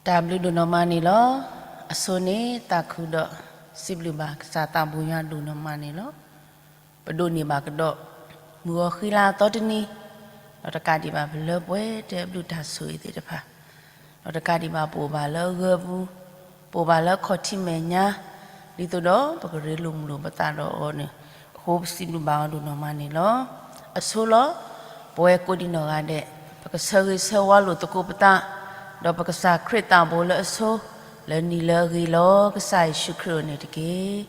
တၢ်ဘျုးဒိၣ်နီၢ်မးန့ၣ်လီၤ. အဆိန့ၣ်သးခုဒီး စံးဘျုးဘၣ်ကစၢ်သးဘိယွၤဒိၣ်နီၢ်မးန့ၣ်လီၤ. ပဒိးန့ၢ်ဘၣ်ကဒီး မုၢ်ဂီၤဃံလၤအသီတနံၤ, ဒီးတကးဒံးဘၣ်ပလၢပှဲၤတဲဘျုးတၢ်ဆိၣ်ဂ့ၤသ့ၣ်တဖၣ်, ဒီးတကးဒံးဘၣ်ပအိၣ်ဘၣ်လၢအဂၢၢ်ပူၤ, ပအိၣ်ဘၣ်လၢခီၣ်ထံးမဲာ်ညါ, ဒ်သိးဒီးပကရ့လိာ်မုာ်လိာ်ပသးဒီးအီၤန့ၣ်, အဃိပစံးဘျုးဘၣ်အီၤဒိၣ်နီၢ်မးန့ၣ်လီၤ. အဆိလီၤ. ပဝဲကိးဒံးနီၢ်ဂၤဒဲး, ပကဆၢဂ့ၤဆၢဝါလိာ်သကိးပသး, ဒီးပကစၢ်ခရံာ်သးဘိလၢအဆိ, လၢနံၤလၢအဂ့ၤလီၤ ကစၢ်ယ့ၣ်ၡူးခရံာ်ဧၢန့ၣ်တက့ၢ်.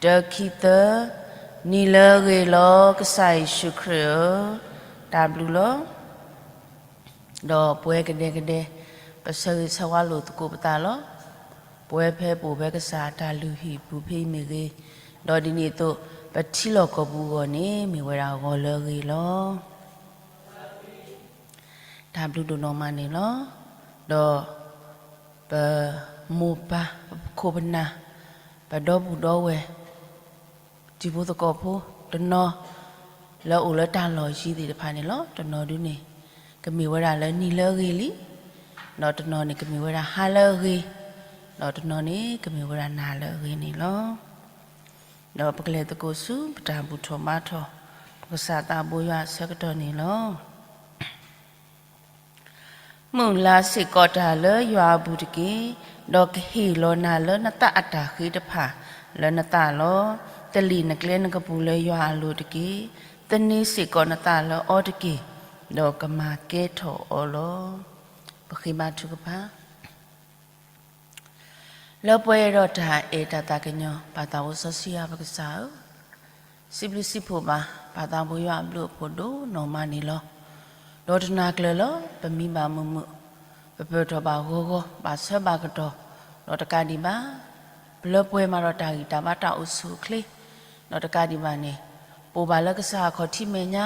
တၢ ခံ သၢ, နံၤလၢအဂ့ၤလီၤ ကစၢ်ယ့ၣ်ၡူးခရံာ်ဧၢ, တၢ်ဘျုးလီၤ. ဒီးပဝဲကဒဲကဒဲ, ပဆၢဂ့ၤဆၢဝါလိာ်သကိးပသးလီၤ. ပဝဲဖဲပအိၣ်ဖဲကစၢ်အတၢ်လုၢ်ဟံၣ်ပူၤဖဲအံၤမ့ၢ်ဂ့ၤ, ဒီးဒ်န့ၣ်အသိး ပထံလီၢ်ကီၢ်ပူၤအဂီၢ်န့ၣ် မ့ၢ်ဝဲဒၣ်ဂီၤလၢအဂ့ၤလီၤ. တၢ်ဘျုးဒိၣ်နီၢ်မးန့ၣ်လီၤ. ဒီးပမိၢ်ပၢ်ပခိၣ်ပနၢ်, ပဒီပုၢ်ဒီဝဲၢ်, တံၤဖိသကိးဖိ, တနီၤ လၢအအိၣ်လၢတၢ်လီၢ်ယံၤသ့ၣ်တဖၣ်န့ၣ်လီၤ. တနီၤဒုန့ၣ် ကမ့ၢ်ဝဲဒၣ်လၢနံၤလၢအဂ့ၤလံ, ဒီးတနီၤန့ၣ်ကမ့ၢ်ဝဲဒၣ်ဟါလၢအဂ့ၤ, ဒီးတနီၤန့ၣ်ကမ့ၢ်ဝဲဒၣ်နၤလၢအဂ့ၤန့ၣ်လီၤ. ဒီးပကလဲၤသကိးဆူပတၢ်ဘူၣ်ထီၣ်ဘါထီၣ် ပကစၢ်သးဘိယွၤအဆၢကတီၢ်န့ၣ်လီၤ. မုၢ်လၢ်စ့ၢ်ကီးတၢ်လၢယွၤအပူၤတက့ၢ်, ဒီးကဟ့ၣ်လီၤနၤလၢနသးအတၢ်ဃ့တဖၣ်လၢနသးလီၤ. တလံာ်နကျဲနကပူၤလၢယွၤအလိၤတက့ၢ်, သန့ၤစ့ၢ်ကီးနသးလၢအီၤတက့ၢ်, ဒီးကမၤကဲထီၣ်အီၤလီၤ. ပဃ့ဘါထုကဖၣ်. လၢပှဲၤဒီးတၢ်အဲၣ်တၢ်သးကညီၤ ပၢ်သးဘိစီဆှံယွၤပကစၢ်ဧၢ, စံးဘျုးစံးဖှိၣ်ဘၣ် ပၢ်သးဘိယွၤအဘျုးအဖှိၣ်ဒိၣ်နီၢ်မးန့ၣ်လီၤ. ဒီးတနၤကျၢၤလၢ ပမံဘၣ်မုာ်မုာ်, ပပၢၢ်ထီၣ်ဘၣ်ဂီၤဂီၤ ဘၣ်ဆၢဘၣ်ကတီၢ်, ဒီးတကးဒံးဘၣ် ပလၢပှဲၤမးဒီးတၢ်ဂံၢ်တၢ်ဘါတၢ်အိၣ်ဆူၣ်အိၣ်ချ့, ဒီးတကးဒံးဘၣ်န့ၣ် ပအိၣ်ဘၣ်လၢကစၢ်အခီၣ်ထံးမဲာ်ညါ,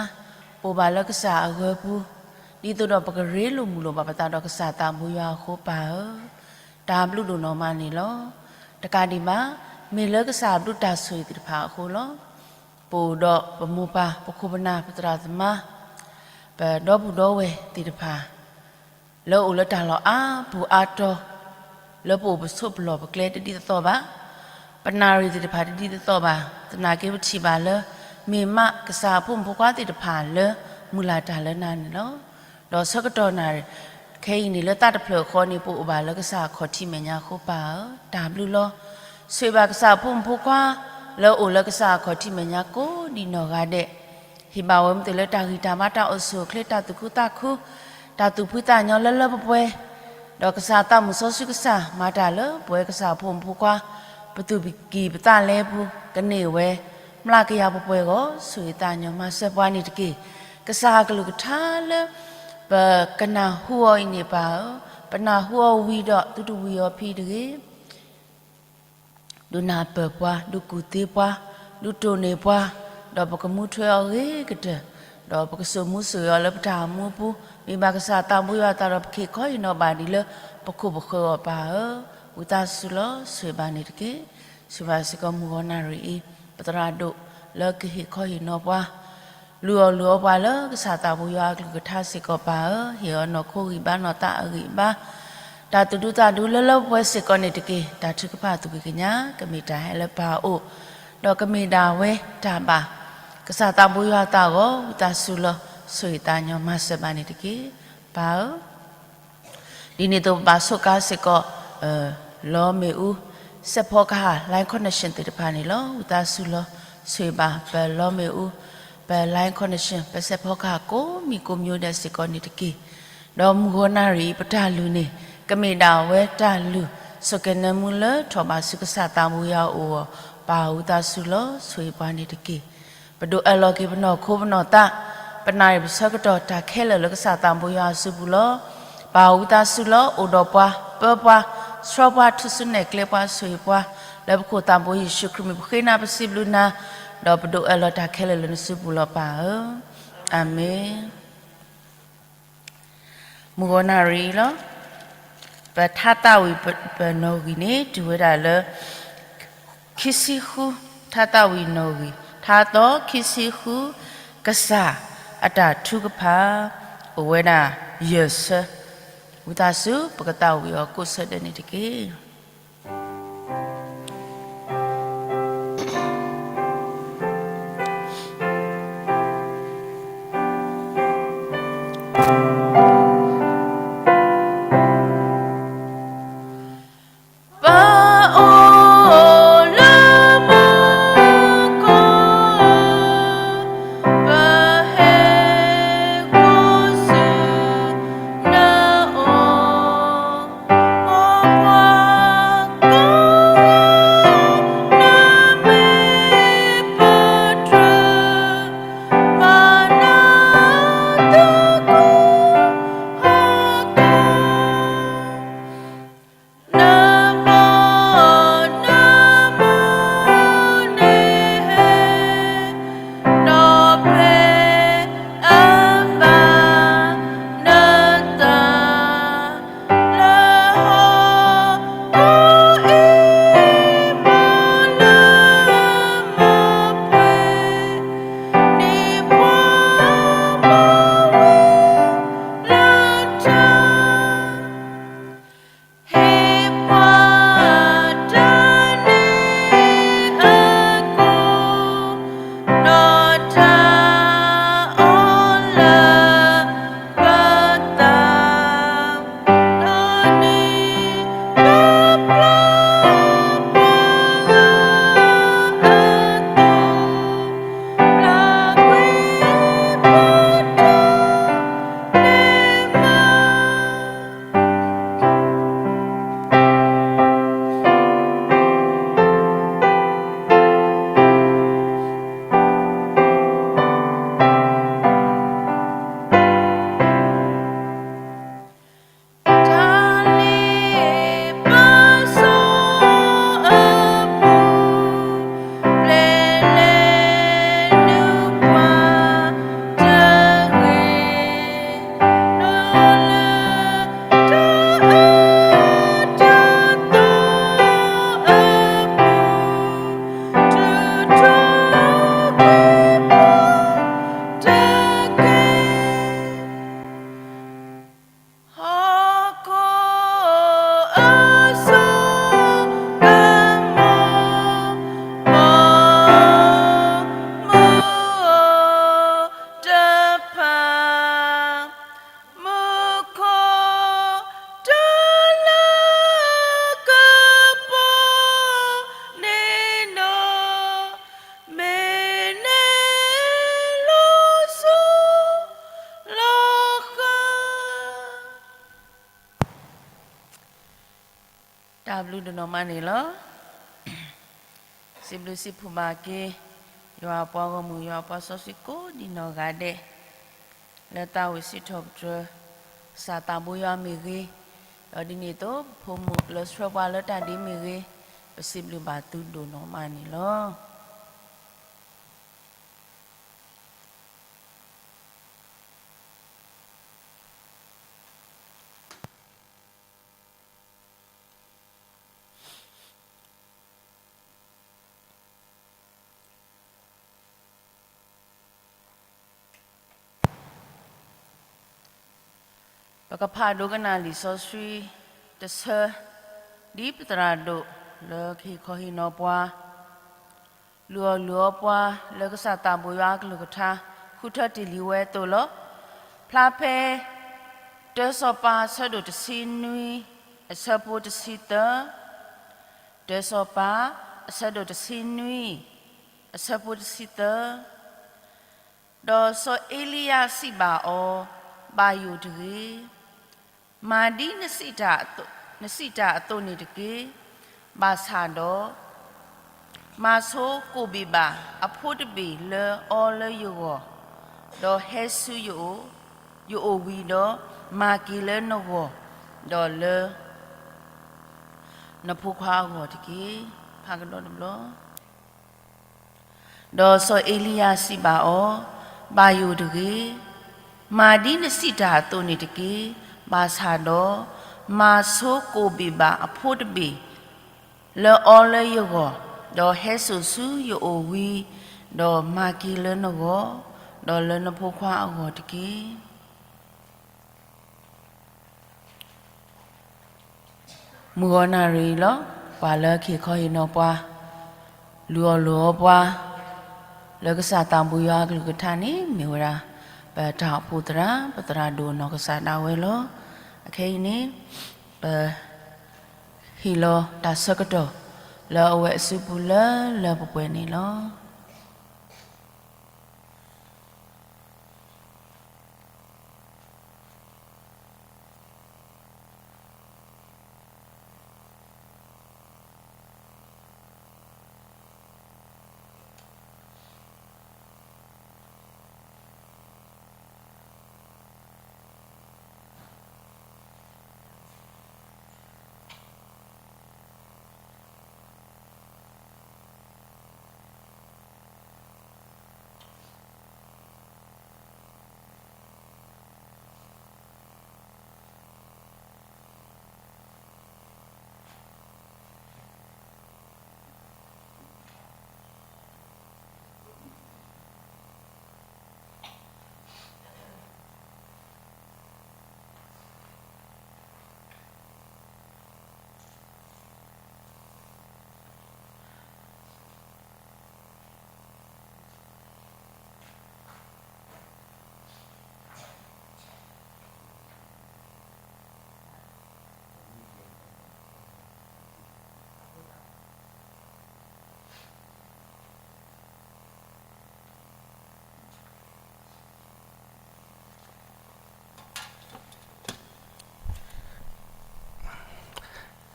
ပအိၣ်ဘၣ်လၢကစၢ်အဂၢၢ်ပူၤ, ဒ်သိးဒီးပကရ့လိာ်မုာ်လိာ်ဘၣ်ပသးဒီးကစၢ်သးဘိယွၤအဃိပၢ်ဧၢ, တၢ်ဘျုးဒိၣ်နီၢ်မးန့ၣ်လီၤ. တကးဒံးဘၣ် မ့ၢ်လၢကစၢ်အဘျုးတၢ်ဆိၣ်ဂ့ၤသ့ၣ်တဖၣ်အဃိလီၤ. ပအိၣ်ဒီးပမိၢ်ပၢ် ပခိၣ်ပနၢ် ပသရၣ်သမါ ပဒီပုၢ်ဒီဝဲၢ်သ့ၣ်တဖၣ် လၢအအိၣ်လၢတၢ်လီၢ်အါပူၤအါတီၤ, လၢပအိၣ်ပဆိးပလီၢ်ပကျဲတဒ်သိးသိးဘၣ်, ပနၣ်ရံၣ်သ့ၣ်တဖၣ်တဒ်သိးသိးဘၣ်, သနာ်က့ပထံၣ်ဘၣ်လၢ မ့ၢ်မးကစၢ်အဖိမုၣ်ဖိခွါသ့ၣ်တဖၣ်လၢ မုၢ်လၢ်တၢ်လၢနၤန့ၣ်လီၤ. ဒီးဆၢကတီၢ်နၣ်ရံၣ် ခဲအံၤန့ၣ်လၢသးတဖျၢၣ်ဃီန့ၣ် ပအိၣ်ဘၣ်လၢကစၢ်အခီၣ်ထံးမဲာ်ညါအဃိပၢ်ဧၢ, တၢ်ဘျုးလီၤ. ဆိၣ်ဂ့ၤဘၣ်ကစၢ်အဖိမုၣ်ဖိခွါ လၢအအိၣ်လၢကစၢ်အခီၣ်ထံးမဲာ်ညါကိးဒံးနီၢ်ဂၤဒဲး, ဟ့ၣ်ဘၣ်ဝဲမ့ၢ်တုၤလၢတၢ်ဂံၢ်တၢ်ဘါတၢ်အိၣ်ဆူၣ်အိၣ်ချ့ တၢ်သူၣ်ခုသးခု, တၢ်သူၣ်ဖှံသးညီလၢလၢပှဲၤပှဲၤ, ဒီးကစၢ်သးမုၣ်စီဆှံကစၢ် မၤတၢ်လၢပဝဲကစၢ်အဖိမုၣ်ဖိခွါ ပသူၣ်ကံၢ်ပသးလဲပူၤ ကန့ၢ်ဝဲ မျးကယၤပှဲၤပှဲၤအဂီၢ် ဆိၣ်ဂ့ၤသးညီမၤစၢၤပှၤန့ၣ်တက့ၢ်. ကစၢ်အကလုၢ်ကထါလၢ ပကနၢ်ဟူအီၤအံၤန့ၣ်ပၢ်ဧၢ, ပနၢ်ဟူအီၤဝံၤဒီးသုတဝံၤအီၤဖဲတဂ့ၤ ဒုးနၢ်ပၢၢ်ပှၤ, ဒုးကူၣ်သ့ပှၤ, ဒုးတိၢ်န့ၢ်ပှၤ, ဒီးပကမူထွဲအီၤဂ့ၤကတၢၢ်, ဒီးပကစိာ်မူစိာ်ဂဲၤအီၤလၢပတၢ်အိၣ်မူအပူၤ, မ့ၢ်ဘၣ်ကစၢ်သးဘိယွၤအသးဒီး ပကဟ့ၣ်ခီဟ့ၣ်နီၤဘၣ်ဒံးလၢပခိၣ်ပဃၢၤအီၤပၢ်ဧၢ, ဝံသးစူၤလီၤ ဆိၣ်ဂ့ၤဘၣ်န့ၣ်တက့ၢ်. ဆိၣ်ဂ့ၤဘၣ်စ့ၢ်ကီးမုၢ်ဂီၤနၣ်ရံၣ်အံၤ ပသရၣ်ဒိၣ်လၢကဟ့ၣ်ခီဟ့ၣ်နီၤပှၤ လုၢ်အီၣ်လုၢ်အီပှၤလၢကစၢ်သးဘိယွၤအကလုၢ်ကထါစ့ၢ်ကီးပၢ်ဧၢ, ဟ့ၣ်အီၤနီၢ်ခိဂံၢ်ဘါနီၢ်သးအဂံၢ်အဘါ, တၢ်သူၣ်ဒူသးဒူလၢလၢပှဲၤပှဲၤစ့ၢ်ကီးန့ၣ်တက့ၢ်. တၢ်ထုကဖၣ်သူၣ်က့ၤကညး ကမ့ၢ်တၢ်ဟဲလၢပၢ်အအိၣ်, ဒီးကမ့ၢ်ဒၣ်ဝဲတၢ်ဘၣ်ကစၢ်သးဘိယွၤအသးအဂီၢ် ဝံသးစူၤလီၤ ဆိၣ်ဂ့ၤသးညီမၤစၢၤဘၣ်န့ၣ်တက့ၢ် ပၢ်ဧၢ. ဒ်န့ၣ်အသိးပဘၣ်ဆိးကါစ့ၢ်ကီး လီမ့ၣ်အူ စဲးဖီကဟၣ် line connection သ့ၣ်တဖၣ်န့ၣ်လီၤ. ဝံသးစူၤလီၤ ဆိၣ်ဂ့ၤဘၣ်ပလီမ့ၣ်အူ ပ line connection ပစဲးဖီကဟၣ်ကိးမံၤကိးမံၤဒဲးစ့ၢ်ကီးန့ၣ်တက့ၢ်. ဒီးမုၢ်ဂီၤနၣ်ရံၣ်အံၤ ပတၢ်လုၢ်န့ၣ် ကမ့ၢ်ဒၣ်ဝဲတၢ်လုၢ် ဆိၣ်ကဲၤနၢမူလၢထီၣ်ဘးဆူကစၢ်သးဘိယွၤအအိၣ်အီၤ ပၢ်ဧၢဝံသးစူၤလီၤ ဆိၣ်ဂ့ၤပှၤန့ၣ်တက့ၢ်. ပဒိးအၢၣ်လီၤက့ၤပနီၢ်ခိပနီၢ်သး, ပနၣ်ရံၣ်ပဆၢကတီၢ်တၢ်ခဲလၢာ်လၢကစၢ်သးဘိယွၤအစုပူၤလီၤ. ပၢ်ဧၢဝံသးစူၤလီၤ အိၣ်ဒီးပှၤ ပၢပှၤ ဆှၢပှၤ ထုးစုနဲၣ်ကျဲပှၤဆိၣ်ဂ့ၤပှၤ, လၢပခိၣ်သးဘိယ့ၣ်ၡူးခရံာ်မံၤပဃ့နၤပစံးဘျုးနၤ, ဒီးပဒိးအၢၣ်လီၤတၢ်ခဲလၢာ်လၢနစုပူၤလီၤပၢ်ဧၢ, အၤမ့ၣ်. မုၢ်ဂီၤနၣ်ရံၣ်လီၤ. ပထါသးဝံၣ်ပနီၣ်ဂံၢ်န့ၣ် တုၤဝဲဒၣ်လၢ ခံဆံဃု, ထါသးဝံၣ်နီၣ်ဂံၢ် ထါသီခံဆံဃု, ကစၢ်အတၢ်ထုကဖၣ် အိၣ်ဝဲဒၣ်ယဲၢ်ဆၢ, ဝံသးစူၤ ပကသးဝံၣ်အီၤကိးဆၢဒၢးန့ၣ်တက့ၢ်. ပအိၣ်လၢမူခိၣ်, ပဟဲဃီၤဆူနအိၣ်, မ်ပှၤကိးဂၤ နမ့ၢ်ပတြၢၤ, ဘၣ်နသကိးဟီၣ်ခိၣ် နဘီနမုၢ်န့ၣ်ဟဲ, ဒီးဖဲအဘၣ်နသး လၢဟီၣ်ခိၣ်အံၤ မ်လၢမီၢ်ပှဲၤ, န့ၢ်ပှၤမီၢ်ဝံၤလၢတၢ် ဟ့ၣ်ပှၤတၢ်န့ၣ်အကျိၤ, ဒီးတၢ်အီၣ်လၢပသး, ဒီးန့ၢ်ပျၢ်ပှၤဂၤအသိး, ပျၢ်ကွံာ်ပတၢ်န့ၣ်မး. တၢ်လ့ပစီအပူၤ, ပျဲလဲၤနုာ်ပှၤတဂ့ၤ, ဒီးလၢတၢ်အၢတၢ်သီအပူၤ, ထုးထီၣ်ကွံာ်ပှၤတက့ၢ်. ဟီၣ်ခိၣ်အစိကမီၤ, ပိာ်မုၣ်တဖၣ်, မူခိၣ်တလၢကပီၤန့ၣ်နီၤ, မ့ၢ်န့ၢ်လီၤစိၤလီၤဃၢၤ တၢ်ဘျုးဒိၣ်နီၢ်မးန့ၣ်လီၤ. စံးဘျုးစံးဖှိၣ်ဘၣ်က့ၤ ယွၤအပှၤဂီၢ်မုၢ် ယွၤအပှၤစီဆှံကိးဒံနီၢ်ဂၤဒဲး လၢသးဝံၣ်စံးထီၣ်ပတြၢၤ ကစၢ်သးဘိယွၤမ့ၢ်ဂ့ၤ, ဒီးဒ်န့ၣ်အသိး ပဖိမုၣ်လၢဆှၢပှၤလၢတၢ်ဒ်မ့ၢ်ဂ့ၤ, ပစံးဘျုးဘၣ်သုဒိၣ်နီၢ်မးန့ၣ်လီၤ. ပကဖးဒိကနၣ်လံာ်စီဆှံတဆၢ, ဒ်ပသရၣ်ဒိၣ်လၢကဟ့ၣ်ခီဟ့ၣ်နီၤပှၤ လုၢ်အီၣ်လုၢ်အီပှၤလၢကစၢ်သးဘိယွၤအကလုၢ်ကထါ ဃုထၢတ့ၢ်လံဝဲအသိးလီၤ. ဖျါဖဲ တၢစီၤပၤ အဆၢဒိၣ်တဆံနွံ အဆၢဖိတဆံသၢ, တၢစီၤပၤ အဆၢဒိၣ်တဆံနွံ အဆၢဖိတဆံသၢ, ဒီးစီၤအ့လံယၤစံးဘၣ်အီၤ, ဘၣ်ယိၣ်တဂ့ၤ, မၤဒ်နစံးတၢ်အသိးန့ၣ်တက့ၢ်. ဘၣ်ဆၣ်ဒီး မၤဆိကိၣ်ဘ့ၣ်ဘၣ်အဖိတဘ့ၣ်လၢအီလၢယဂီၢ်, ဒီးဟဲဆူယအိၣ်, ယအိၣ်ဝံၤဒီး မၤက့ၤလၢနဂီၢ်, ဒီးလၢ နဖိခွါအဂီၢ်တက့ၢ်. ဖးကဒီးတဘျီ. ဒီးစီၤအ့လံယၤစံးဘၣ်အီၤ, ဘၣ်ယိၣ်တဂ့ၤ, မၤဒ်နစံးတၢ်အသိးန့ၣ်တက့ၢ်. ဘၣ်ဆၣ်ဒီး မၤဆိကိၣ်ဘ့ၣ်ဘၣ်အဖိတဘ့ၣ် လၢအီလၢယဂီၢ်, ဒီးဟဲစိာ်ဆူယအိၣ်ဝံၤ, ဒီးမၤက့ၤလၢနဂီၢ်, ဒီးလၢနဖိခွါအဂီၢ်တက့ၢ်. မုၢ်ဂီၤနၣ်ရံၣ်လီၤ. ပှၤလၢကဟ့ၣ်ခီဟ့ၣ်နီၤပှၤ, လုၢ်အီၣ်လိၣ်အီပှၤ လၢကစၢ်သးဘိယွၤအကလုၢ်ကထါန့ၣ် မ့ၢ်ဝဲဒၣ် ပတၢ်အိၣ်ဖှိၣ်သရၣ် ပသရၣ်ဒိၣ်နီၢ်ကစၢ်ဒၣ်ဝဲလီၤ. အခဲအံၤန့ၣ် ပဟ့ၣ်လီၤတၢ်ဆၢကတီၢ် လၢအဝဲအစုပူၤလၢလၢပှဲၤပှဲၤန့ၣ်လီၤ.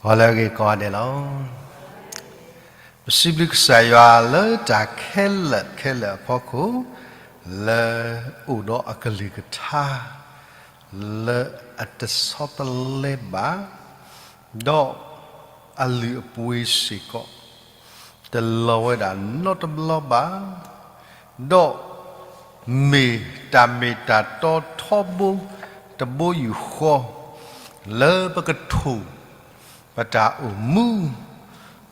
ဂီၤလၢအဂ့ၤကိးဂၤဒဲးလီၤ. ပစံးဘျုးကစၢ်ယွၤလၢတၢ်ခဲလၢာ်ခဲလၢာ်အဖီခိၣ်, လၢအိၣ်ဒီးအကလုၢ်ကထါ လၢအတဆီတလဲဘၣ်, ဒီးအလုၢ်အပှ့ၤစ့ၢ်ကီး တလီၤဝဲဒၣ်နီတဘျီဘၣ်, ဒီးမ့ၢ်တၢ်မ့ၢ်တၢ်တီထီဘိတဘိယူၢ်ဃီ လၢပကထိၣ်ပတၢ်အိၣ်မူ,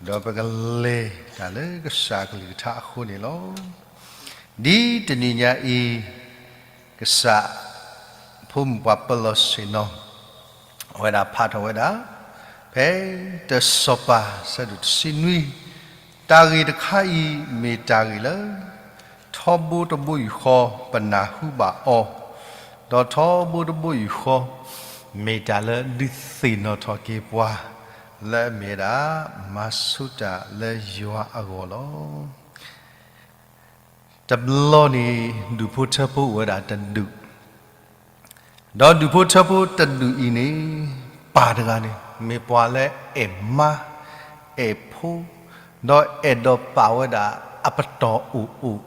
ဒီးပကလဲၤတၢ်လၢကစၢ်အကလုၢ်ကထါအဃိန့ၣ်လီၤ. ဒ်တနံၤညါအံၤ ကစၢ်ဖိမုၣ်ပှၤပၢၤလီၢ်ဆ့ၣ်နီၤ အဝဲဒၣ်ဖးထီၣ်ဝဲဒၣ် ဖဲတၢစီၤပၤ ဆၢဒိၣ်တဆံနွံ, တၢ်ဂ့ၢ်တခါအံၤမ့ၢ်တၢ်ဂ့ၢ်လၢ ထီဘိတဘိယူၢ်ဃီပနၢ်ဟူဘၣ်အီၤ, ဒီးထီဘိတဘိယူၢ်ဃီ မ့ၢ်တၢ်လၢဒုးသ့ၣ်နီၣ်ထီၣ်က့ၤပှၤ လၢအမ့ၢ်ဝဲဒၣ် မၤဆူၣ်တၢ်လၢယွၤအဂီၢ်လီၤ. တဘျီန့ၣ် ဒူၣ်ဖိထၢဖိအိၣ်ဝဲဒၣ်တဒူၣ်, ဒီးဒူၣ်ဖိထၢဖိတဒူၣ်အံၤန့ၣ် ပၢ်တဂၤန့ၣ် မ့ၢ်ပှၤလၢအဲၣ်မါ, အဲၣ်ဖိ, ဒီးအဲၣ်ဒိးပာ်ဝဲဒၣ်အပတီၢ်အိၣ်အိၣ်,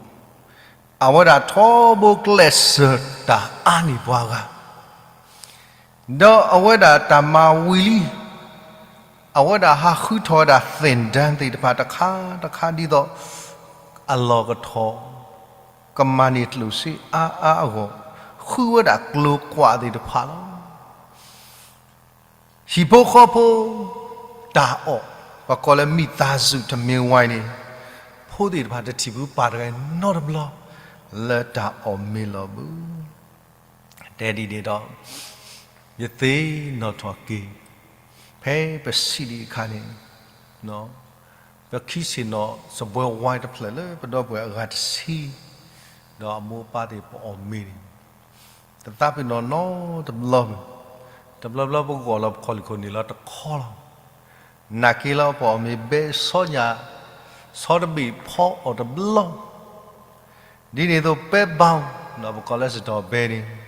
အဝဲဒၣ်ထီဘိကျဲးစၢးတၢ်အါန့ၢ်ပှၤဂၤ ဒီးအဝဲဒၣ်တၢ်မၤဝံၤလံ, အဝဲဒၣ်ဟးဃုထီၣ်ဝဲဒၣ် သင်တန်း သ့ၣ်တဖၣ်တခါတခါဒ်သိး အလီၢ်ကထီၣ် ကမၤန့ၢ်ကျိၣ်စ့အါအါအဂီၢ်, ဃုဝဲဒၣ်ကျိၤကွးသ့ၣ်တဖၣ်လီၤ. ဟံၣ်ဖိဃီဖိ တၢ်အီၣ်, ပကိးလၢမိသားစုထမင်းဝိုင်းန့ၣ် ဖိသ့ၣ်တဖၣ်တထံၣ်ဘၣ်ပၢ်တဂၤအံၤနီတဘျီ လၢတၢ်အီၣ်မ့ၤလီၤဘၣ်. တဲဒ်န့ၣ်ဒီး ယသ့ၣ်နီၣ်ထီၣ်က့ၤ ဖဲပစံးဒံးအခါန့ၣ် ပခံဆ့ၣ်နီၤစပွဲဝိုင်းတဖျၢၣ်လၢပဒီပုၢ်ဝဲၢ်အဂၤတဆံ, ဒီးအမိၢ်အပၢ်သ့ၣ်ပအီၣ်မ့ၤန့ၣ် တသးပ့ၤနီၣ်နီတဘျီ, တဘျီဘျီပဂီၢ်လီၤပခီၣ်လံၢ်ခိၣ်န့ၣ်လီၤတခီလီၤ. နာ်က့လီၤပအီၣ်မ့ၤဘဲဆီညၣ်, ဆီတဘ့ၣ်ဖီအီၣ်တဘျီ, ဒ်န့ၣ်အသိးပဲဘီ, ဒီးပကိးလၢစတီၢ်ဘဲန့ၣ်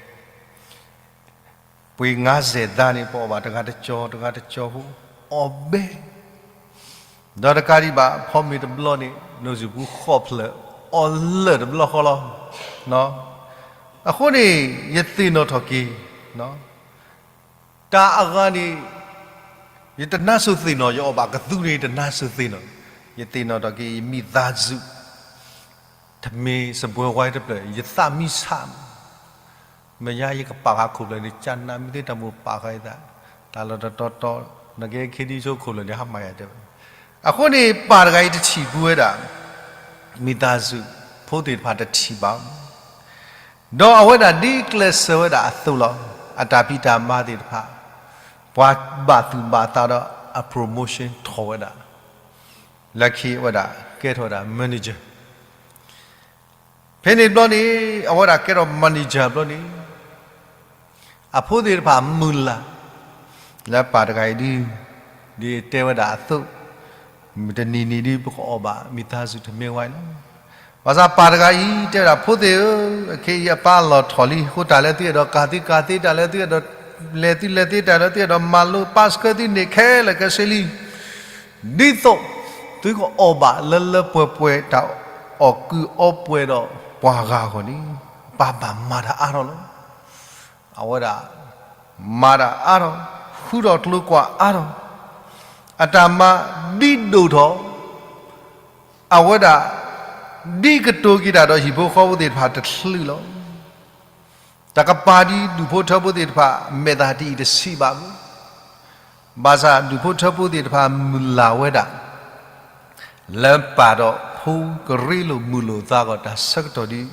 ပှ့ၤငါးဆယ်သန်းန့ၣ် ပအီၣ်ဘၣ်တဂၤတကၠီၤ တဂၤတကၠီၤဖိ အီၣ်ဘဲ, ဒီးတကးဒံးဘၣ် ဖီမ့ၤတဘျီန့ၣ် နိၣ်စံၣ်ပူၤဃိးဖျၢၣ် အီၣ်လၢာ်တဘျီဃီလီၤ. အဃိန့ၣ် ယသ့ၣ်နီၣ်ထီၣ်က့ၤ တၢ်အဂၤန့ၣ် ယတနါစိၤသ့ၣ်နီၣ်, ယအီၣ်ဘၣ်ကသူန့ၣ် ယတနါစိၤသ့ၣ်နီၣ်, ယသ့ၣ်နီၣ်ထီၣ်က့ၤ ယမိသားစု ထမင်းစားပွဲဝိုင်းတဖျၢၣ် ယသးမံဆး, မ့ၢ်ယၤယကပာ်ဃာ်ခိၣ်ဖျၢၣ်န့ၣ် ကနၣ်မ့ၢ်သ့တၢ်မိၣ်ပာ်ဃာ်ယသး, တၢ်လီၢ်တတီၤတီၤ နကဲခ့ဒံဆိခိၣ်ဖျၢၣ်န့ၣ် ဟါမၢ်ယၤတဲဝဲ, အဃိန့ၣ် ပၢ်တဂၤအံၤတထံၣ်ဘၣ်ဝဲဒၣ် မိသားစု ဖိသ့ၣ်တဖၣ်တထံၣ်ဘၣ် ဒီးအဝဲဒၣ်ဒ်ကျဲးစၢးဝဲဒၣ်အသိးလီၤ. အတၢ်ဖံးတၢ်မၤသ့ၣ်တဖၣ် ပှၤဘၣ်သူၣ်ဘၣ်သးဒီး အ promotion ထီၣ်ဝဲဒၣ်, လၢခံအဝဲဒၣ်ကဲထီၣ်ဝဲဒၣ် manager. ဖဲန့ၣ်ဘျီန့ၣ် အဝဲဒၣ်ကဲထီၣ် manager ဘျီန့ၣ် အဖိသ့ၣ်တဖၣ်မုၢ်လၢ် လၢပၢ်တဂၤအံၤဒ် ဒ်တဲဝဲဒၣ်အသိး, မုၢ်တနံၤန့ၣ်ဒ် ပကအီၣ်ဘၣ် မံသးစူၤတမ့ၢ်ဝဲလီၤ. ဘၣ်ဆၣ်ပၢ်တဂၤအံၤတဲဝဲဒၣ် ဖိသ့ၣ်ဧၢ, အခဲအံၤအပၢ်လီၢ်ထီၣ်လံ, အဃိတၢ်လၢသုအဲၣ်ဒိးကၤသုကၤသ့, တၢ်လၢသုအဲၣ်ဒိးလဲၤသုလဲၤသ့, တၢ်လၢသုအဲၣ်ဒိးမၤလိ ပၢဆှၢသုန့ၣ်ခဲလၢာ်ခဲဆ့လံ. ဒ်သိးသုကအီၣ်ဘၣ်လၢလၢပှဲၤပှဲၤ တၢ်အီၣ်ကုးအီပှဲၤဒီးပှၤဂၤအဂီၢ်န့ၣ် ပၢ်ဘၣ်မၤတၢ်အါထီၣ်လီၤ. အဝဲဒၣ်မၤတၢ်အါထီၣ်, ဃုထီၣ်ကျိၤကွာ်အါထီၣ်, အတၢ်မၤဒ်ဒိၣ်ထီၣ်, အဝဲဒၣ် ဒ်ကတိၤက့ၤတၢ်ဒီးဟံၣ်ဖိဃီဖိသ့ၣ်တဖၣ်တချုးလီၤ. တၢ်ကပၤဒ်ဒူၣ်ဖိထၢဖိသ့ၣ်တဖၣ် မဲာ်သၣ်တအံၤတဆံးဘၣ်မုၢ်, ဘၣ်ဆၣ်ဒူၣ်ဖိထၢဖိသ့ၣ်တဖၣ်မုၢ်လၢ်ဝဲဒၣ် လၢပၢ်ဒီးဖိကရ့လိာ်မုာ်လိာ်သးအဂီၢ် တၢ်ဆၢကတီၢ်ဒ်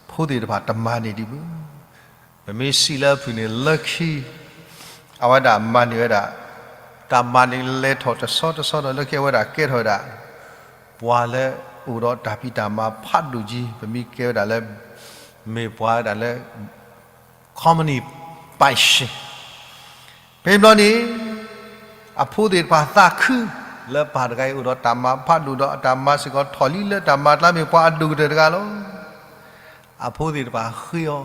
ဖိသ့ၣ်တဖၣ်တမၤန့ၢ်ဒံးဘၣ်. ပမ့ၢ်စံးလၢအဖုၣ်န့ၣ် လၢခံ အဝဲဒၣ်မၤန့ၢ်ဝဲဒၣ် တၢ်မၤန့ၢ်လဲၤထီၣ်တဆီတဆီဒီး လၢခံအဝဲဒၣ်ကဲထီၣ်ဝဲဒၣ် ပှၤလၢအိၣ်ဒီးတၢ်ဖံးတၢ်မၤဖးဒိၣ်က့ၤ, ပမ့ၢ်ကဲဝဲဒၣ်လၢ မ့ၢ်ပှၤဝဲဒၣ်လၢ company ပိုင်ရှင် ဖဲဘျီန့ၣ် အဖိသ့ၣ်တဖၣ်သးခု လၢပၢ်တဂၤအံၤအိၣ်ဒီးတၢ်မၤဖးဒိၣ်ဒီး အတၢ်မၤစ့ၢ်ကီးထီၣ်လံလၢတၢ်မၤကျါ မ့ၢ်ပှၤအဒိၣ်ကတၢၢ်တဂၤလီၤ. အဖိသ့ၣ်တဖၣ်ဃ့အီၤ,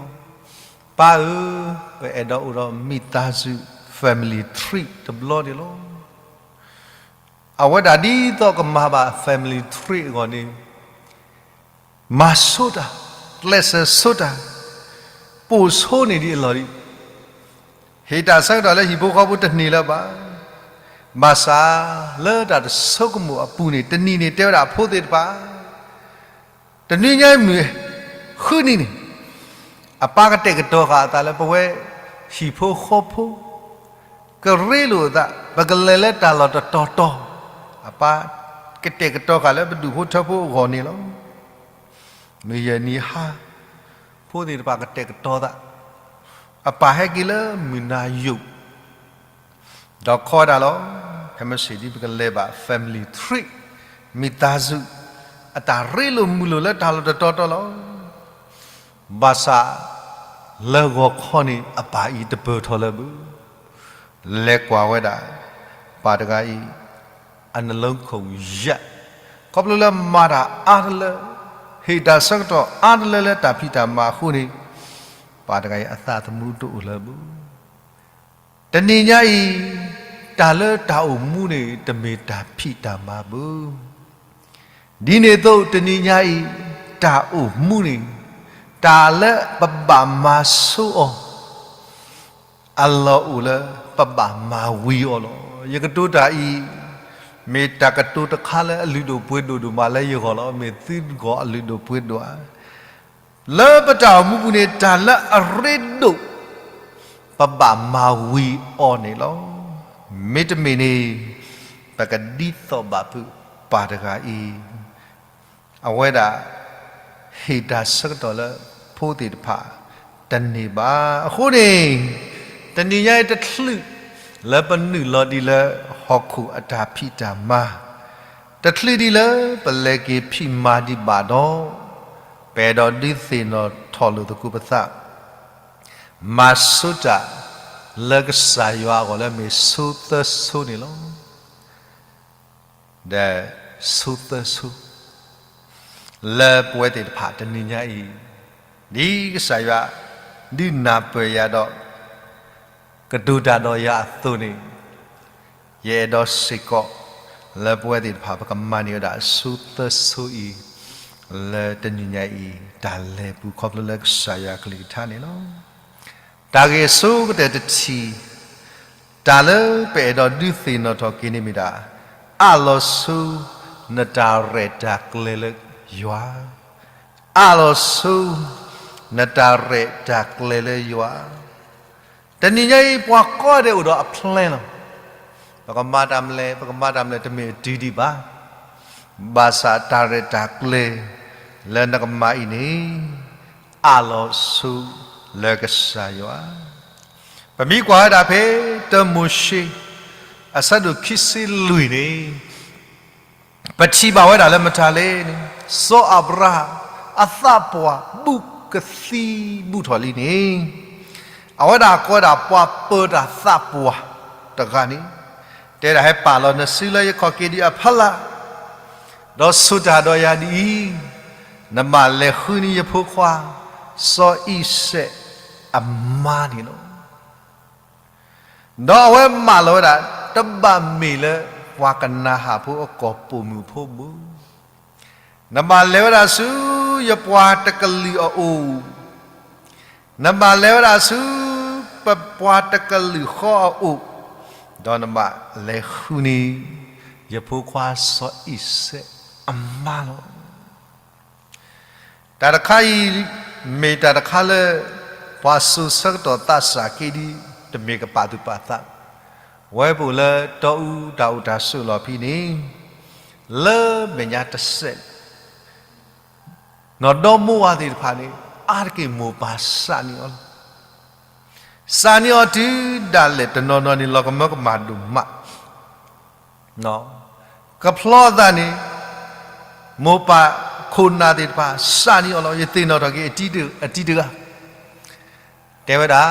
ပၢ်ဧၢ, ပအဲၣ်ဒိးအိၣ်ဒီးမံသးစူၤ family trip တဘျီန့ၣ်လီၤ. အဝဲဒၣ်ဒ်သိးကမၤဘၣ် family trip အဂီၢ်န့ၣ် မၤဆိတၢ်, ကျဲးစၢးဆိတၢ်, ပိာ်ဆိန့ၢ်ဒံးအလီၢ်ဒံး, ဟ့ၣ်တၢ်ဆၢကတီၢ်လၢဟံၣ်ဖိဃီဖိတန့ၢ်လၢၤဘၣ်. ဘၣ်ဆၣ်လၢတၢ်တဆိကမိၣ်အပူၤန့ၣ် တနံၤန့ၣ်တဲဝဲဒၣ်အဖိသ့ၣ်တဖၣ် တနွံညါမုၢ်ဃုနံၤန့ၣ် အပၢ်ကတဲာ်ကတီၤဃာ်အသးလၢပဝဲဟံၣ်ဖိဃီဖိ ကရ့လိာ်အသး ပကလဲၤလၢတၢ်လီၢ်တတီၤတီၤ, အပၢ်ကတဲာ်ကတီၤဃာ်လၢပဒူၣ်ဖိထၢဖိအဂီၢ်န့ၣ်လီၤ. မုၢ်ယဲၢ်နံၤဟါ ဖိသ့ၣ်တဖၣ်ကတဲာ်ကတီၤသး, အပၢ်ဟဲက့ၤလၢမုၢ်နၤယိာ် ဒီးခီဒၣ်လီၤ, ဖဲမ့ၢ်စံးဒ်ပကလဲၤဘၣ် family trip မံသးစူၤ အတၢ်ရ့လိာ်မုာ်လိာ်လၢတၢ်လီၢ်တတီၤတီၤလီၤ. ဘၣ်ဆၣ် လၢဂီၤခီန့ၣ် အပၢ်အံၤတပၢၢ်ထီၣ်လၢၤဘၣ်. လဲၤကွၢ်ဝဲဒၣ် ပၢ်တဂၤအံၤ အနလုံးခုန်ယာဉ် ခီဖျိလၢမၤတၢ်အါတလၢ ဟ့ၣ်တၢ်ဆၢကတီၢ်အါတလၢလၢတၢ်ဖံးတၢ်မၤအဃိန့ၣ် ပၢ်တဂၤအံၤအသးသမူတအိၣ်လၢၤဘၣ်. တနံၤညါအံၤ တၢ်လၢတၢ်အိၣ်မူန့ၣ် တမ့ၢ်တၢ်ဖံးတၢ်မၤဘၣ်. ဒ်န့ၣ်အသိး တနံၤညါအံၤ တၢ်အိၣ်မူန့ၣ် တၢ်လၢပဘၣ်မၤဆိအီၤ အလီၢ်အိၣ်လၢပဘၣ်မၤဝံၤအီၤလီၤ. ယကတိၤတၢ်အံၤ မ့ၢ်တၢ်ကတိၤတခါလၢအလုၢ်ဒိၣ်ပှ့ၤဒိၣ်ဒိၣ်မးလၢယဂီၢ်လီၤ. မ့ၢ်သုဂီၢ်အလုၢ်ဒိၣ်ပှ့ၤဒိၣ်ဧါ. လၢပတၢ်အိၣ်မူပူၤန့ၣ် တၢ်လၢအရ့ဒိၣ် ပဘၣ်မၤဝံၤအီၤန့ၣ်လီၤ. မ့တမ့ၢ်န့ၣ် ပကဒ်သိးဘၣ်ဖုးပၢ်တဂၤအံၤ အဝဲဒၣ် ဟ့ၣ်တၢ်ဆၢကတီၢ်လၢဖိသ့ၣ်တဖၣ် တန့ၢ်ဘၣ်. အဃိန့ၣ် တနံၤညါအံၤတချုး လၢပနုာ်လီၤဒံးလၢဟီၣ်ခိၣ်အတၢ်ဖံးတၢ်မၤ, တချုးဒံးလၢပလဲၤက့ၤဖံးမၤဒံးဘၣ်ဒီး ပအဲၣ်ဒိးဒုးသ့ၣ်နီၣ်ထီၣ်လိာ်သကိးပသး မၤဆိတၢ် လၢကစၢ်ယွၤအဂီၢ်လၢမ့ၢ်ဆိသၢဆိန့ၣ်လီၤ. ဒီးဆိသၢဆိ လၢပဝဲသ့ၣ်တဖၣ်တနံၤညါအံၤ ဒ်ကစၢ်ယွၤ ဒုးနၢ်ပၢၢ်ယၤဒီး ကတိၤတၢ်ဒီးယၤအသိးန့ၣ် ယအဲၣ်ဒိးစ့ၢ်ကီး လၢပဝဲသ့ၣ်တဖၣ် ပကမၤန့ၢ်ဝဲဒၣ်ဆိသၢဆိအံၤ လၢတနံၤညါအံၤ တၢ်လဲၤပူၤခီဖျိလၢကစၢ်ယွၤကလုၢ်ကထါန့ၣ်လီၤ. တၢ်ဂ့ၢ်အဆိကတၢၢ်တထံၣ်, တၢ်လၢပအဲၣ်ဒိးဒုးသ့ၣ်နီၣ်ထီၣ်က့ၤန့ၣ်မ့ၢ်ဒၣ် အၢၣ်လီၤဆိ နတၢ်ရဲၣ်တၢ်ကျဲၤလၢယွၤ, အၢၣ်လီၤဆိ နတၢ်ရဲၣ်တၢ်ကျဲၤလၢယွၤ. တနံၤညါအံၤ ပှၤကိးဂၤဒဲးအိၣ်ဒီးအ plan လီၤ. ပကမၤတၢ်မနုၤလဲၣ်, ပကမၤတၢ်မနုၤလဲၣ် တမ့ၢ်အတုၤဒံးဘၣ်. ဘၣ်ဆၣ်တၢ်ရဲၣ်တၢ်ကျဲၤ လၢနကမၤအံၤန့ၣ် အၢၣ်လီၤဆိလၢကစၢ်ယွၤ. ပမ့ၢ်ကွၢ်ဝဲဒၣ်ဖဲ တၢမိၤၡ့ အဆၢဒိၣ်ခံဆံလွံၢ်န့ၣ် ပထံၣ်ဘၣ်ဝဲဒၣ်လၢမတၤလဲၣ်န့ၣ်, စီၤအၤဘြၤဟၣ် အသးပှၢ်ဘူၣ်ကသံဘူးထီၣ်လံန့ၣ်, အဝဲဒၣ်ကိးဝဲဒၣ်ပှၤပၢၤတၢ်သးပှၢ်တဂၤန့ၣ်, တဲဒၣ်ဟဲပာ်လီၤနစုလၢယခီၣ်က့ၤဒံးအဖီလာ်, ဒီးဆိၣ်တၢ်ဒီးယၤဒ်အံၤ, နဘၣ်လဲၤဃုန့ၢ်ယဖိခွါ စီၤအံၤစဲးအမါန့ၣ်လီၤ. ဒီးအဝဲမၢလီၤဝဲဒၣ် တဘၣ်မ့ၢ်လၢပှၤကနၤဧၣ်ဖိအကီၢ်ပိာ်မုၣ်ဖိဘၣ်. နဘၣ်လဲၤဝဲဒၣ်ဆူယပှၤတကလုာ်အအိၣ်, နဘၣ်လဲၤဝဲဒၣ်ဆူပပှၤတကလုာ်ဃီအအိၣ်, ဒီးနဘၣ်လဲၤဃုန့ၢ် ယဖိခွါစီၤအံၤစဲးအမါလီၤ. တၢ်တခါအံၤ မ့ၢ်တၢ်တခါလၢ ပှၤစိၤဆၢကတီၢ်သးစၢ်က့ဒ် တမ့ၢ်ကပာ်သူၣ်ပာ်သး, ဝဲပအိၣ်လၢတီအူတၢ်အိၣ်တၢ်ဆိးလီၢ်ဖဲန့ၣ်, လၢမဲာ်ညါတစဲး နီၢ်ဒီမိၢ်ဝၤသ့ၣ်တဖၣ်န့ၣ် အါတက့ၢ်မိၢ်ပၢ်စးန့ၢ်အီၤလီၤ. စးန့ၢ်အီၤတုၤဒၣ်လဲာ်တနီၤနီၤန့ၣ် လီၤကမၢကမၣ်ဒိၣ်မး ကဖျီအသးန့ၣ် မိၢ်ပၢ်ခိၣ်နၢ်သ့ၣ်တဖၣ် စးန့ၢ်အီၤလီၤ. ယသ့ၣ်နီၣ်ထီၣ်က့ၤအတံၤတဂၤ တဲဝဲဒၣ်,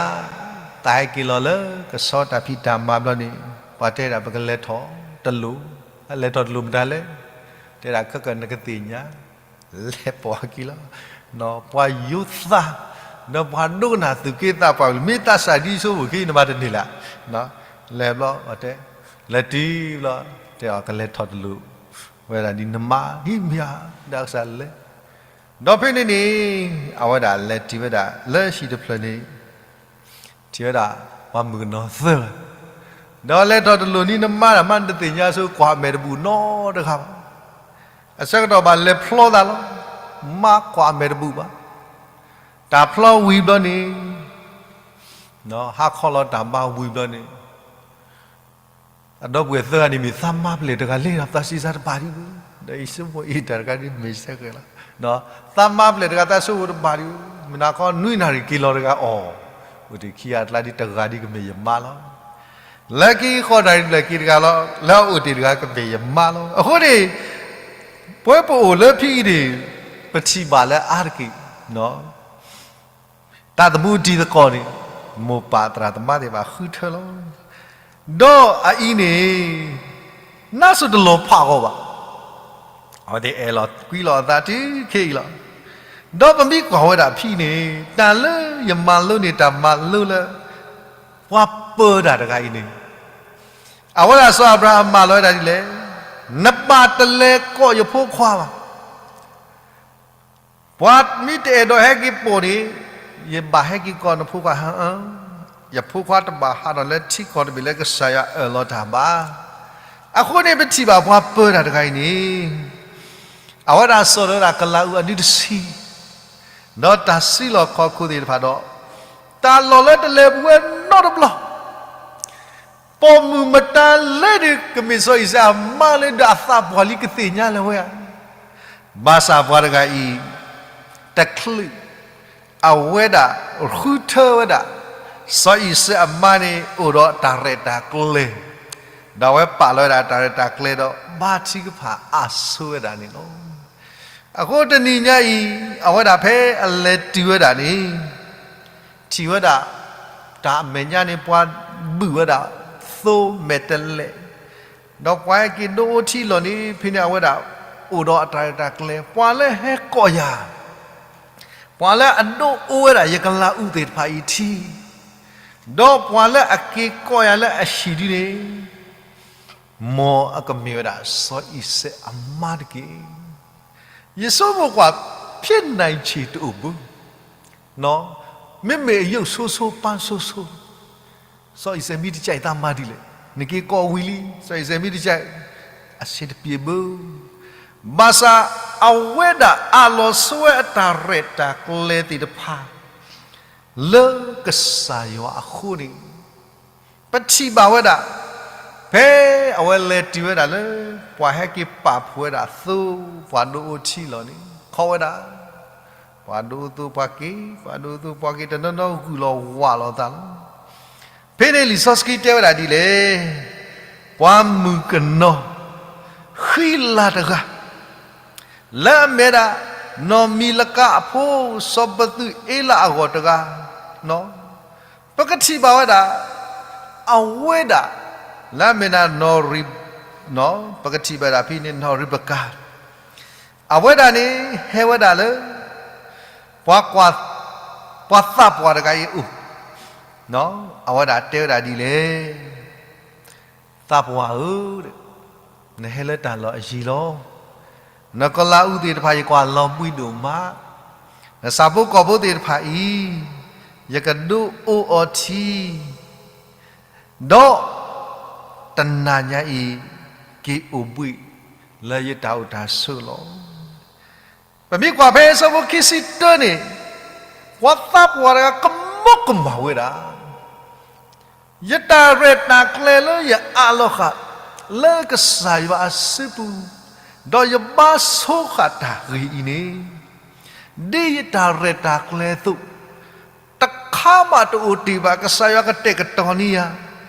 သးဟဲက့ၤလီၤလၢကဆီတၢ်ဖံးတၢ်မၤဘျီန့ၣ် ပှၤတဲဒၣ်ပကလဲၤထီၣ်တလိၣ်, လဲၤထီၣ်တလိၣ်မတၤလဲၣ်, တဲဒၣ်ခဲကနကသ့ၣ်ညါ လဲၤပိာ်အခံလီၤ. ပှၤယိၤသး ဒီးပှၤဒိကနၣ်သူၣ်က့သးပှၢ်ကလုာ် မ့ၢ်သးစၢ်ဒ်ဆိဝဲခံ နမၤတန့ၢ်လၢ်. လဲၤဘျီ တဲ, လဲၤတုၤဘျီ တဲအီၤကလဲၤထီၣ်တလိၣ်, ဝဲဒၣ်ဒ်နမါဒ်မ့ၢ်ဧါ, ဒီးကစၢ်လဲၤ, ဒီးဖဲန့ၣ်န့ၣ် အဝဲဒၣ်လဲၤတုၤဝဲဒၣ်လၢဟံၣ်တဖျၢၣ်န့ၣ် ထံၣ်ဝဲဒၣ် ပှၤမုၣ်ကနီၤသၢဂၤ, ဒီးလဲၤထီၣ်တလိၣ်န့ၣ် နမါဒၣ်မါနတသ့ၣ်ညါဆိ ကွၢ်အမဲာ်တဘူၣ်နီတဂၤဘၣ်. အဆၢကတီၢ်ဘၣ်လဲၤဖျီသးလီၤ, မါကွၢ်အမဲာ်တဘူၣ်ဘၣ်. တၢ်ဖျီဝံၤဘျီန့ၣ် ဟးခီလီၤတၢ်မါဝံၤဘျီန့ၣ် အဒီပုၢ်ဝဲၢ်သၢဂၤန့ၣ်မ့ၢ်သးမါပျဲၢ်တဂၤလဲၣ်ဒီး သးစံးစါတဘၣ်ဒံးဘၣ်, ဒီးအံၤဆိကမိၣ်အံၤတၢ်တခါဒ်မ့ၢ်ဆဲဃဲၤလီၤ, သးမါပျဲၢ်တဂၤသးဆိကမိၣ်တဘၣ်ဒံး, မုၢ်နၤခီနွံနၣ်ရံၣ်က့ၤလီၤတဂၤအီၤ, အိၣ်တ့ၢ်ခံဂၤအကျါဒ်တဂၤဒ်ကမ့ၢ်ယမါလီၤ. လၢခံဃီတၢ်ရံၣ်တဖျၢၣ်က့ၤတဂၤလီၤ, လၢအအိၣ်တ့ၢ်တဂၤကမ့ၢ်ယမါလီၤ. အဃိန့ၣ် ပဝဲပအိၣ်လၢဖံအံၤန့ၣ် ပထံၣ်ဘၣ်လၢအါတက့ၢ် တၢ်သမူတံၤသကိးန့ၣ် မိၢ်ပၢ်သရၣ်သမါသ့ၣ်တဖၣ်ဃုထၢလီၤ. ဒီးအအံၤန့ၣ် နါစိၤတလီၤဖးဂီၢ်ဘၣ်. အဝဲသ့ၣ်အဲၣ်လီၤကွံလီၤအသးတုၤခဲအံၤလီၤ. ဒီးပမ့ၢ်ကွၢ်ဝဲဒၣ်ဖဲအံၤန့ၣ် တၢ်လၢယမၤလိန့ၢ်တၢ်မၤလိလၢ ပှၤပၢၤတၢ်တဂၤအံၤန့ၣ် အဝဲဒၣ်စီၤအၤဘြၤဟၣ်မၢလီၤဝဲဒၣ်ဒ်လဲၣ်, နဘၣ်တလဲၤကိးယဖိခွါဘၣ်. ပှၤမ့ၢ်တအဲၣ်ဒိးဟဲက့ၤပိာ်န့ၣ် ယဘၣ်ဟဲက့ၤကိးနဖိခွါဧၢ, ယဖိခွါတဘၣ်ဟးထီၣ်လၢထံကီၢ်တဘ့ၣ်လၢကစၢ်ယွၤအၢၣ်လီၤတၢ်ဘၣ်. အဃိန့ၣ် ပထံၣ်ဘၣ်ပှၤပၢၤတၢ်တဂၤအံၤန့ၣ် အဝဲဒၣ်စိာ်ထီၣ်ဝဲဒၣ်ကလၤအုးအနွံတဆံ, ဒီးတၢ်စုလီၢ်ခီၣ်ခိၣ်သ့ၣ်တဖၣ်ဒီး တၢ်လီၢ်လၢတလဲၤပဝဲနီတဘျီ ပိာ်မုၣ်မတၤလဲၣ်န့ၣ် ကမ့ၢ်စီၤအံၤစဲးအမါလၢဒီးအသးပှၢ်လံကသ့ၣ်ညါလၢၤဝဲဧါ. ဘၣ်ဆၣ်ပှၤတဂၤအံၤ တချုး အဝဲဒၣ်ဃုထၢဝဲဒၣ် စီၤအံၤစဲးအမါန့ၣ် အိၣ်ဒီးတၢ်ရဲၣ်တၢ်ကျဲၤ, ဒီးအဝဲပာ်လီၤဝဲဒၣ်တၢ်ရဲၣ်တၢ်ကျဲၤဒီး ဘါထုကဖၣ်အါဆိဝဲဒၣ်န့ၣ်လီၤ. အဃိတနံၤညါအံၤ အဝဲဒၣ်ဖဲအလဲၤတုၤဝဲဒၣ်န့ၣ် ထံၣ်ဝဲဒၣ် တၢ်အမဲာ်ညါန့ၣ် ပှၤဘုၣ်ဝဲဒၣ်သိမဲာ်တဲးလဲး, ဒီးပှၤဟဲက့ၤဒိးအိၣ်ထံလီၢ်န့ၣ် ဖဲန့ၣ်အဝဲဒၣ်အိၣ်ဒီးအတၢ်ရဲၣ်တၢ်ကျဲၤ, ပှၤလၢဟဲကိးယၤ, ပှၤလၢအဒိးအိၣ်ဝဲဒၣ်ယကလၤအုးသ့ၣ်တဖၣ်အံၤထံ, ဒီးပှၤလၢအက့ၤကိးယၤလၢအဟံၣ်ဒ်န့ၣ် မ်အကမ့ၢ်ဝဲဒၣ်စီၤအံၤစဲးအမါတက့ၢ်. ယဆိကမိၣ်ကွၢ် ဖျဲးနံၣ်ဆံးတအိၣ်ဘၣ်, မ့မ့ၢ်အယိာ်ဆိဆိပၢ်ဆိဆိ, စီၤအံၤစဲးမ့ၢ်တကဲအံၤသးမါဒ်လဲၣ်, နက့ၤကိးဝံၤလံ, စီၤအံၤစဲးမ့ၢ်တကဲအံၤ အဆင်တပြေဘၣ်. ဘၣ်ဆၣ်အဝဲဒၣ်အးလီၤဆိဝဲအတၢ်ရဲၣ်တၢ်ကျဲၤသ့ၣ်တဖၣ် လၢကစၢ်ယွၤအဃိန့ၣ် ပထံၣ်ဘၣ်ဝဲဒၣ် ဖဲအဝဲလဲၤတုၤဝဲဒၣ်လၢ ပှၤဟဲက့ၤပာ်ဖှိၣ်ဝဲဒၣ်သိ ပှၤဒိးအိၣ်ထံလီၢ်န့ၣ် ခီဝဲဒၣ် ပှၤဒိးအိၣ်သိပှၤက့ၤ, ပှၤဒိးအိၣ်သိပှၤက့ၤ တနီၤနီၤဂုာ်လီၤဝးလီၤသးလီၤ. ဖဲန့ၣ်လံာ်စီဆှံတဲဝဲဒၣ်ဒ်လဲၣ်, ပှၤမုၣ်ကနီၤ ဃံလၤတဂၤ လၢအမ့ၢ်ဝဲဒၣ် နီၢ်မံၤလကးအဖိ စီၤပသူၣ်အ့လးအဂီၢ်တဂၤ, ပကထံၣ်ဘၣ်ဝဲဒၣ် အဝဲဒၣ် လၢအမ့ၢ်ဝဲဒၣ် ပကထံၣ်ဘၣ်ဒၣ်ဖဲန့ၣ် နီၢ်ရံးဘကၤ အဝဲဒၣ်န့ၣ် ဟဲဝဲဒၣ်လၢ ပှၤ ပှၤသးပှၢ်တဂၤအံၤအအိၣ်, အဝဲဒၣ်တဲဝဲဒၣ်ဒ်လဲၣ်, သးပှၢ်ဧၢ, နဟဲလၢတၢ်လီၢ်အယံၤလီၤ. နကီၢ်လၤအူသ့ၣ်တဖၣ် ယကွၢ်လီၤဘှံးဒိၣ်မး, နဆၣ်ဖိကီၢ်ဖိသ့ၣ်တဖၣ်အံၤ ယကဒုးအိၣ်အီၤထံ ဒီးတနၤညါအံၤ က့ၤအိၣ်ဘှံးလၢယတၢ်အိၣ်တၢ်ဆိးလီၤ. ပမ့ၢ်ကွၢ်ဖဲအဆၢဖိခံဆံတၢန့ၣ်, ပှၤသးပှၢ်တဂၤကမီကမၣ်ဝဲဒၣ်, ယတၢ်ရဲၣ်တၢ်ကျဲၤလၢယအးလီၤဃာ် လၢကစၢ်ယွၤအစုပူၤ, ဒီးယဘါဆိဃာ်တၢ်ဂ့ၢ်အံၤန့ၣ်, ဒ်ယတၢ်ရဲၣ်တၢ်ကျဲၤအသိး, တခါဘၣ်တအိၣ်တ့ၢ်ဘၣ် ကစၢ်ယွၤကတဲာ်ကတီၤန့ၢ်ယၤ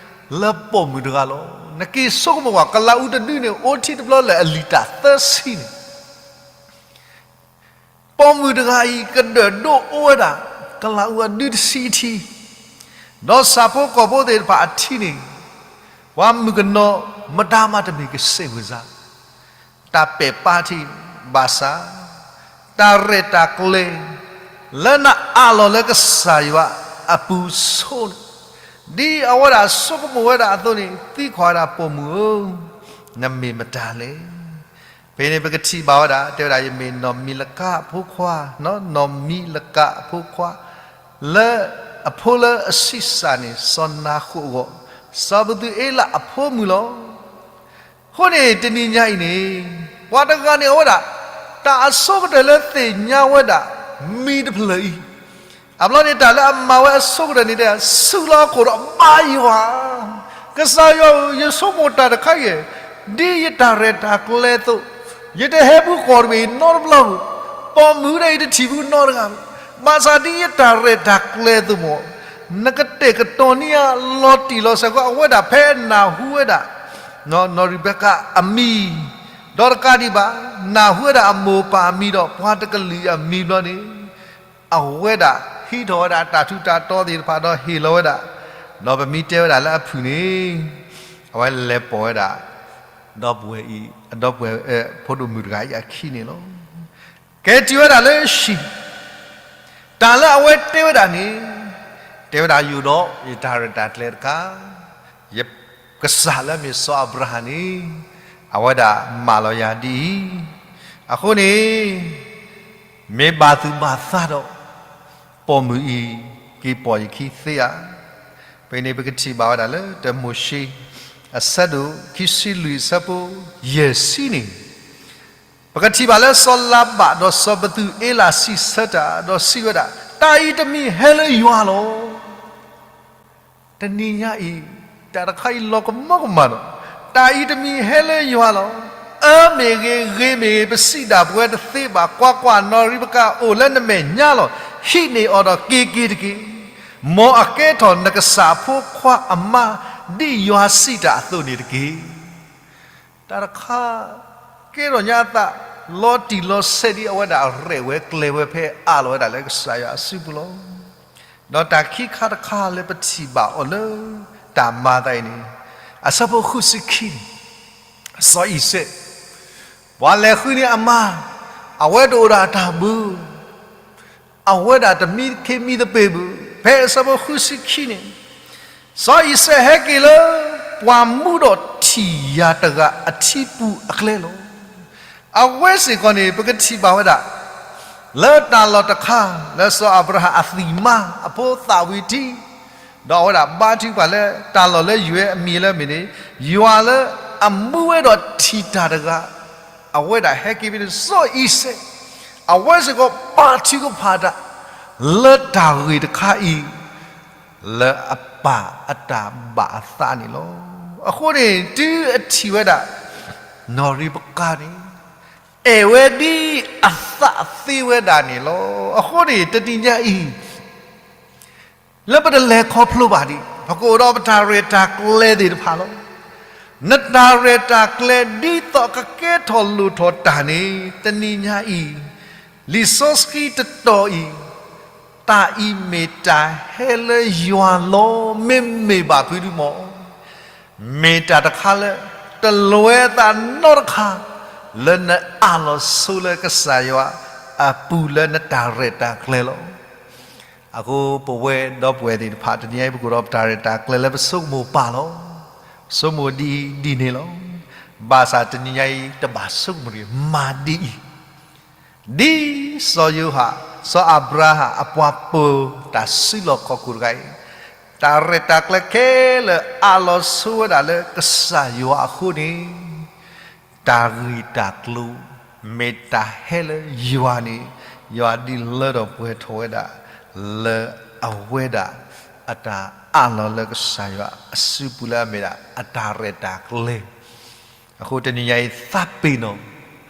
လၢပိာ်မုၣ်တဂၤလီၤ. နက့ၤဆိကမိၣ်ကွၢ် ကလၤအူတဒုန့ၣ် အိၣ်ထံတဘျီလၢအလံာ်တၢ်သၢဆံန့ၣ် ပိာ်မုၣ်တဂၤအံၤ ကဒၢၣ်ဒိၣ်အိၣ်ဝဲဒၣ် ကလၤအူအဒုတဆံအထံ, ဒီးဆၣ်ဖိကီၢ်ဖိသ့ၣ်တဖၣ်အထံန့ၣ်, ပှၤမုၣ်ကနီၤမတၤမးတမ့ၢ်ကစဲးဝဲစါ, တၢ်ပဲာ်ပာ်ထံ ဘၣ်ဆၣ်, တၢ်ရဲၣ်တၢ်ကျဲၤ လၢနအးလီၤလၢကစၢ်ယွၤအပူၤဆိန့ၣ်, ဒ်အဝဲဒၣ်ဆိကမိၣ်ဝဲဒၣ်အသိးန့ၣ် သံကွၢ်ဝဲဒၣ်ပိာ်မုၣ်ဧၢ, နမ့ၢ်မတၤလဲၣ်. ဖဲန့ၣ်ပကထံၣ်ဘၣ်ဝဲဒၣ် တဲဝဲဒၣ် ယမ့ၢ်နီၢ်မံၤလကးအဖိခွါ, နီၢ်မံၤလကးအဖိခွါ, လၢအဖိလၢအဆံးစၢ်န့ၣ် စီၤနၤဃိၣ်အဂီၢ်, စီၤပသူၣ်အ့လးအဖိမုၣ်လီၤ. အဃိန့ၣ် တနံၤညါအံၤန့ၣ်, ပှၤတဂၤန့ၣ်အဝဲဒၣ် တၢ်အဆိကတၢၢ်လၢသ့ၣ်ညါဝဲဒၣ် မံၤတဖျၢၣ်အံၤ, အဘျီန့ၣ် တၢ်လၢအမၤဝဲအဆိကတၢၢ်န့ၣ် တဲ ဆူးလီၤအခိၣ်ဒီးဘါယွၤ, ကစၢ်ယွၤဧၢ, ယဆိကမိၣ်တၢ်တခါအံၤ, ဒ်ယတၢ်ရဲၣ်တၢ်ကျဲၤအသိး, ယတဟဲဘူးကီၢ်တဘ့ၣ်နီတဘျီဘၣ်, ပိာ်မုၣ်ဒၣ်အံၤတထံၣ်ဘူးနီတဂၤဘၣ်, ဘၣ်ဆၣ်ဒ်ယတၢ်ရဲၣ်တၢ်ကျဲၤအသိးမ့ၢ်, နကတဲာ်ကတီၤန့ၢ်ယၤလီၤတံၢ်လီၤဆဲးဃီ, အဝဲဒၣ်ဖဲနၢ်ဟူဝဲဒၣ် နီၢ်ရံးဘကၤအမံၤ, ဒီးတကးဒံးဘၣ်, နၢ်ဟူဝဲဒၣ်အမိၢ်ပၢ်အမံၤဒီး ပှၤတကလုာ်အမံၤဘျီန့ၣ်, အဝဲဒၣ်ဟံးထီၣ်ဝဲဒၣ်တၢ်ထူးတၢ်တီးသ့ၣ်တဖၣ်ဒီးဟ့ၣ်လီၤဝဲဒၣ်, ဒီးပမ့ၢ်တဲဝဲဒၣ်လၢအဖုၣ်န့ၣ်, အဝဲလဲၤပိာ်ဝဲဒၣ် ဒီပုၢ်ဝဲၢ်အံၤ, ဒီပုၢ်ဝဲၢ် ဖိဒိၣ်မုၣ်တဂၤအံၤအခံန့ၣ်လီၤ. က့ၤတုၤဝဲဒၣ်လၢဟံၣ်, တၢ်လၢအဝဲတဲဝဲဒၣ်န့ၣ်, တဲဝဲဒၣ်ယိၣ်ဒီးယတၢ်ရဲၣ်တၢ်ကျဲၤတခါ, ယကစၢ်လၢအမ့ၢ်စီၤအၤဘြၤဟၣ်န့ၣ်, အဝဲဒၣ်မၢလီၤယၤဒ်အံၤ, အဃိန့ၣ် မ့ၢ်ဘၣ်သူၣ်ဘၣ်သးဒီး ပိာ်မုၣ်အံၤ က့ၤပိာ်ယခံသ့ဧါ. ဖဲန့ၣ်ပကထံၣ်ဘၣ်ဝဲဒၣ်လၢတၢမိၤၡ့ အဆၢဒိၣ်ခံဆံလွံၢ်အဆၢဖိယဲၢ်ဆံန့ၣ်, ပကထံၣ်ဘၣ်လၢစီၤလၤဘၣ်ဒီးစီၤပသူၣ်အ့လးစံးဆၢတၢ်ဒီးစံးဝဲဒၣ်, တၢ်အံၤတမံၤဟဲလၢယွၤလီၤ. တနံၤညါအံၤ, တၢ်တခါအံၤလီၤကမီကမၣ်ဒီး, တၢ်အံၤတမံၤဟဲလၢယွၤလီၤ. အၢမ့ၢ်ဂ့ၤ, ဂ့ၤမ့ၢ်ဂ့ၤ, ပစံးဒၣ်ပဝဲတသ့ဘၣ်, ကွၢ်ကွၢ်, နီၢ်ရံးဘကၤအိၣ်လၢနမဲာ်ညါလီၤ. ဟံးန့ၢ်အီၤဒီးက့ၤက့ၤတက့ၢ်. မ်အကဲထီၣ်နကစၢ်အဖိခွါအမါ, ဒ်ယွၤစံးတၢ်အသိးန့ၣ်တက့ၢ်. တၢ်တခါ ကဲထီၣ်ညါအသး လီၤတံၢ်လီၤဆဲးဒ်အဝဲဒၣ်ရဲၣ်ဝဲကျဲၤဝဲဖဲအးလီၤဝဲဒၣ်လၢကစၢ်ယွၤအစုပူၤလီၤ. ဒီးတၢ်ခံခါတခါလၢပထံၣ်ဘၣ်အီၤလၢတၢ်မၤအသးအံၤန့ၣ်, အဆၢဖိဃုဆံခံန့ၣ်, စီၤအံၤစဲး ပှၤလဲၤဃုန့ၢ်အမါ, အဝဲတအိၣ်ဒီးအတၢ်ဘၢ အဝဲဒၣ်တမံခ့မံသပ့ၤဘၣ်, ဖဲအဆၢဖိဃုဆံခံန့ၣ်, စီၤအံၤစဲးဟဲက့ၤလၢ ပှၤမူဒီးထံၣ်ယၤတဂၤအထံပူၤအကျဲလီၤ. အဝဲစ့ၢ်ကီးန့ၣ် ပကထံၣ်ဘၣ်ဝဲဒၣ် လၢတၢ်လီၢ်တခါ လၢစီၤအၤဘြၤဟၣ်အသံၣ်မါအဖိသၣ်ဝံၤထံ ဒီးအဝဲဒၣ်ဘါထုကဖၣ်လၢတၢ်လီၢ်လၢယွၤအမံၤလၢမ့ၢ်န့ၣ်, ယွၤလၢအမူဝဲဒီးထံၣ်တၢ်တဂၤ, အဝဲဒၣ်ဟဲက့ၤဖဲန့ၣ် စီၤအံၤစဲး, အဝဲစ့ၢ်ကီးဘါထုကဖၣ်တၢ် လၢတၢ်ဂ့ၢ်တခါအံၤ လၢအပၢ်အတၢ်ဘၣ်အသးန့ၣ်လီၤ. အဃိန့ၣ် တုၤအထံၣ်ဝဲဒၣ် နီၢ်ရံးဘကၤန့ၣ် အဲၣ်ဝဲဒ်အသးသ့ဝဲဒၣ်န့ၣ်လီၤ. အဃိန့ၣ် တနံၤညါအံၤ လၢပတလဲၤခီဖျိဘၣ်ဒံး ပကအိၣ်ဒီးပတၢ်ရဲၣ်တၢ်ကျဲၤသ့ၣ်တဖၣ်လီၤ. နတၢ်ရဲၣ်တၢ်ကျဲၤဒ်သိးကကဲထီၣ်လိၣ်ထီၣ်တၢ်န့ၣ် တနံၤညါအံၤ လံာ်စီဆှံတတီၤအံၤ တၢ်အံၤမ့ၢ်တၢ်ဟဲလၢယွၤလီၤ. မ့မ့ၢ်ဘၣ်ဖုဒုမီၢ် မ့ၢ်တၢ်တခါလၢ တလဲၤသးနီတခါ လၢနအၢၣ်လီၤဆိလၢကစၢ်ယွၤအပူၤလၢနတၢ်ရဲၣ်တၢ်ကျဲၤလီၤ. အဃိပဝဲဒီပုၢ်ဝဲၢ်သ့ၣ်တဖၣ် တနံၤအံၤပကအိၣ်ဒီးပတၢ်ရဲၣ်တၢ်ကျဲၤလၢပဆိကမိၣ်ပာ်လီၤ. ဆိကမိၣ်ဒ်အံၤဒ်န့ၣ်လီၤ. ဘၣ်ဆၣ်တနံၤညါအံၤတဘၣ်ဆိကမိၣ်တဂ့ၤ, မၤဒ်အံၤ, ဒ်စီၤယိၤဟၣ်, စီၤအၤဘြၤဟၣ်အပှၤပၢၤတၢ်စုလီၢ်ခီၣ်ခိၣ်တဂၤအံၤ, တၢ်ရဲၣ်တၢ်ကျဲၤခဲလၢာ်အၢၣ်လီၤဆိဝဲဒၣ်လၢကစၢ်ယွၤအဃိန့ၣ် တၢ်ဂ့ၢ်တၢ်ကျိၤ မ့ၢ်တၢ်ဟဲလၢယွၤန့ၣ် ယွၤဒုးလၢထီၣ်ပှဲၤထီၣ်ဝဲဒၣ် လၢအဝဲဒၣ် အတၢ်အၢၣ်လီၤလၢကစၢ်ယွၤအစုပူၤလၢအမ့ၢ်ဒၣ် အတၢ်ရဲၣ်တၢ်ကျဲၤ. အဃိတနံၤညါအံၤ သးပ့ၤနီၣ်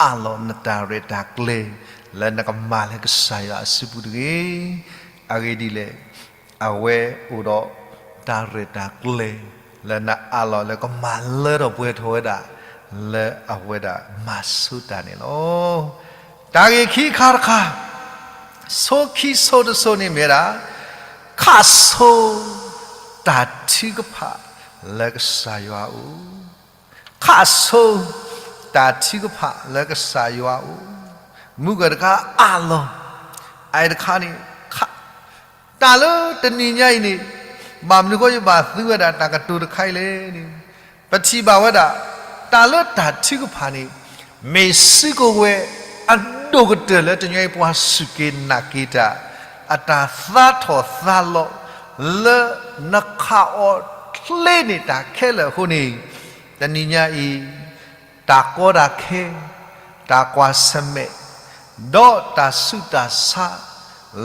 အၢၣ်လီၤနတၢ်ရဲၣ်တၢ်ကျဲၤ လၢနကမၤလၢကစၢ်ယွၤအစုပူၤတဂ့ၤ. အဂ့ၢ်ဒ်လဲၣ် အဝဲအိၣ်ဒီးတၢ်ရဲၣ်တၢ်ကျဲၤ လၢနအၢၣ်လီၤလၢကမၤလၢထီၣ်ပှဲၤထီၣ်ဝဲဒၣ် လၢအဝဲဒၣ်မၤဆိတၢ်န့ၣ်လီၤ. တၢ်ဂ့ၢ်ခံခါတခါ, ဆိခံဆိတဆိန့ၣ်မ့ၢ်ဝဲဒၣ် ခးဆိ တၢ်ထုကဖၣ်လၢကစၢ်ယွၤအအိၣ်, ခးဆိ တၢ်ထုကဖၣ်လၢကစၢ်ယွၤအအိၣ်, မုၢ်ဂၢၢ်တခါအၢၣ်လီၤ, အအံၤတခါန့ၣ် ခး တၢ်လၢတနံၤညါအံၤန့ၣ် ဘၣ်မနုၤဃိယဘၣ်သူဝဲဒၣ်တၢ်ကတိၤတခါအံၤလဲၣ်န့ၣ် ပထံၣ်ဘၣ်ဝဲဒၣ် တၢ်လၢတၢ်ထုကဖၣ်န့ၣ် မ့ၢ်စုကဝဲၤအဒိၣ်ကတၢၢ်လၢတနံၤညါအံၤပှၤစူၢ်က့ၤနာ်က့ၤတၢ် အတၢ်သါထီၣ်သါလီၤ လၢနခးအီၤချ့န့ၢ်တၢ်ခဲလၢာ်အဃိန့ၣ် တနံၤညါအံၤ တၢ်ကီတၢ်ခဲ, တၢ်ကွၢ်ဆၢၣ်မဲာ်, ဒီးတၢ်ဆူးတၢ်ဆါ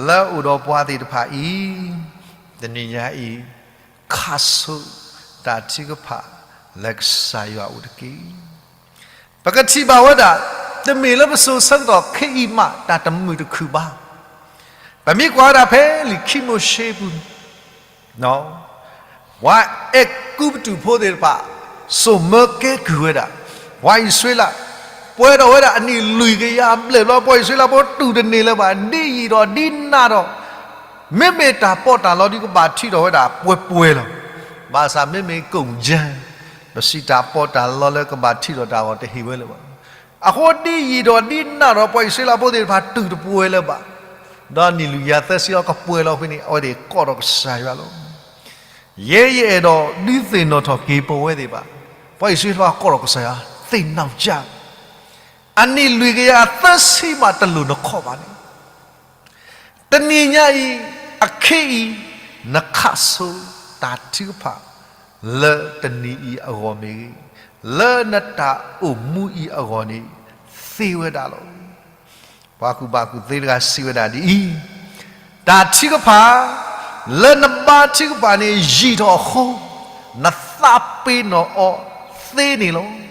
လၢအအိၣ်ဒီးပှၤသ့ၣ်တဖၣ်အံၤ, တနံၤညါအံၤ ခးဆိ တၢ်ထုကဖၣ်လၢကစၢ်ယွၤအအိၣ်တက့ၢ်. ပကထံၣ်ဘၣ်ဝဲဒၣ် တမ့ၢ်လၢပစိၤဆၢကတီၢ်ခဲအံၤမး တၢ်တမုာ်တခုၣ်ဘၣ်. ပမ့ၢ်ကွၢ်ဝဲဒၣ်ဖဲလံာ်ခံမိၤၡ့ပူၤ ပှၤအဲၤကူပတူးဖိသ့ၣ်တဖၣ် စိာ်မၢကဲကုၢ်ဝဲဒၣ် ပှၤအံၣ်စရ့လး, ပှဲၤထီၣ်ဝဲဒၣ်အနံၣ်လွံၢ်ကယၤအဘျဲၣ်ဘျီ ပှၤအံၣ်စရ့လးဖိတူၢ်တန့ၢ်လၢၤဘၣ်, ဒ်ယံာ်ဒီးဒ်နးဒီး မ့မ့ၢ်တၢ်ပီးတၢ်လီဒ်ကဘၣ်ထံးထီၣ်ဝဲဒၣ်ပှဲၤပှဲၤလီၤ. ဘၣ်ဆၣ်မ့မ့ၢ်ကိၣ်ကၠၢ ပစံးတၢ်ပီးတၢ်လီလၢကဘၣ်ထံးထီၣ်တၢ်အဂီၢ်တဟ့ၣ်ဝဲလၢၤဘၣ်. အဃိဒ်ယံာ်ဒီးဒ်နးဒီး ပှၤအံၣ်စရ့လးဖိသ့ၣ်တဖၣ်တူၢ်တပှဲၤလၢၤဘၣ်. ဒီးနံၣ်လွံၢ်ကယၤသၢဆံအီၤကပှဲၤလီၤဖဲန့ၣ် အဝဲသ့ၣ်ကိးထီၣ်ကစၢ်ယွၤလီၤ. ယဲယအဲၣ်ဒိးဒုးသ့ၣ်နီၣ်ထီၣ်က့ၤပဝဲသ့ၣ်တဖၣ်, ပှၤအံၣ်စရ့လးဖိကိးထီၣ်ကစၢ်ယွၤ သ့ၣ်နီၣ်ကၠၢ အနံၣ်လွံၢ်ကယၤသၢဆံမးတလိၣ်နခီၣ်ဘၣ်န့ၣ် တနံၤညါအံၤ အခ့အံၤ နခးဆိတၢ်ထုကဖၣ် လၢတနံၤအံၤအဂီၢ်မ့ၢ်ဂ့ၤ, လၢနတၢ်အိၣ်မူအံၤအဂီၢ်န့ၣ် သ့ဝဲဒၣ်လီၤ. ပှၤကူၣ်ဘၣ်ကူၣ်သ့တဂၤစံးဝဲဒၣ်ဒ်အံၤ, တၢ်ထုကဖၣ် လၢနဘါထုကဖၣ်န့ၣ်ယံာ်ထီၣ်အဃိ, နသးပ့ၤနီၣ်အီၤသ့န့ၣ်လီၤ.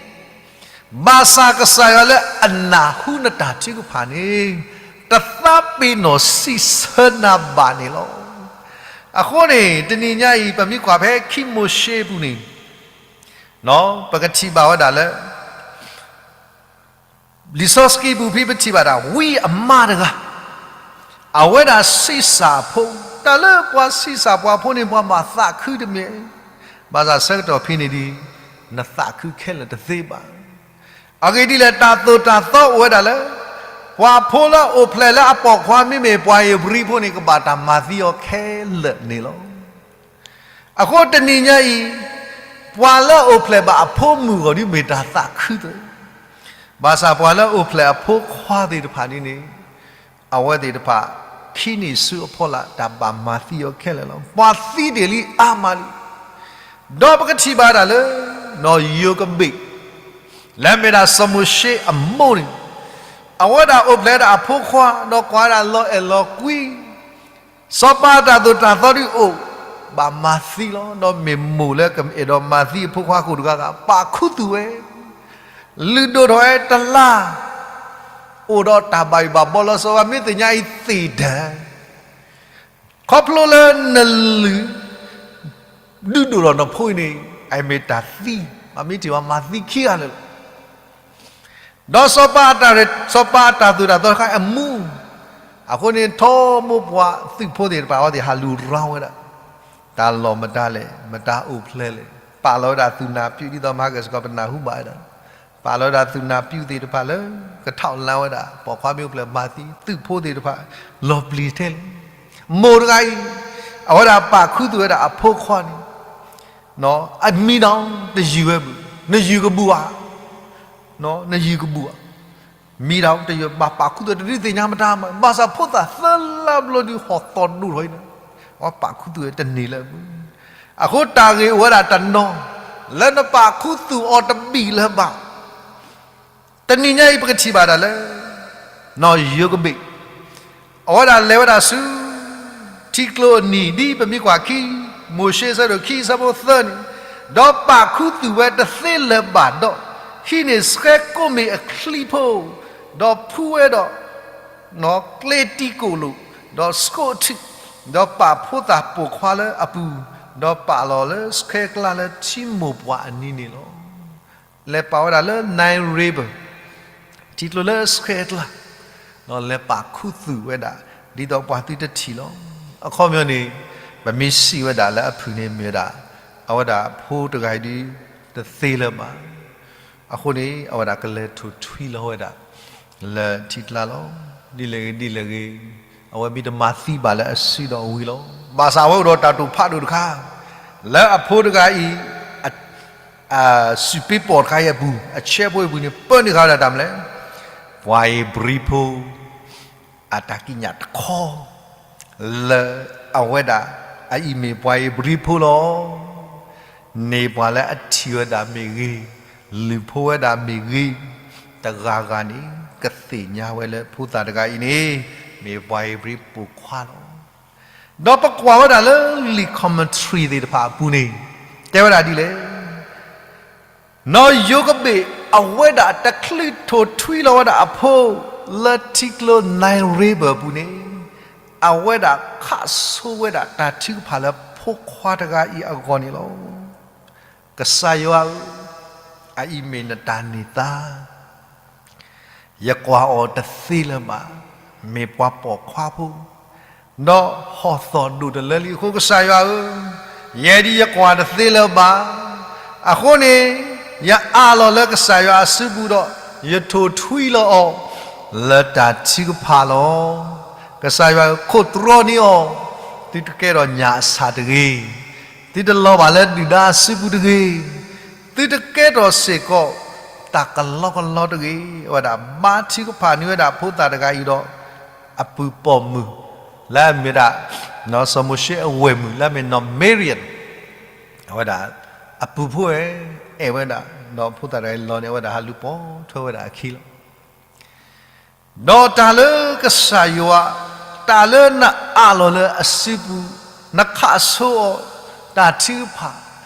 ဘၣ်ဆၣ်ကစၢ်ယွၤလၢအနၢ်ဟူနတၢ်ထုကဖၣ်န့ၣ် တသးပ့ၤနီၣ်စံးဆၢနၤဘၣ်န့ၣ်လီၤ. အဃိန့ၣ် တနံၤညါအံၤ ပမ့ၢ်ကွၢ်ဖဲခံမိၤၡ့အပူၤန့ၣ် ပကထံၣ်ဘၣ်ဝဲဒၣ်လၢ လံာ်စီဆှံပူၤဖဲပထံၣ်ဘၣ်ဒၣ် ဝံအမါတဂၤ, အဝဲဒၣ်ဆံးစၢ်ဖိ, တၢ်လၢပှၤဆံးစၢ်ပှၤဖိန့ၣ် ပှၤဘၣ်သးခုတမံၤ, ဘၣ်ဆၣ်ဆၢကတီၢ်ဖဲန့ၣ်ဒီး နသးခုခဲလၢာ်တသ့ဘၣ်. အဂ့ၢ်ဒ်လဲၣ် တၢ်သိၣ်တၢ်သီအိၣ်ဝဲဒၣ်လၢ ပှၤဖိလၢအိၣ်ဖျဲၣ်လၢအပိာ်ခွါမ့မ့ၢ်ပှၤဧ့ၤဘြံၤဖိန့ၣ် ကဘၣ်တၢ်မၤသံအီၤခဲလၢာ်န့ၣ်လီၤ. အဃိတနံၤညါအံၤ ပှၤလၢအအိၣ်ဖျဲၣ်ဘၣ်အဖိမုၣ်အဂီၢ်ဒ်မ့ၢ်တၢ်သးခုသ့, ဘၣ်ဆၣ်ပှၤလၢအအိၣ်ဖျဲၣ်အဖိခွါသ့ၣ်တဖၣ်န့ၣ်န့ၣ် အဝဲသ့ၣ်တဖၣ် ခံနံၣ်ဆူအဖီလာ် တၢ်ဘၣ်မၤသံအီၤခဲလၢာ်လီၤ. ပှၤသံတ့ၢ်လံအါမးလံ. ဒီးပကထံၣ်ဘၣ်ဒၣ်လၢ နီၢ်ယိၤကဘ့း လၢမ့ၢ်ဒၣ်စီၤမိၤၡ့အမိၢ်န့ၣ် အဝဲဒၣ်အိၣ်ဖျဲၣ်ဒၣ်အဖိခွါ ဒီးကွၢ်ဒၣ်လီၤအဲၣ်လီၤကွံ စီၤပၤတၢ်သိၣ်တၢ်သီဒုးအိၣ် ဘၣ်မၤသံလီၤ. ဒီးမ့ၢ်မိၢ်လၢကအဲၣ်ဒိးမၤသံအဖိခွါခိၣ်တဂၤဂၤ ပာ်ခူသူၣ်ဝဲ လုၢ်ဒိၣ်ထီၣ်ဝဲတလါ အိၣ်ဒီးတၢ်ဘၣ်ယိၣ်ဘၣ်ဘီလီၤဆီ မ့ၢ်သ့ၣ်ညါအံၤသ့ၣ်တၢ် ခီဖျိလၢနလုၢ် ဒုးဒိၣ်ထီၣ်နဖိအံၤန့ၣ် အမ့ၢ်တၢ်သံ အမ့ၢ်ထံၣ်ဝဲမၤသံခံဂၤလၢာ်လီၤ. ဒီးစီၤပၤအတၢ်ရဲၣ်, စီၤပၤအတၢ်သိၣ်တၢ်သီတခါအမူ, အဃိန့ၣ် ထီဘိပှၤသုးဖိသ့ၣ်တဖၣ်အဝဲသ့ၣ်ဟးလူၤရီဝဲဒၣ် တၢ်လီၢ်မတၤလဲၣ်, မတၤအိၣ်ဖျဲၣ်လဲၣ်, ပာ်လီၤဝဲဒၣ်သုးနၢ်ပၠုၣ် ဒ်သိးမဟါကစ့ၢ်ကီးပနၢ်ဟူဘၣ်ဝဲဒၣ်, ပာ်လီၤဝဲဒၣ်သုးနၢ်ပၠုၣ်သ့ၣ်တဖၣ်လၢ ကထီၣ်လၢဝဲဒၣ် ပိာ်ခွါမ့ၢ်အိၣ်ဖျဲၣ်မၤသံ သုးဖိသ့ၣ်တဖၣ် လီၤပျံၤထဲလဲၣ်. မိၢ်တဂၤအံၤ အဝဲဒၣ်ပာ်ခူသူၣ်ဝဲဒၣ်အဖိခွါန့ၣ် အမံၤဒီး တယုၢ်ဝဲဘၣ်, နယုၢ်ကဘူၣ်ဧါ, နယုၢ်ကဘူၣ်ဧါ, မံၤဒီးတယုၢ်ဘၣ် ပာ်ခူသူၣ်တဒုးသ့ၣ်ညါမတၤမး, ဘၣ်ဆၣ်ဖိသၣ်သၢလါဘျီဒုးဟီၣ်သီၣ်ဒိၣ်ထီၣ်အံၤန့ၣ်, အဝဲပာ်ခူသူၣ်ဝဲတန့ၢ်လၢၤဘၣ်. အဃိတၢ်ဂ့ၢ်အိၣ်ဝဲဒၣ်တနီၤ လၢနပာ်ခူသူၣ်အီၤတဘၣ်လၢၤဘၣ်. တနံၤညါအံၤပကထံၣ်ဘၣ်ဒၣ်လၢ နီၢ်ယိၤကဘ့ၣ် အဝဲဒၣ်လဲၤဝဲဒၣ်ဆူ ထံကျိအနံၤ ဒ်ပမ့ၢ်ကွၢ်ခံ မိၤၡ့အဆၢဒိၣ်ခံ အဆၢဖိသၢန့ၣ်, ဒီးပာ်ခူသူၣ်ဝဲတသ့လၢၤဘၣ်ဒီး ဟံးန့ၢ်ဆှဲကိးမ့ၢ်အချံဖိ, ဒီးဖှူဝဲဒီး ကျဲတံကိၣ်လိၣ်, ဒီးဆှိးအထူၣ်, ဒီးပာ်ဖိသၣ်ပိာ်ခွါလၢအပူၤ, ဒီးပာ်လီၤလၢဆှဲကျါလၢထံမိၢ်ပှၢ်အနံၤန့ၣ်လီၤ. လဲၤပာ်ဝဲဒၣ်လၢ Nile River ထံကျိလၢဆှဲအကျါ, ဒီးလဲၤပာ်ခူသူၣ်ဝဲဒၣ် ဒ်သိးပှၤသုတထံၣ်လီၤ. အခီပညီန့ၣ် ပမ့ၢ်စံးဝဲဒၣ်လၢအဖုၣ်န့ၣ်မ့ၢ်ဝဲဒၣ် အဝဲဒၣ်ဖိတဂၤအံၤဒုး တသ့လၢၤဘၣ်. အဃိန့ၣ် အဝဲဒၣ်ကလဲၤထိၣ်ထွံလီၤဝဲဒၣ် လၢထံကျါလီၤ. ဒ်လဲၣ်ဂ့ၤဒ်လဲၣ်ဂ့ၤ, အဝဲမ့ၢ်တမၤသံဘၣ်လၢအစုဒီးဝံၤလီၤ. ဘၣ်ဆၣ်အဝဲအိၣ်ဒီးတၢ်တိာ်ဖးဒိၣ်တခါ လၢအဖိတဂၤအံၤ အစုပ့ၤပီၣ်တခါအံၤအပူၤ, အဆၢဖိအံၤအပူၤန့ၣ် ပၢနုာ်ဃာ်ဝဲဒၣ်တၢ်မနုၤလဲၣ်, ပှၤဧ့ၤဘြံၤဖိ အတၢ်ကံးညာ်တခီ လၢအဝဲဒၣ် အအံၤမ့ၢ်ပှၤဧ့ၤဘြံၤဖိလီၤ. န့ၢ်ပှၤလၢအထံၣ်ဝဲဒၣ်မ့ၢ်ဂ့ၤ, လုၢ်ဖိဝဲဒၣ်မ့ၢ်ဂ့ၤ, တဂၤဂၤန့ၣ် ကသ့ၣ်ညါဝဲလၢဖိသၣ်တဂၤအံၤန့ၣ် မ့ၢ်ပှၤဧ့ၤဘြံၤပိာ်ခွါလီၤ. ဒီးပကွၢ်ဝဲဒၣ်လၢလံာ် commentary သ့ၣ်တဖၣ်အပူၤန့ၣ် တဲဝဲဒၣ်ဒ်လဲၣ်. နီၢ်ယိၤကဘ့ၣ် အဝဲဒၣ်တချုးထိၣ်ထွံလီၤဝဲဒၣ်အဖိ လၢထံကျိ Nile River အပူၤန့ၣ်, အဝဲဒၣ်ခးဆိဝဲဒၣ်တၢ်ထုကဖၣ်လၢဖိခွါတဂၤအံၤအဂီၢ်န့ၣ်လီၤ. ကစၢ်ယွၤဧၢ, အအံၤမ့ၢ်နတၢ်န့ၢ်သါ ယကွၢ်အီၤတသ့လၢၤဘၣ်, မ့ၢ်ပှၤပိာ်ခွါဖိ, ဒီးဟီၣ်သီၣ်ဒိၣ်တလၢလံအဃိ ကစၢ်ယွၤဧၢ, ယဲဒၣ်ယကွၢ်တသ့လၢၤဘၣ်. အဃိန့ၣ် ယအးလီၤလၢကစၢ်ယွၤအစုပူၤဒီး ယထိၣ်ထွံလီၤအီၤ လၢတၢ်ထုကဖၣ်လီၤ. ကစၢ်ယွၤဧၢ, ခိးတြီန့ၢ်အီၤ, သုတကဲထီၣ်ညၣ်အဆၣ်တဂ့ၤ, သုတလီၤဘၣ်လၢဒုၣ်ဒါအစုပူၤတဂ့ၤ, သုတကဲထီၣ်စ့ၢ်ကီး တၢ်ကလီကလီတဂ့ၤ. အဝဲဒၣ်ဘါထုကဖၣ်န့ၢ်ဝဲဒၣ်ဖိသၣ်တဂၤအံၤဒီး အပုၢ်ပိာ်မုၣ် လၢအမ့ၢ်ဝဲဒၣ် စီၤမိၤၡ့အဝဲၢ်မုၣ် လၢအမ့ၢ်နီၢ် Miriam အဝဲဒၣ် အပုၢ်ဖိဝဲ အဲၣ်ဝဲဒၣ် ဒီးဖိသၣ်တဂၤအံၤလီၤန့ၣ် အဝဲဒၣ်ဟးလူၤပိာ်ထွဲဝဲဒၣ်အခံလီၤ. ဒီးတၢ်လၢကစၢ်ယွၤ, တၢ်လၢနအးလီၤလၢအစုပူၤ, နခးဆိအီၤ, တၢ်ထုကဖၣ်,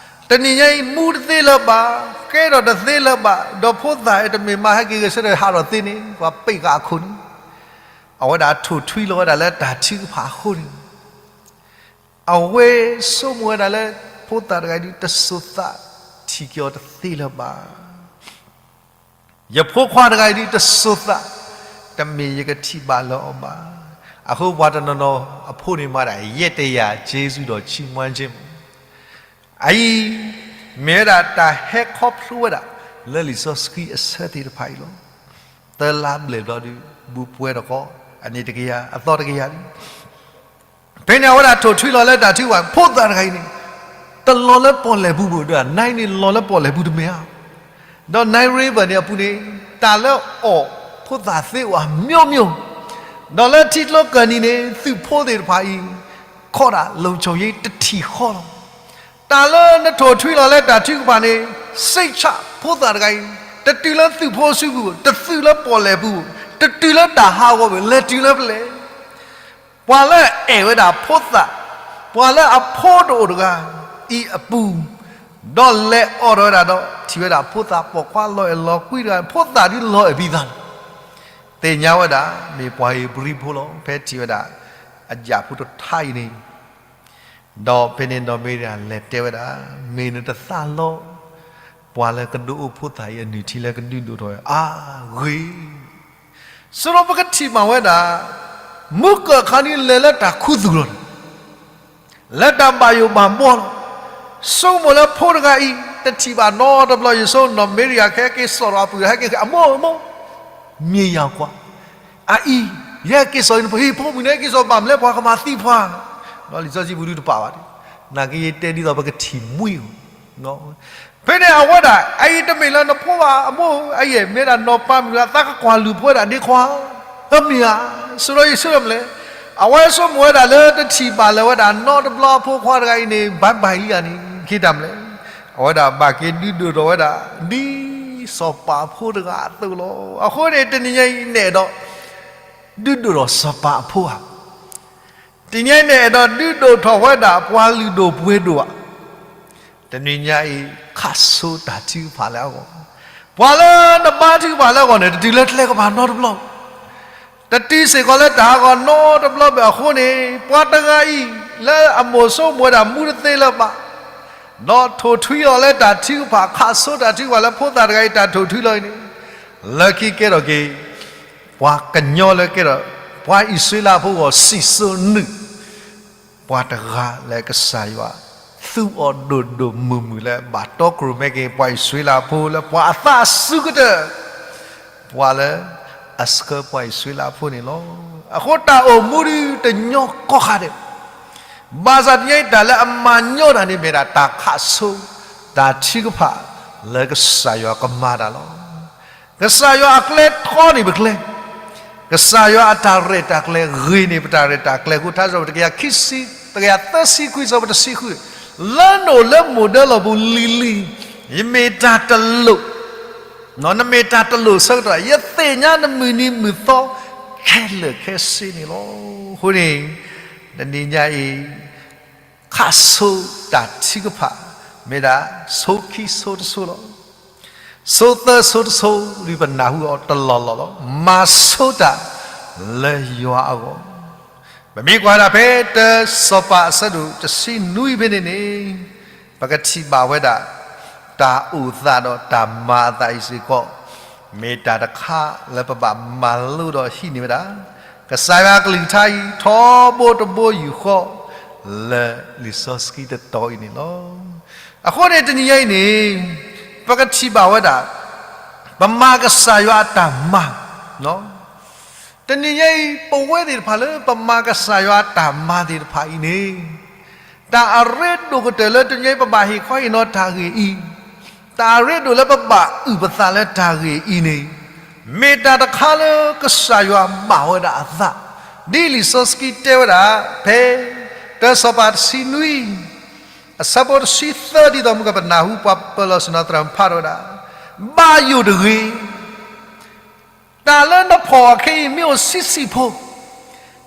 တနံၤညါအံၤ မူတသ့လၢၤဘၣ်, ကဲထီၣ်တသ့လၢၤဘၣ်, ဒီးဖိသၣ်အံၤတမ့ၢ်မၤဟဲက့ၤဂဲၤဆၢထၢၣ်ဟးထီၣ်သ့န့ၣ် ပှၤပ့ၢ်ဃာ်အခိၣ်န့ၣ်, အဝဲဒၣ်ထိၣ်ထွံလီၤဝဲဒၣ်လၢတၢ်ထုကဖၣ်အဃိန့ၣ်, အဝဲဆိကမိၣ်ဝဲဒၣ်လၢ ဖိသၣ်တဂၤအံၤဒုး တစိၤသးထံၣ်က့ၤအီၤတသ့လၢၤဘၣ်. ယဖိခွါတဂၤအံၤဒုးတစိၤသး တမ့ၢ်ယကထံၣ်ဘၣ်လၢၤအီၤဘၣ်. အဃိပှၤတနီၤနီၤအဖိန့ၣ်မၤဒၣ် ယဲၢ်တယၤ ကျေးဇူးတော်ချီးမွမ်းခြင်း မ့ၢ် အအံၤ မ့ၢ်ဝဲဒၣ်တၢ်ဟဲခီဖျိဝဲဒၣ် လၢလံာ်စီဆှံအဆၢသ့ၣ်တဖၣ်အံၤလီၤ. သၢလါဘျဲၣ်ဘျီဒုး ဘူးပှဲၤထီၣ်ဃီ အနံၣ်တကယၤ အသီတကယၤလံ. ဖဲန့ၣ်အဝဲဒၣ်ထိၣ်ထွံလီၤလၢတၢ်ထုကဖၣ် ဖိသၣ်တဂၤအံၤန့ၣ် တလီၤလၢပီၣ်လဲၣ်ပူၤဘၣ်ဒီး Nile န့ၣ်လီၤလၢပီၣ်လဲၣ်ပူၤတမ့ၢ်ဧါ. ဒီး Nile River န့ၣ်အပူၤန့ၣ် တၢ်လၢအီၣ်ဖိသၣ်သ့အိၣ်အမျိုးမျိုး, ဒီးလၢထံကျိကၢၢ်နံၤန့ၣ် သုးဖိသ့ၣ်တဖၣ်အံၤ ခီဒၣ် လုံခြုံရေး တထံၣ်ဃီလီၤ. တၢ်လၢနထိၣ်ထွံလီၤလၢတၢ်ထုကဖၣ်န့ၣ် စိတ်ချ ဖိသၣ်တဂၤအံၤ တတုၤလၢသုးဖိစုပူၤ, တတုၤလၢပီၣ်လဲၣ်ပူၤ, တတုၤလၢတၢ်ဟးဂီၤဘၣ်, လဲၤတုၤလၢဖဲလဲၣ်. ပှၤလၢအအဲၣ်ဝဲဒၣ်ဖိသၣ်, ပှၤလၢအဖိတအိၣ်တဂၤအံၤအပူၤ, ဒီးလဲၤအိးထီၣ်ဝဲဒၣ်ဒီး ထံၣ်ဝဲဒၣ်ဖိသၣ်ပိာ်ခွါလီၤအဲၣ်လီၤကွံတဂၤ, ဖိသၣ်ဒုးလီၤအဲၣ်ဘံသးလီၤ. သ့ၣ်ညါဝဲဒၣ် မ့ၢ်ပှၤဧ့ၤဘြံၤဖိလီၤ. ဖဲထံၣ်ဝဲဒၣ် အယၣ်ဖိတထါအံၤန့ၣ် ဒီးဖဲန့ၣ်နီၢ်မံၤရံၤလဲၤတဲဝဲဒၣ်, မ့ၢ်နတသးလီၤ, ပ ပှၤလၢကဒုးအိၣ်ဖှိၣ်သးအံၤအနုၢ်ထံလၢကဒုးဒိၣ်ထီၣ်ဝဲအါဂ့ၤ, ဆိဒီးပကထံၣ်ဘၣ်ဝဲဒၣ် မုၢ်ကၢၢ်ခါဒ်လဲၤလၢတၢ်ခူသူၣ်လီၤန့ၣ်, လၢတၢ်ဘၣ်ယိၣ်ဘၣ်ဘှီလီၤ. ဆိကမိၣ်လၢဖိတဂၤအံၤ တထံၣ်ဘၣ်နီတဘျီ ယဆိကမိၣ်နီၢ်မ့ရံယၤခဲက့ၤစိာ်ဒီးအပုၢ်ဟဲက့ၤ အမိၢ်အမိၢ် မ့ၢ်ယၤကွၢ်, အအံၤ ယဟဲက့ၤစိာ်အံၤ နပဟံၣ်ဖိမုၣ်န့ၣ် ဟဲက့ၤစိာ်ဘၣ်မလဲၣ် ပှၤကမၤသံပှၤ, လံာ်စီဆှံပူၤဒုတပာ်ဘၣ်, နာ်က့ယတဲဒ်သိးပကထံၣ်မှံဧိၤ ဖဲန့ၣ်အဝဲဒၣ် အအံၤတမ့ၢ်လၢနဖိဘၣ် အမိၢ်ဧၢ, အအံၤမ့ၢ်ဒၣ်နီၢ်ပၤမုၣ်လၢအသးကကွၢ်လုၢ်ဖိဝဲဒၣ်ဒ့ခွါ, အမ့ၢ်ဧါ, ဆိဒီးယဆိကမိၣ်မလဲၣ်, အဝဲဆိကမိၣ်ဝဲဒၣ်လၢတထံၣ်ဘၣ်လၢၤဝဲဒၣ်နီတဘျီအဖိခွါတဂၤအံၤန့ၣ် ဘၣ်ဘၣ်လံဧါန့ၣ် က့ၤတၢ်မလဲၣ်, အဝဲဒၣ်ဘၣ်က့ၤဒုးဒိၣ်ထီၣ်ဝဲဒၣ် ဒ်စီၤပၤအဖိတဂၤအသိးလီၤ. အဃိန့ၣ် တနံၤညါအံၤနဲၣ်ဒီး ဒုးဒိၣ်ထီၣ်စီၤပၤအဖိဧါ, တနံၤညါအံၤန့ၣ်အဲၣ်ဒိးဒုးဒိၣ်ထီၣ်ဝဲဒၣ်ပှၤလုၢ်ဒိၣ်ပှ့ၤဒိၣ်ဧါ, တနံၤညါအံၤ ခးဆိတၢ်ထုကဖၣ်လၢအဂီၢ်, ပှၤလၢနဘါထုကဖၣ်လၢအဂီၢ်န့ၣ် တတုၤလၢကျဲကပၤနီတဘျီ, တတုၤစ့ၢ်ကီးလၢတၢ်ဟးဂီၤနီတဘျီဘၣ်အဃိန့ၣ် ပှၤတဂၤအံၤ လၢအမိၢ်ဆိကမိၣ်ဝဲဒၣ်မူတသ့လၢၤဘၣ်, ဒီးထိၣ်ထွံအီၤလၢတၢ်ထုကဖၣ် ခးဆိတၢ်ထုကဖၣ်လၢဖိသၣ်တဂၤအံၤတၢ်ထိၣ်ထွံလီၤအံၤန့ၣ်, လၢခံကဲထီၣ်က့ၤ ပှၤကညီလၢကဲထီၣ် ပှၤအံၣ်စရ့လးဖိအဂီၢ် စံၣ်စိၤနုာ် ပှၤတဂၤလၢကစၢ်ယွၤ သူအီၤဒိၣ်ဒိၣ်မုၢ်မုၢ်လၢဘၣ်တီကြိုမ့ၢ်က့ၤ ပှၤအံၣ်စရ့လးဖိလၢပှၤအသးအစုကတၢၢ်, ပှၤလၢအဆှၢပှၤအံၣ်စရ့လးဖိန့ၣ်လီၤ. အဃိတၢ်အိၣ်မူဒုတညီကီၢ်ခါဒဲး, ဘၣ်ဆၣ်တနံၤအံၤတၢ်လၢအမၤညီတၢ်န့ၣ်မ့ၢ်ဒၣ်တၢ်ခးဆိ တၢ်ထုကဖၣ်လၢကစၢ်ယွၤကမၤတၢ်လီၤ. ကစၢ်ယွၤအကျဲထီန့ၢ်ပကျဲ, ကစၢ်ယွၤအတၢ်ရဲၣ်တၢ်ကျဲၤဂ့ၤန့ၢ်ပတၢ်ရဲၣ်တၢ်ကျဲၤအဃိ ထါစံးပတြၢၤ တကယၤခံဆံ, တကယၤသၢဆံခွံ အဆၢဖိတဆံဃု, လၢနအိၣ်လၢမိၢ်ဒၢလီၢ်ပူၤလံၤလံၤ, ယမ့ၢ်တၢ်တလိၣ် နမ့ၢ်တၢ်တလိၣ်ဆၢကတီၢ် ယသ့ၣ်ညါနမုၢ်နံၤမုၢ်သီခဲလၢာ်ခဲဆ့န့ၣ်လီၤ. အဃိန့ၣ် တနံၤညါအံၤ ခးဆိတၢ်ထုကဖၣ် မ့ၢ်ဒၣ်ဆိခံဆိတဆိလီၤ. ဆိသၢဆိတဆိ ဒ်ပနၢ်ဟူအီၤတလီၢ်လီၢ်လီၤ. မၤဆိတၢ်လၢယွၤအဂီၢ်, ပမ့ၢ်ကွၢ်ဒၣ်ဖဲတၢစီၤပၤအဆၢဒိၣ်တဆံနွံဖဲန့ၣ်န့ၣ် ပကထံၣ်ဘၣ်ဝဲဒၣ် တၢ်အိၣ်သးဒီးတၢ်မၤအသးအံၤစ့ၢ်ကီး မ့ၢ်တၢ်တခါလၢပဘၣ်မၤလိဒီးဟံးန့ၢ်ဝဲဒၣ် ကစၢ်ယွၤအကလုၢ်ကထါအံၤ ထီဘိတဘိယူၢ်ဃီ လၢလံာ်စီဆှံတတီၤအံၤန့ၣ်လီၤ. အဃိန့ၣ် တနံၤညါအံၤန့ၣ် ပကထံၣ်ဘၣ်ဝဲဒၣ် ပမၤကစၢ်ယွၤအတၢ်မၤ တနံၤညါအံၤ ပဝဲသ့ၣ်တဖၣ်လၢပမၤကစၢ်ယွၤအတၢ်မၤသ့ၣ်တဖၣ်အံၤန့ၣ် တၢ်အရ့ဒိၣ်ကတၢၢ်လၢတနံၤညါအံၤ ပဘၣ်ဟ့ၣ်ခီဟ့ၣ်နီၤတၢ်ဂ့ၢ်အံၤ, တၢ်အရ့ဒိၣ်လၢပဘၣ်အုၣ်ပသးလၢတၢ်ဂ့ၢ်အံၤန့ၣ် မ့ၢ်တၢ်တခါလၢကစၢ်ယွၤဘၣ်ဝဲဒၣ်အသး, ဒ်လံာ်စီဆှံတဲဝဲဒၣ် ဖဲ တၢစီၤပၤတဆံနွံ အဆၢဖိတဆံသၢ ဒ်သိးမုၢ်ကပနၢ်ဟူ ပှၤပၢၤလီၢ်ဆ့ၣ်နီၤသရၣ်မုၣ်ဖးထီၣ်ဝဲဒၣ်, ဘၣ်ယိၣ်တဂ့ၤ တၢ်လၢနဖှီၣ်အီၤခဲအံၤ မ့ၢ်အိၣ်ဆံးဆံးဖိ,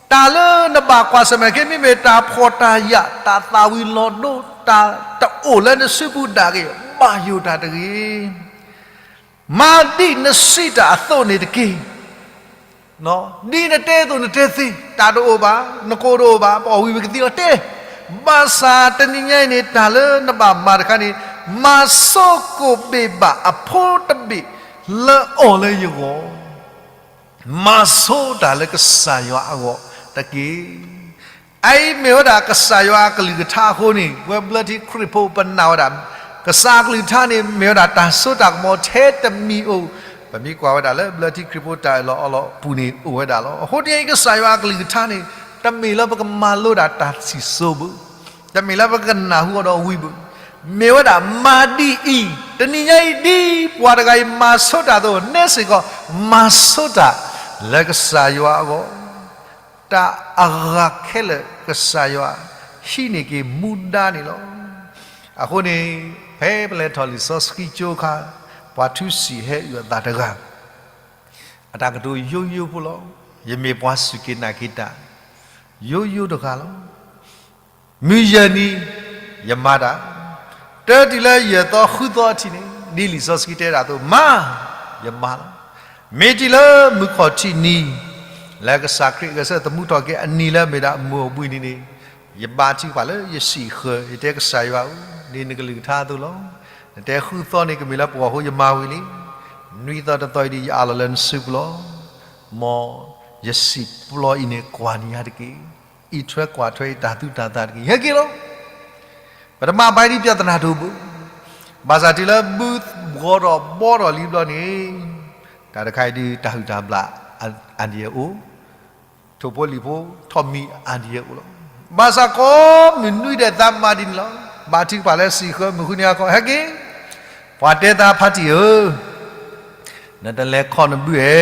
တၢ်လၢနဘၣ်ကွၢ်ဆၢၣ်မဲာ်ခဲ မ့မ့ၢ်တၢ်ဖှီၣ်တၢ်ယာ် တၢ်သၣ်ဝံၤလီၤဒိ တၢ်တအိၣ်လၢနစုပူၤဒၣ်ဂ့ၤ, ဘၣ်ယိၣ်တၢ်တဂ့ၤ. မၤဒ်နစံးတၢ်အသိးန့ၣ်တက့ၢ်. ဒ်နတဲအသိးနတဲသ့, တၢ်တအိၣ်ဘၣ်, နကိၣ်တအိၣ်ဘၣ်, ပအီၣ်ဝံၤပကသံအီၤတဲ, ဘၣ်ဆၣ်တနံၤညါအံၤန့ၣ် တၢ်လၢနဘၣ်မၤတခါန့ၣ် မၤဆိကိၣ်ဘ့ၣ်ဘၣ်အဖိတဘ့ၣ်လၢအီၣ်လၢယဂီၢ် မၤဆိတၢ်လၢကစၢ်ယွၤအဂီၢ်တက့ၢ်. အအံၤမ့ၢ်ဝဲဒၣ်ကစၢ်ယွၤအကလုၢ်ကထါအဃိန့ၣ် ပဝဲဘျၢထံခရံာ်ဖိပနာ်ဝဲဒၣ် ကစၢ်အကလုၢ်ကထါန့ၣ် မ့ၢ်ဝဲဒၣ်တၢ်စိတၢ်ကမီၤထဲတမံၤအိၣ်, ပမ့ၢ်ကွၢ်ဝဲဒၣ်လၢဘျၢထံခရံာ်ဖိတၢ်အၢၣ်လီၤအီလီၤအပူၤန့ၣ်အိၣ်ဝဲဒၣ်လီၤ. အဃိတနံၤအံၤ ကစၢ်ယွၤအကလုၢ်ကထါန့ၣ် တမ့ၢ်လၢပကမၤလိဒၣ်တၢ်စံၣ်စိၤဘၣ်, တမ့ၢ်လၢပကနၢ်ဟူအီၤဒီးဝံၤဘၣ်, မ့ၢ်ဝဲဒၣ်မၤဒ်အံၤ, တနံၤညါအံၤဒ်ပှၤတဂၤအံၤမၤဆိတၢ်အသိး နဲစ့ၢ်ကီး မၤဆိတၢ် လၢကစၢ်ယွၤအဂီၢ်, တၢ်အဂၤခဲလၢာ်ကစၢ်ယွၤဟံးန့ၢ်က့ၤမူဒါန့ၣ်လီၤ. အဃိန့ၣ် ဖဲပလဲၤထီၣ်လံာ်စီဆှံကၠိအခါ ပှၤထုစံးဟဲအုၣ်အသးတဂၤ အတၢ်ကတိၤယိယိဖိလီၤ. ယမ့ၢ်ပှၤစူၢ်က့ၤနာ်က့ၤတၢ် ယိယိတဂၤလီၤ. မုၢ်ယဲၢ်နံၤ ယမၤတၢ်, တၢတုၤလၢယဲၢ်သီဃုသီအထံးန့ၣ် ဒ်လံာ်စီဆှံတဲဒၣ်အသိး မၤ, ယမၤလီၤ. မ့ၢ်တုၤလၢမုၢ်ခီၣ်ထံးနံၤ လၢကစၢ်ခရံာ်ဂဲၤဆၢထၢၣ်သမူထီၣ်က့ၤအနံၤလၢမ့ၢ်ဒၣ်မုၢ်အိၣ်ဘှံးနံၤန့ၣ် ယဘါထုကဖၣ်လၢယစံၣ်ဃၢၤ ယတဲကစၢ်ယွၤဧၢ, ဒ်နကလုၢ်ကထါအသိးလီၤ. နတဲဃုသီန့ၣ် ကမ့ၢ်လၢပဂီၢ်ဃိယမၤဝံၤလံ. နွံသီတသီအံၤဒီး ယအးလီၤလၢနစုပူၤလီၤ. မ်ယစံာ်ပျီအံၤန့ၣ် ကွၢ်န့ၢ်ယၤတက့ၢ်. အံးထွဲကွၢ်ထွဲယတၢ်သူၣ်တၢ်သးတက့ၢ်. ဟဲက့ၤလီၤ. ပတမၤဘၣ်ဒ် ပြဿနာ တအိၣ်ဘၣ်. ဘၣ်ဆၣ်တုၤလၢဘုဘှီထီၣ်ဘှီထီၣ်လံဘျီန့ၣ်, တၢ်တခါအံၤဒုး တၢ်ဟုၣ်တၢ်ဘျၣ်အါဒံအအိၣ်, ထိၣ်ဖိလံၣ်ဖိထီၣ်မံၤအါဒံအအိၣ်လီၤ. ဘၣ်ဆၣ်ကိးမုၢ်နွံဒဲး သးမၤဒ်န့ၣ်လီၤ. ဘါထုကဖၣ်လၢစံာ်ဃၢ မုၢ်ဃုနံၤအဂီၢ် ဟဲက့ၤ, ပှၤတဲသး ဖါတံၢ်ဧၢ, နတလဲၤခီနဘုဧဲ,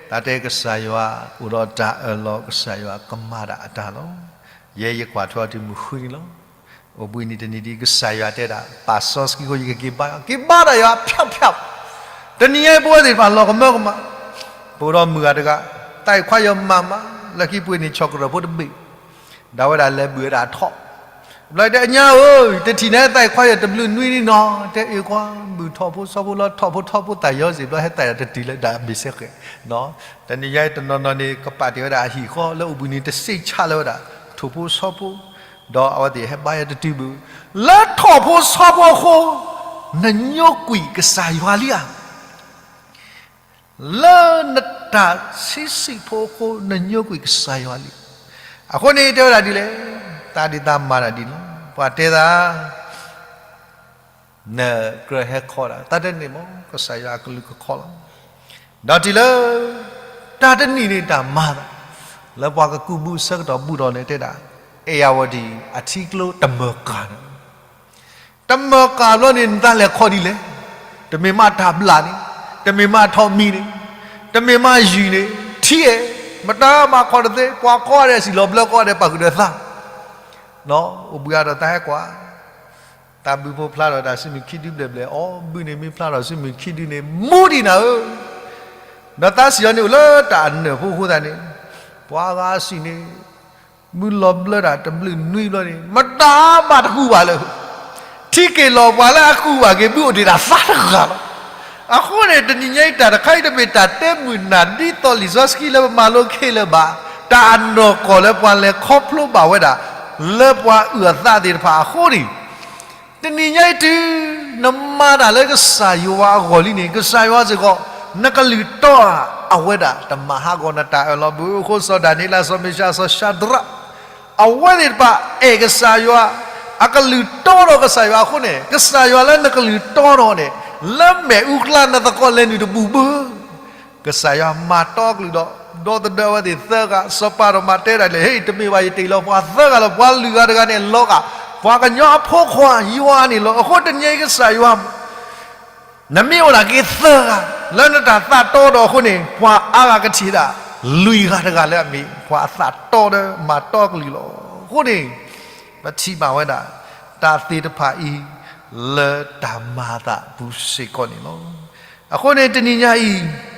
တၢ်တဲကစၢ်ယွၤအိၣ်ဒီးတၢ်အၢၣ်လီၤ, ကစၢ်ယွၤကမၤတၢ်အတၢ်လီၤ. ယဲယကွၢ်ထွဲအီၤတုၤမုၢ်ဃုနံၤလီၤ. အိၣ်ဘှံးနံၤတနံၤဒ် ကစၢ်ယွၤတဲဒၣ် ပာ်စီဆှံအဃိ ယကက့ၤဘါယွၤ, က့ၤဘါတၢ်ယွၤ ဖၠးဖၠး. တနံၤညါအံၤ ပဝဲသ့ၣ်တဖၣ်လီၤကမၢကမၣ်, ပအိၣ်ဒီးမုၢ်ဂၤတဂၤ, သးအဲၣ်ခွါယီၤမးမး, လၢခံပှ့ၤန့ၣ် ဆီၣ်ကရၢၢ်ဖိတဘ့ၣ်, ဒီးအဝဲဒၣ်လဲၤဘုၣ်ဝဲဒၣ်အထီၣ်, ဘျီတဲ အညါဧၢ, တထံၣ်န့ၣ် သးအဲၣ်ခွါယီၤတဘျုးနွံနံၤနီၤ, တဲအ့ၣ်ကွၢ်, ဘုၣ်ထီၣ်ဖိဆီဖိလီၤ, ထီၣ်ဖိထီဖိသးယီၤစ့ၢ် ဘျီဟဲသးယီၤတတုၤလၢဒၣ်အဘ့ၣ်စဲဃဲး, တနံၤညါအံၤတနီၤနီၤန့ၣ် ကပာ်တ့ၢ်ဝဲဒၣ်အဟံၣ်ဃီလၢအိၣ်ဘှံးနံၤ တစ့ၣ်ဆၣ်လၢဝဲဒၣ် ထိၣ်ဖိဆီဖိ, ဒီးအဝဲသ့ၣ်ဟဲဘါယွၤတတုၤဘၣ်, လၢထီၣ်ဖိဆီဖိအဃိ နညိကွံာ်ကစၢ်ယွၤလံဧါ. လၢနတၢ်ဆံးဆံးဖိအဃိ နညိကွံာ်ကစၢ်ယွၤလံ. အဃိန့ၣ် တဲဝဲဒၣ်ဒ်လဲၣ်, သးဒ်သးမၤတၢ်ဒ်န့ၣ်လီၤ. ပှၤတဲသး နကြၢးဟဲခီဒၣ်, သးတန့ၢ်မး, ကစၢ်ယွၤအကလုၢ်ကခီလီၤ. ဒီးတုၤလၢ တၢ်တနံၤန့ၣ်တၢ်မၤသး, လၢပှၤကကူးဘုဆၢကတီၢ်ဘူးထီၣ်န့ၣ် တဲဒၣ် အ့ၣ်ယၣ်ဝတံၣ်အထံကျိတမၢၢ်ကၢ်န့ၣ် တမၢၢ်ကၢ်ဘျီန့ၣ် နသးလဲၤခီဒ်လဲၣ်. တမ့ၢ်မးတၢ်ဘျၣ်န့ၣ်, တမ့ၢ်မးထီၣ်မံၤန့ၣ်, တမ့ၢ်မးယံၤန့ၣ်, ထံအဲၣ်, မတၤမၤခီတသ့, ပှၤကိးဂၤဒဲးစံၣ်လီၤဘျၢ ကိးဂၤဒဲးပာ်ဃုာ်ဒီးသး, အိၣ်ဘှံးအါဒီးသးဟဲကွၢ်, သးဘုဖိဖျါထီၣ်တၢ်ဆူမုၢ်ခံဒုဘျဲၣ်ဘျဲၣ်, အီ ဘုန့ၣ်မ့ၢ်ဖျါထီၣ်ဆူမုၢ်ခံဒုန့ၣ် မူဒံးနၤဧၢ, ဒီးသးစံၣ်အီၤန့ၣ်အိၣ်လၢတၢ်အနၢၣ်ဖိအဃိသတးန့ၣ်, ပှၤဂၤစံၣ်န့ၣ် ဘုလီၤဘျၢတၢ်တဘျုးနွံဘျီန့ၣ် မတၤမၤတကူးဘၣ်လၢၤ, ထံက့ၤလီၤပှၤလၢအကူးဘၣ်က့ၤဘုအိၣ်ဒံးဒၣ်သးတဂၤလီၤ. အဃိန့ၣ် တနံၤညါအံၤတၢ်တခါအံၤ တမ့ၢ်တၢ်တဲမုာ်နၢ်ဒ်သိးလံာ်စီဆှံလၢပမၤလိခဲလၢာ်ဘၣ်, တၢ်အနီၢ်ကီၢ်လၢပှၤလဲၤခီဖျိဘၣ်ဝဲဒၣ် လၢပှၤအုၣ်အသးသ့ၣ်တဖၣ်အဃိန့ၣ် တနံၤညါအံၤတုၤ နမၤတၢ်လၢကစၢ်ယွၤအဂီၢ်လံန့ၣ် ကစၢ်ယွၤစ့ၢ်ကီး နကလုၢ်တီအဝဲဒၣ်တမၤဟးဂီၤနတၢ်အၢၣ်လီၤဘၣ်. အဃိစီၤဒၤနံးယ့လး စီၤမ့ၡး စီၤၡၤဒြး အဝဲသ့ၣ်တဖၣ်အဲၣ်ကစၢ်ယွၤ, အကလုၢ်တီဒီးကစၢ်ယွၤအဃိန့ၣ် ကစၢ်ယွၤလၢနကလုၢ်တီဒီးန့ၣ် လၢမဲာ်အူကျါနသကိးလဲၤနုာ်တဘူၣ်ဘၣ် ကစၢ်ယွၤမၤတီကလုၢ်ဒီး ဒီသဒၢအဝဲသ့ၣ်သၢဂၤ, စီၤပၤဒိၣ်မးတဲဒၣ်လဲၣ်, ဟ့ၣ် တမ့ၢ်ဘၣ်ယတ့ၢ်လီၤပှၤသၢဂၤလီၤ, ပှၤလွံၢ်ဂၤတဂၤန့ၣ်လီၤဂာ် ပှၤကညီအဖိခွါယွၤန့ၣ်လီၤ. အဃိတနံၤအံၤကစၢ်ယွၤ နမ့ၢ်အိၣ်ဒၣ်က့ၤသၢဂၤ လၢနတၢ်သးတီဒီးအဃိန့ၣ် ပှၤအါဂၤကထံၣ်ဒၣ် လွံၢ်ဂၤတဂၤလၢအမ့ၢ် ပှၤအသးတီဒီးမၤတီကလုၢ်လီၤ. အဃိန့ၣ် ပထံၣ်ဘၣ်ဝဲဒၣ် တၢ်သ့ၣ်တဖၣ်အံၤ လၢတၢ်မၤအသးပူၤစ့ၢ်ကီးန့ၣ်လီၤ. အဃိန့ၣ် တနံၤညါအံၤ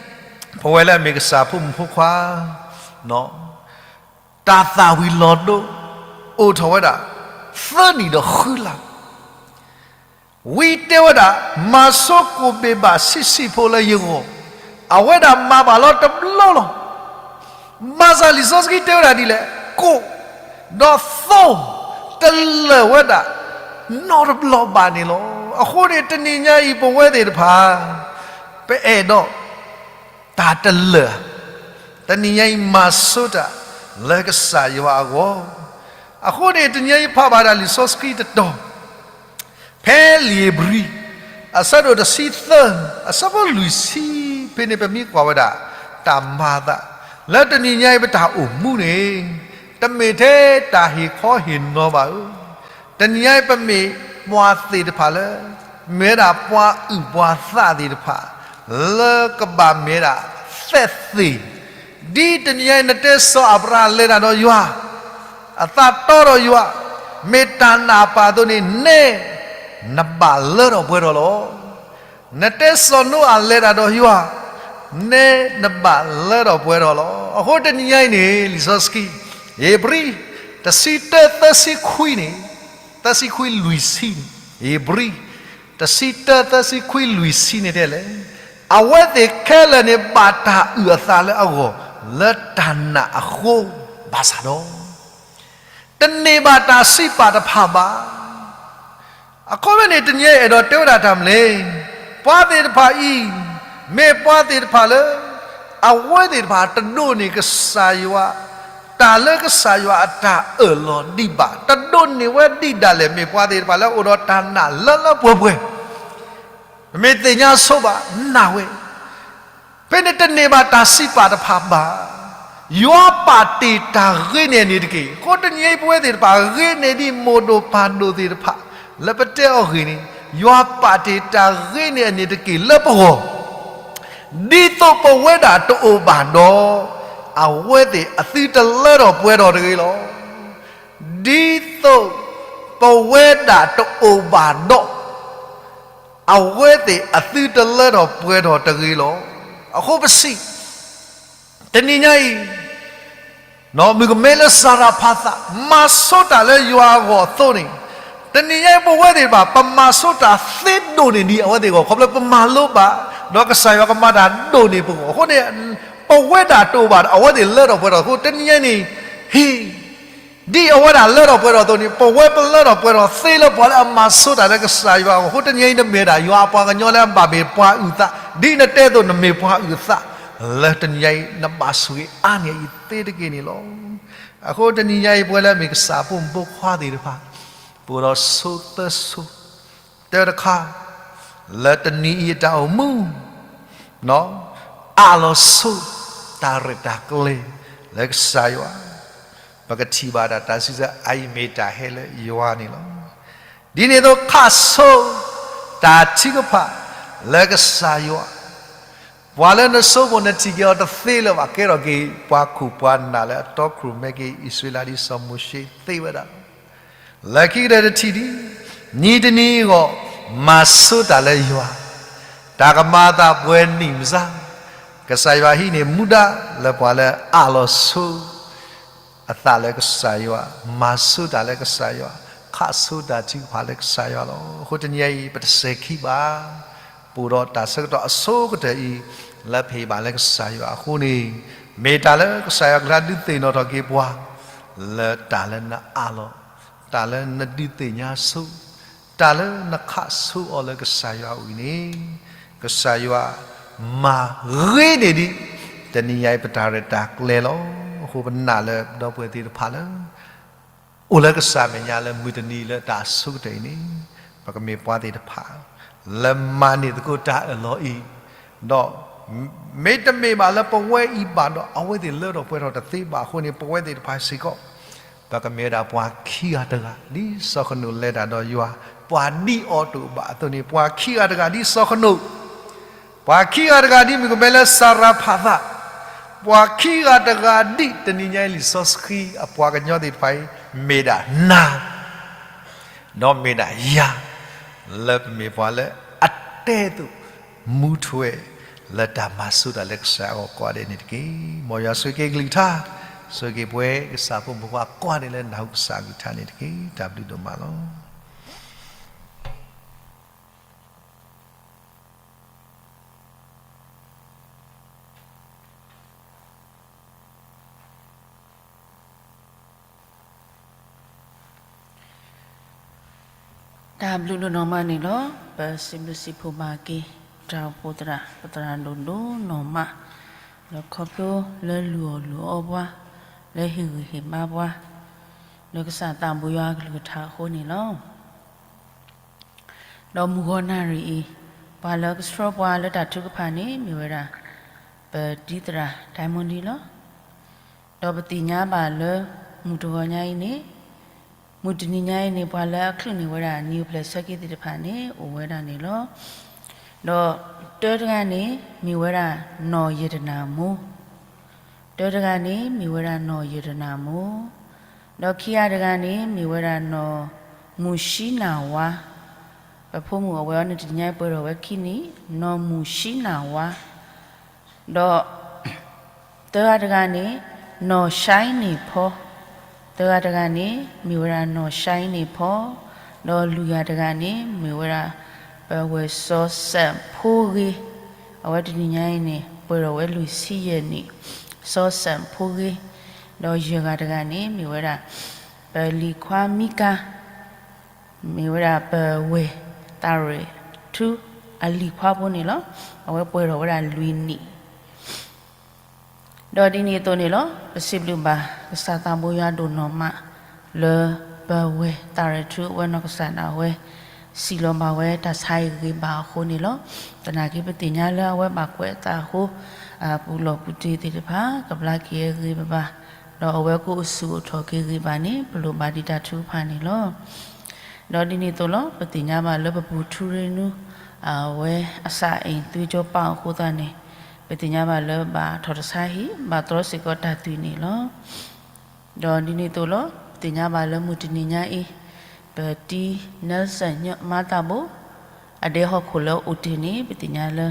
ပဝဲလၢအမ့ၢ်ကစၢ်ဖိမုၣ်ဖိခွါ တၢ်သၣ်ဝံၤလီၤဒိ အိၣ်ထီၣ်ဝဲဒၣ် သၢနံၣ်ဒီးဃုလါ ဝံတဲဝဲဒၣ် မၤဆိကိၣ်ဘ့ၣ်ဘၣ်ဆံးဆံးဖိလၢယဂီၢ်, အဝဲဒၣ်မၤဘၣ်လီၤတဘျီလီၤ. ဘၣ်ဆၣ်လံာ်စီဆှံတဲဝဲဒၣ်ဒ်လဲၣ်, ကိၣ်, ဒီးသိ, တလၢာ်ဝဲဒၣ် နီတဘျီဘၣ်န့ၣ်လီၤ. အဃိန့ၣ် တနံၤညါအံၤ ပဝဲသ့ၣ်တဖၣ် ပအဲၣ်ဒိး တၢ်တလၢာ်, တနံၤညါအံၤမၤဆိတၢ်လၢကစၢ်ယွၤအဂီၢ်. အဃိန့ၣ် တနံၤညါအံၤဖးဘၣ်ဒၣ်လံာ်စီဆှံတတီၤ, ဖဲဧ့ၤဘြံၤ အဆၢဒိၣ်တဆံသၢ အဆၢဖိလွံၢ်ဆံ ဖဲန့ၣ်ပမ့ၢ်ကွၢ်ဝဲဒၣ် တၢ်မၤအသး လၢတနံၤညါအံၤပတၢ်အိၣ်မူန့ၣ် တမ့ၢ်ထဲတၢ်ဟ့ၣ်ခီဟ့ၣ်နီၤဘၣ်ဧၢ. တနံၤညါအံၤပမ့ၢ်ပှၤသ့ၣ်တဖၣ်လၢ မ့ၢ်ဝဲဒၣ်ပှၤအုၣ်ပှၤသးသ့ၣ်တဖၣ် လၢကဘၣ်မ့ၢ်ဝဲဒၣ်သ့ၣ်သ့ၣ်, ဒ်တနံၤညါအံၤ နတဲစီၤအၤဘြၤဟၣ်လဲၤတၢ်ဒီးယွၤ, အသးတီဒီးယွၤ, မ့ၢ်တၢ်နာ်အပာ်အသိးန့ၣ် နဲ နဘၣ်လၢထီၣ်ပှဲၤထီၣ်လီၤ. နတဲစီၤနိအၤလဲၤတၢ်ဒီးယွၤ, နဲနဘၣ်လၢထီၣ်ပှဲၤထီၣ်လီၤ. အဃိတနံၤညါအံၤန့ၣ် လံာ်စီဆှံ, ဧ့ၤဘြံၤ တဆံတၢသၢဆံခွံန့ၣ်, သၢဆံခွံလွံၢ်ဆံန့ၣ်, ဧ့ၤဘြံၤ တဆံတၢသၢဆံခွံလွံၢ်ဆံန့ၣ်တဲလဲၣ်, အဝဲသ့ၣ်ခဲလၢာ်န့ၣ် ဘၣ်တၢ်အုၣ်အသးလၢအဂီၢ် လၢတၢ်နာ်အဃိဘၣ်ဆၣ်ဒီး တန့ၢ်ဘၣ်တၢ်စံးပာ်တဖၣ်ဘၣ်. အခီပညီန့ၣ် တနံၤအံၤအဲၣ်ဒိးတဲဝဲဒၣ်တၢ်မနုၤလဲၣ်, ပှၤသ့ၣ်တဖၣ်အံၤ မ့ၢ်ပှၤသ့ၣ်တဖၣ်လၢ အဝဲသ့ၣ်တဖၣ်တဒိးန့ၢ်ကစၢ်ယွၤ, တၢ်လၢကစၢ်ယွၤအတၢ်အၢၣ်လီၤဒံးဘၣ်, တဒိးန့ၢ်ဝဲဒံးဒၣ်လဲာ် မ့ၢ်ပှၤသ့ၣ်တဖၣ်လၢအိၣ်ဒီးတၢ်နာ်လၢလၢပှဲၤပှဲၤ, မ့ၢ်သ့ၣ်ညါဆိဘၣ်နာ်ဝဲ ဖဲန့ၣ်တန့ၢ်ဘၣ်တၢ်စံးပာ်တဖၣ်ဘၣ်. ယွၤပာ်တ့ၢ်တၢ်ဂ့ၤန့ၢ်အန့ၣ်တက့ၢ်. အဃိတနံၤအံၤပဝဲသ့ၣ်တဖၣ် ဂ့ၤန့ၢ်ဒံးမိၢ်ဒိၣ်ပၢ်ဒိၣ်သ့ၣ်တဖၣ် လၢပတဲအီၤဂ့ၤန့ၣ်, ယွၤပာ်တ့ၢ်တၢ်ဂ့ၤန့ၢ်အန့ၣ်တက့ၢ်လၢပဂီၢ်, ဒ်သိးပဝဲဒၣ်တအိၣ်ဘၣ်ဒီး အဝဲသ့ၣ်အသုတလၢထီၣ်ပှဲၤထီၣ်တဂ့ၤလီၤ. ဒ်သိးပဝဲဒၣ်တအိၣ်ဘၣ်ဒီး အဝဲသ့ၣ်အသုတလၢထီၣ်ပှဲၤထီၣ်တဂ့ၤလီၤ. အဃိပစံး, တနံၤညါအံၤ, မုၣ်ကမဲလၢစၤရၤဖးသး မၤဆိတၢ်လၢယွၤအဂီၢ်အသိးန့ၣ်, တနံၤညါအံၤပဝဲသ့ၣ်တဖၣ် ပမၤဆိတၢ်သ့ဒိၣ်န့ၢ်ဒံးအဝဲသ့ၣ်အဂီၢ် ခီဖျိပမၤလိဘၣ်, ဒီးကစၢ်ယွၤကမၤတၢ်ဒိၣ်န့ၢ်ပဂီၢ်အဃိန့ၣ်, ပဝဲဒၣ်တအိၣ်ဘၣ်ဒီးအဝဲသ့ၣ်လၢထီၣ်ပှဲၤထီၣ်အဃိ တနံၤညါအံၤန့ၣ်, ဟံၣ် ဒ်အဝဲဒၣ်လၢထီၣ်ပှဲၤထီၣ်အသိးန့ၣ် ပဝဲပလၢထီၣ်ပှဲၤထီၣ်သ့လၢပှၤလၢအမၤဆိတၢ်လၢကစၢ်ယွၤအဂီၢ်အဃိ တနံၤညါအံၤနမ့ၢ်ဒၣ်ယွၤအပှၤကညီလၢအဘၣ်မ့ၢ်ပှၤအုၣ်သး, ဒ်နတဲအသိးနမ့ၢ်ပှၤအုၣ်သး, လၢတနံၤညါအံၤနဘၣ်ဆိၣ်ဂ့ၤအါန့ၢ်အံၤသ့တက့ၢ်န့ၣ်လီၤ. အဃိတနံၤညါအံၤပဝဲလၢအမ့ၢ်ကစၢ်အဖိမုၣ်ဖိခွါသ့ၣ်တဖၣ်, ပအိၣ်ဒီးဆိသၢဆိ, တၢတခါ, လၢတနံၤအံၤအတၢ်အိၣ်မူ အးလီၤဆိ တၢ်ရဲၣ်တၢ်ကျဲၤလၢကစၢ်ယွၤ, ပကထံၣ်ဘၣ်ဒၣ်တၢ်စံးဆၢအအံၤမ့ၢ်တၢ်ဟဲလၢယွၤန့ၣ်လီၤ. ဒ်န့ၣ်အသိးခးဆိ တၢ်ထုကဖၣ်လၢကစၢ်ယွၤ, ပှၤလၢနဆိကမိၣ်နထံၣ်က့ၤအီၤတသ့လၢၤဘၣ် ကဲထီၣ်က့ၤပှၤခိၣ်ပှၤနၢ်လၢအတီခိၣ်ရိၣ်မဲက့ၤအံၣ်စရ့လးဒ်စီၤမိၤၡ့သ့ဝဲဒၣ်လီၤ. လၢခံကတၢၢ်တထံၣ်ဒံး, နံၤတနံၤအဂီၢ် မၤဆိတၢ်လၢယွၤ, တၢ်ကမၤအသးပှဲၤနံၣ်မစါ, ကစၢ်ယွၤဟံးန့ၢ်မူဒါလၢပှၤလၢအးလီၤဆိ အသးလၢကစၢ်ယွၤ, မၤဆိတၢ်လၢကစၢ်ယွၤ, ခးဆိတၢ်ထုကဖၣ်လၢကစၢ်ယွၤလီၤ. အဃိတနံၤအံၤ ပတစဲၤခံဘၣ်, ပအိၣ်ဒီးတၢ်ဆၢကတီၢ်အဆိကတၢၢ်အံၤ လၢပဟ့ၣ်ဘၣ်လၢကစၢ်ယွၤအဃိန့ၣ်, မ့ၢ်တၢ်လၢကစၢ်ယွၤကလုၢ်ဒုးသ့ၣ်နီၣ်ထီၣ်က့ၤပှၤ လၢတၢ်လၢနအးလီၤ, တၢ်လၢနဒုးသ့ၣ်ညါဆိ, တၢ်လၢနခးဆိအီၤလၢကစၢ်ယွၤအအိၣ်အံၤန့ၣ်, ကစၢ်ယွၤမၤဂ့ၤန့ၢ်ဒံး တနံၤညါအံၤပတၢ်ရဲၣ်တၢ်ကျဲၤလီၤ. အဃိပနာ်လၢပဒီပုၢ်ဝဲၢ်သ့ၣ်တဖၣ်လၢ အိၣ်လၢကစၢ်အမဲာ်ညါလၢမုၢ်တနံၤလၢတၢ်အဆိကတၢၢ်အံၤန့ၣ်, ပကမ့ၢ်ပှၤသ့ၣ်တဖၣ် လၢမၤန့ၢ်သကိးတၢ်အၢၣ်လီၤအံၤ, ဒီးမ့တမ့ၢ်ဘၣ်လၢပဝဲအံၤဘၣ်ဒီး အဝဲသ့ၣ်လၢထီၣ်ပှဲၤထီၣ်တသ့ဘၣ်အဃိန့ၣ် ပဝဲသ့ၣ်တဖၣ်စ့ၢ်ကီး ပကမ့ၢ်ဝဲဒၣ်ပှၤခံဂၤတဂၤ ဒ်စီၤဃနိာ်လဲၤတၢ်ဒီးယွၤ, ပှၤဒ်အီၤတအိၣ်ဘၣ်အသိးန့ၣ် ပှၤခံဂၤတဂၤဒ်စီၤဃနိာ် ပှၤခံဂၤတဂၤဒ်မုၣ်ကမဲလၢစၤရၤဖးသး, ပှၤခံဂၤတဂၤဒ်တနံၤညါအံၤလံာ်စီဆှံအပှၤကညီသ့ၣ်တဖၣ်အံၤ မ့ၢ်ဒၣ်နၤ ဒီးမ့ၢ်ဒၣ်ယၤ, လၢပမ့ၢ်ပှၤလၢအတဲသိး မူထွဲ လၢတၢ်မၤဆိတၢ်လၢကစၢ်အဂီၢ်ကိးဂၤဒဲးန့ၣ်တက့ၢ်. မ်ယွၤဆိၣ်ဂ့ၤက့ၤကလုၢ်ကထါ, ဆိၣ်ဂ့ၤက့ၤပဝဲကစၢ်ဖိမုၣ်ဖိခွါကိးဂၤဒဲးလၢနၢ်ဟူကစၢ်အကလုၢ်ကထါန့ၣ်တက့ၢ်. တၢ်ဘျုးဒိၣ်မးလီၤ. တၢ်ဘျုးဒိၣ်နီၢ်မးန့ၣ်လီၤ. ပစံးဘျုးစံးဖှိၣ်ဘၣ်က့ၤ တၢ်အိၣ်ဖှိၣ်သရၣ် ပသရၣ်ဒိၣ်ဒိၣ်နီၢ်မး, ဒီးခီဖျိလၢလုၢ်အီၣ်လုၢ်အီပှၤ, လၢဟ့ၣ်ဂံၢ်ဟ့ၣ်ဘါပှၤ, လၢကစၢ်သးဘိယွၤအကလုၢ်ကထါအဃိန့ၣ်လီၤ. ဒီးမုၢ်ဂီၤနၣ်ရံၣ်အံၤ, ပှၤလၢကဆှၢပှၤလၢတၢ်ထုကဖၣ်န့ၣ် မ့ၢ်ဝဲဒၣ် ပတံၤသရၣ်ဒိၣ်မူဒံလီၤ. ဒီးပသ့ၣ်ညါဘၣ်လၢ မုၢ်တဂီၤညါအံၤန့ၣ်, မုၢ်တနံၤညါအံၤန့ၣ် ပှၤလၢအချုးန့ၢ်ဝဲဒၣ် နံၣ်အိၣ်ဖျဲၣ်ဆၢက့ၤသ့ၣ်တဖၣ်န့ၣ် အိၣ်ဝဲဒၣ်န့ၣ်လီၤ. ဒီးတၢတဂၤန့ၣ် မ့ၢ်ဝဲဒၣ်နီၢ်ယတနၢ်မိၢ် တၢတဂၤန့ၣ် မ့ၢ်ဝဲဒၣ်နီၢ်ယတနၢ်မိၢ်, ဒီးခံဂၤတဂၤန့ၣ် မ့ၢ်ဝဲဒၣ်နီၢ်မူၡံနၢ်ဝါ, ပဖိမုၣ်အဝဲအံၤန့ၣ် တနံၤညါပှဲၤထီၣ်ဝဲခံနံၣ်, နီၢ်မူၡံနၢ်ဝါ, ဒီး သၢဂၤတဂၤန့ၣ် နီၢ်ၡါနံၣ်ဖီ, သၢဂၤတဂၤန့ၣ် မ့ၢ်ဝဲဒၣ်နီၢ်ၡါနံၣ်ဖီ, ဒီးလွံၢ်ဂၤတဂၤန့ၣ် မ့ၢ်ဝဲဒၣ် ပဝဲၢ်စီၤစၢၣ်ဖိဂ့ၤ, အဝဲတနံၤညါအံၤန့ၣ် ပှဲၤထီၣ်ဝဲလွံၢ်ဆံယဲၢ်နံၣ်, စီၤစၢၣ်ဖိဂ့ၤ, ဒီးယဲၢ်ဂၤတဂၤန့ၣ် မ့ၢ်ဝဲဒၣ် ပလံၤခွါမံကၤ မ့ၢ်ဝဲဒၣ်ပဝဲၢ်သးရ့ၣ်ထူအလံၤခွါဖိန့ၣ်လီၤ. အဝဲပှဲၤထီၣ်ဝဲဒၣ်လွံၢ်နံၣ် ဒီးဒ်န့ၣ်အသိးန့ၣ်လီၤ. ပစံးဘျုးဘၣ်ကစၢ်သးဘိယွၤဒိၣ်နီၢ်မး လၢပဝဲၢ်သးရ့ၣ်ထူအဝဲနီၢ်ကစၢ်ဒၣ်ဝဲ စံးလီၤဘၣ်ဝဲတၢ်ဆါအံၤဂ့ၤဘၣ်အဃိန့ၣ်လီၤ. သနာ်က့ပသ့ၣ်ညါလၢအဝဲဘၣ်ကွဲးအသးအဃိ ပူၤလီၢ်ပူၤတ့ၢ်သ့ၣ်တဖၣ် ကဘျါက့ၤအဂ့ၤဘၣ်ဘၣ်, ဒီးအဝဲကအိၣ်ဆူၣ်အိၣ်ထီၣ်က့ၤဂ့ၤဘၣ်န့ၣ် ပလိၣ်ဘၣ်ဒံးတၢ်ထုကဖၣ်န့ၣ်လီၤ. ဒီးဒ်န့ၣ်အသိးလီၤ. ပသ့ၣ်ညါဘၣ်လၢပပူၤထူရ့နူ အဝဲအစၢ်အံၤသွံကၠီပာ်အဃိသတးန့ၣ် ပသ့ၣ်ညါဘၣ်လၢဘၣ်ထီၣ်တဆါဟံၣ် ဘၣ်တြီစ့ၢ်ကီးတၢ်သွံၣ်န့ၣ်လီၤ. ဒီးဒ်န့ၣ်အသိးလီၤ. ပသ့ၣ်ညါဘၣ်လၢမုၢ်တနံၤညါအံၤ ပတံၤ Nelson ညၣ်မါသးဘိ အဒဲဟီၣ်ခိၣ်လၢအိၣ်တ့ၢ်န့ၣ် ပသ့ၣ်ညါလၢ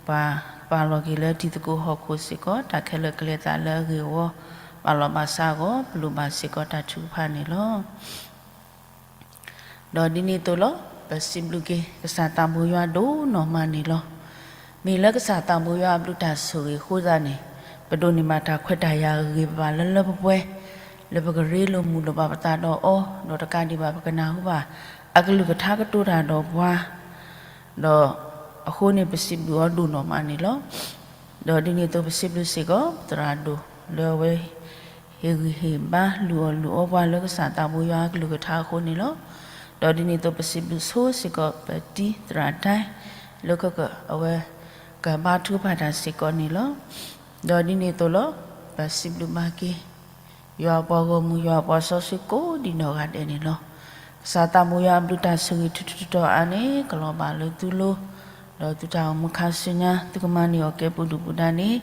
ပှၤပာ်လီၤက့ၤလၢတံၤသကိးဟီၣ်ခိၣ်စ့ၢ်ကီး တၢ်ခဲလၢာ်ကလဲၤသးလၢအဂ့ၢ်အဝီ ဘၣ်လီၤဘၣ်စးအဂီၢ် ပလိၣ်ဘၣ်စ့ၢ်ကီးတၢ်ထုကဖၣ်န့ၣ်လီၤ. ဒီးဒ်န့ၣ်အသိးလီၤ. ပစံးဘျုးက့ၤကစၢ်သးဘိယွၤဒိၣ်နီၢ်မးန့ၣ်လီၤ. မ့ၢ်လၢကစၢ်သးဘိယွၤအဘျုးတၢ်ဆိၣ်ဂ့ၤအဃိသတးန့ၣ် ပဒိးန့ၢ်ဘၣ်တၢ်ခွဲးတၢ်ယာ်ဂ့ၤဘၣ်လၢလၢပှဲၤပှဲၤ လၢပကရ့လိာ်မုာ်လိာ်ဘၣ်ပသးဒီးအီၤ ဒီးတကးဒံးဘၣ် ပကနၢ်ဟူဘၣ်အကလုၢ်ကထါကတိၤတၢ်ဒီးပှၤ ဒီးအဃိန့ၣ် ပစံးဘျုးအီၤဒိၣ်နီၢ်မးန့ၣ်လီၤ. ဒီးဒ်န့ၣ်အသိး ပစံးဘျုးစ့ၢ်ကီး ပသရၣ်ဒိၣ်လၢအဝဲ ဟ့ၣ်ဂံၢ်ဟ့ၣ်ဘါလုၢ်အီၣ်လုၢ်အီပှၤလၢကစၢ်သးဘိယွၤအကလုၢ်ကထါအဃိန့ၣ်လီၤ. ဒီးဒ်န့ၣ်အသိး ပစံးဘျုးဆိစ့ၢ်ကီး ပတံၤသရၣ်ဒဲ လၢကက အဝဲ ကဘါထုကဖၣ်တၢ်စ့ၢ်ကီးန့ၣ်လီၤ. ဒီးဒ်န့ၣ်အသိးလီၤ. ပစံးဘျုးဘၣ်က့ၤ ယွၤအပှၤဂီၢ်မုၢ် ယွၤအပှၤစီဆှံကိးဒံနီၢ်ဂၤဒဲးန့ၣ်လီၤ. ကစၢ်သးဘိယွၤအဘျုးတၢ်ဆိၣ်ဂ့ၤထူထူတီတီအါန့ၣ် ကလီၤဘၣ်လၢသုလိၤ ဒီးသုတၢ်အိၣ်မူခါဆူညါ သုကမၤန့ၢ်အီၣ်ကဲပူၤဒုၣ်ပူၤဒါန့ၣ်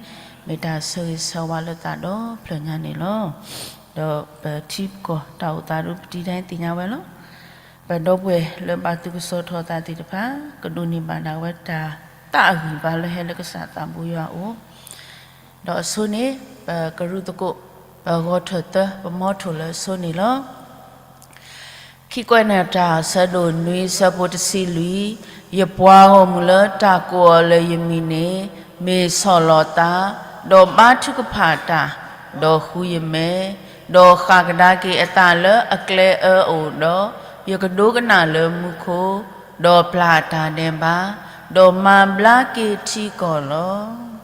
မ့ၢ်တၢ်ဆၢဂ့ၤဆၢဝါလၢသးဒီဖျၢၣ်ညါန့ၣ်လီၤ. ဒီးပထံပကီၢ်တၢ်အိၣ်သးဒ်ပတံၤဒဲသ့ၣ်ညါဝဲလီၤ. ပဒီပုၢ်ဝဲၢ်လၢဘၣ်သုးကစီၣ်ထီၣ်သးသ့ၣ်တဖၣ် ကဒိးန့ၢ်ဘၣ်ဒၣ်ဝဲတၢ်သးအဂံၢ်ဘါလၢဟဲလၢကစၢ်သးဘိယွၤအအိၣ် ဒီးအဆိန့ၣ် ပကရူၢ်သကိး ပဂီၤထၢၣ်သၢ ပမီထိၣ်လၢအဆိန့ၣ်လီၤ. ခံကွဲးနီၣ်တၢ် ဆၢဒိၣ်နွံ ဆၢဖိတဆံလွံၢ်, ယပှၤဂီၢ်မုၢ်လၢတၢ်ကိးအီၤလၢယမံၤန့ၣ် မ့ၢ်ဆီၣ်လီၤသး, ဒီးဘါထုကဖၣ်တၢ်, ဒီးဃုယမဲ, ဒီးဃၣ်ကဒါက့ၤအသးလၢအကျဲအၢအအိၣ်ဒီး, ယကဒိကနၣ်လၢမူခိၣ်, ဒီးပျၢ်အတၢ်ဒဲးဘး, ဒီးမၤဘျါက့ၤထံကီၢ်လီၤ.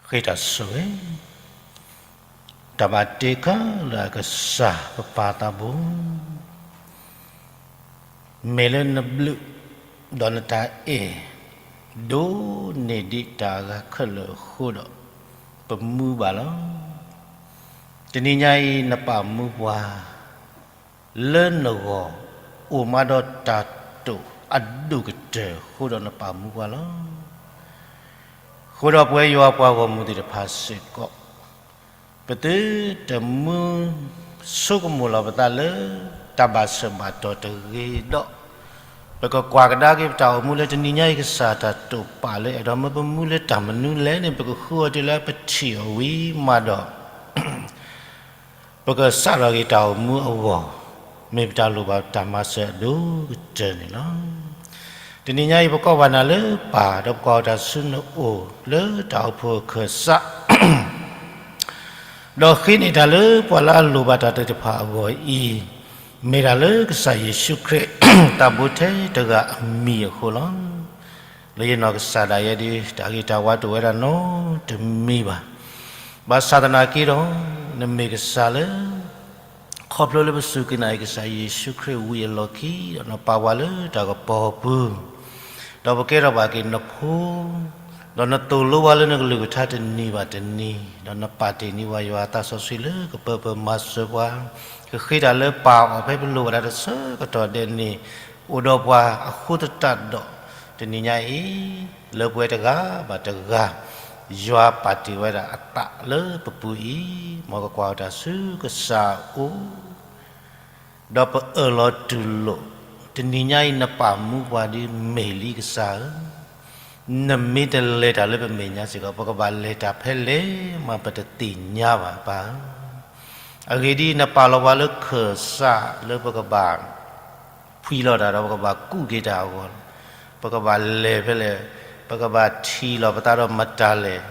ဃ့တၢ်ဆိၣ်ဂ့ၤ, တၢ်ဘၣ်တ့ခါလၢအကစၢ်ပပၢ်သးဘိ မ့ၢ်လၢနဘျုး ဒီးနတၢ်အဲၣ် ဒိၣ်န့ၢ်ဒံးတၢ်အဂၤခဲလၢာ်အဃိဒီး ပမူဘၣ်လီၤ. တနံၤညါအံၤ နပာ်မူပှၤ လၢနဂီၢ် အိၣ်မးဒီးတၢ်တိာ်အဒိၣ်ကတၢၢ်အဃိဒီး နပာ်မူပှၤလီၤ. အဃိဒီးပဝဲယွၤပှၤဂီၢ်မုၢ်သ့ၣ်တဖၣ်စ့ၢ်ကီး ပသုတမူဆိကမိၣ်လီၤပသးလၢ တၢ်ဘၣ်ဆၢဘၣ်တီၢ်တဂ့ၤဒီး ပကကွၢ်ကဒါက့ၤပတၢ်အိၣ်မူလၢတနံၤညါအံၤ ကစၢ်တၢ်တိာ်ပာ်လၢအဲၣ်ဒိးမၢပမူလၢတၢ်မနုၤလဲၣ်န့ၣ် ပကဃုအီၤတုၤလၢပထံၣ်အီၤဝံၤမးဒီး ပကစးထီၣ်က့ၤတၢ်အိၣ်မူအဂီၢ်, မ့ၢ်ပတၢ်လိၣ်ဘၣ်တၢ်မၤစၢၤအဒိၣ်ကတၢၢ်န့ၣ်လီၤ. တနံၤညါအံၤ ပကိးဘၣ်နၤလၢပၢ် ဒီးပကွၢ်အီၤတၢ်ဆူနအိၣ် လၢတၢ်အိၣ်ဖှိၣ်အခၢၣ်စး ဒီးဃ့န့ၢ်တၢ်လၢပှၤလၢအလိၣ်ဘၣ်တၢ်သ့ၣ်တဖၣ်အဂီၢ်အံၤ, မ့ၢ်ဒၣ်လၢကစၢ်ယ့ၣ်ၡူးခရံာ် တၢ်ဘိထဲတဂၤအမံၤအဃိလီၤ. လၢယနီၢ်ကစၢ်ဒၣ်ယဲဒၣ် တၢ်ဂ့ၤတၢ်ဝါတအိၣ်ဝဲဒၣ်နီတမံၤဘၣ်. ဘၣ်ဆၣ်သနာ်က့ဒီး နမ့ၢ်ကစၢ်လၢ ခီဖျိလၢပစူၢ်က့ၤနာ်က့ၤကစၢ်ယ့ၣ်ၡူးခရံာ်ဝံၤအလီၢ်ခံ ဒီးနပာ်ပှၤလၢတၢ်ကပီၤပူၤ, ဒီးပကဲထီၣ်ဘၣ်က့ၤနဖိ, ဒီးနသိၣ်လိပှၤလၢနကလုၢ်ကထါတနံၤဘၣ်တနံၤ, ဒီးနပာ်တ့ၢ်န့ၢ်ပှၤယွၤအသးစီဆှံလၢကပၢၤပၢၤမၤစၢၤပှၤ, ကဃ့တၢ်လၢပၢ်အအိၣ် ဖဲပလိၣ်ဘၣ်တၢ်တဆၢကတီၢ်ဒဲးန့ၣ်, အိၣ်ဒီးပှၤအဃိသတးဒီး တနံၤညါအံၤ လၢပဝဲတဂၤဘၣ်တဂၤ ယွၤပာ်တ့ၢ်ဝဲဒၣ်အသးလၢပပူၤအံၤ, မ်ကကွၢ်အီၤတၢ်ဆူကစၢ်အအိၣ်, ဒီးပအၢၣ်လီၤတူၢ်လိာ်, တနံၤညါအံၤနပာ်မူပှၤဒ်မဲာ်လံကစၢ်ဧၢ, နမ့ၢ်တလဲၤတၢ်လၢပမဲာ်ညါစ့ၢ်ကီး ပကဘၣ်လဲၤတၢ်ဖဲလဲၣ်မးပတသ့ၣ်ညါဘၣ်ပၢ်ဧၢ. အဂ့ၢ်ဒ်အံၤ နပာ်လီၤပှၤလၢခၢၣ်စးလၢပကဘၣ် ဖှံလီၤတၢ်ဒီးပကဘၣ်ကူးက့ၤတၢ်အဂီၢ်, ပကဘၣ်လဲၤဖဲလဲၣ်, ပကဘၣ်ထံၣ်လီၤပသးဒီးမတၤလဲၣ်,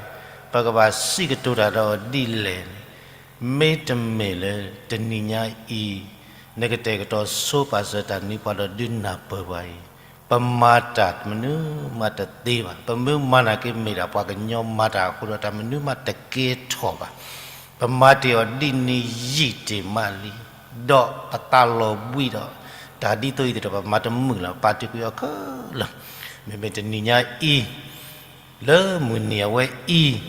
ပကဘၣ်စံးကတိၤတၢ်ဒီးဒ်လဲၣ်န့ၣ်, မ့တမ့ၢ်လၢတနံၤညါအံၤ နကတဲာ်ကတီၤဆိပာ်စၢၤတၢ်နံၤပှၤဒီးဒုးနၢ်ပၢၢ်ပှၤအံၤ, ပမၤတၢ်မနုၤမးတသ့ဘၣ်. ပမ့ၢ်မၤနာ်က့မ့ၢ်ဒၣ်ပှၤကညီမၤတၢ်အဃိဒီး တၢ်မနုၤမးတကဲထီၣ်ဘၣ်. ပမၤတ့ၢ်အီၤဒ်န့ၣ်ယံာ်တ့ၢ်မးလံ, ဒီးပသးလီၤဘှံးဒီး တၢ်ဒ်သိးအံၤသ့ၣ်တဖၣ် ပမၤတမုာ်လၢၤ ပာ်တ့ၢ်ကွံာ်အီၤခဲလၢာ်, မ့မ့ၢ်တနံၤညါအံၤ လၢမုၢ်နံၤအဝဲအံၤ,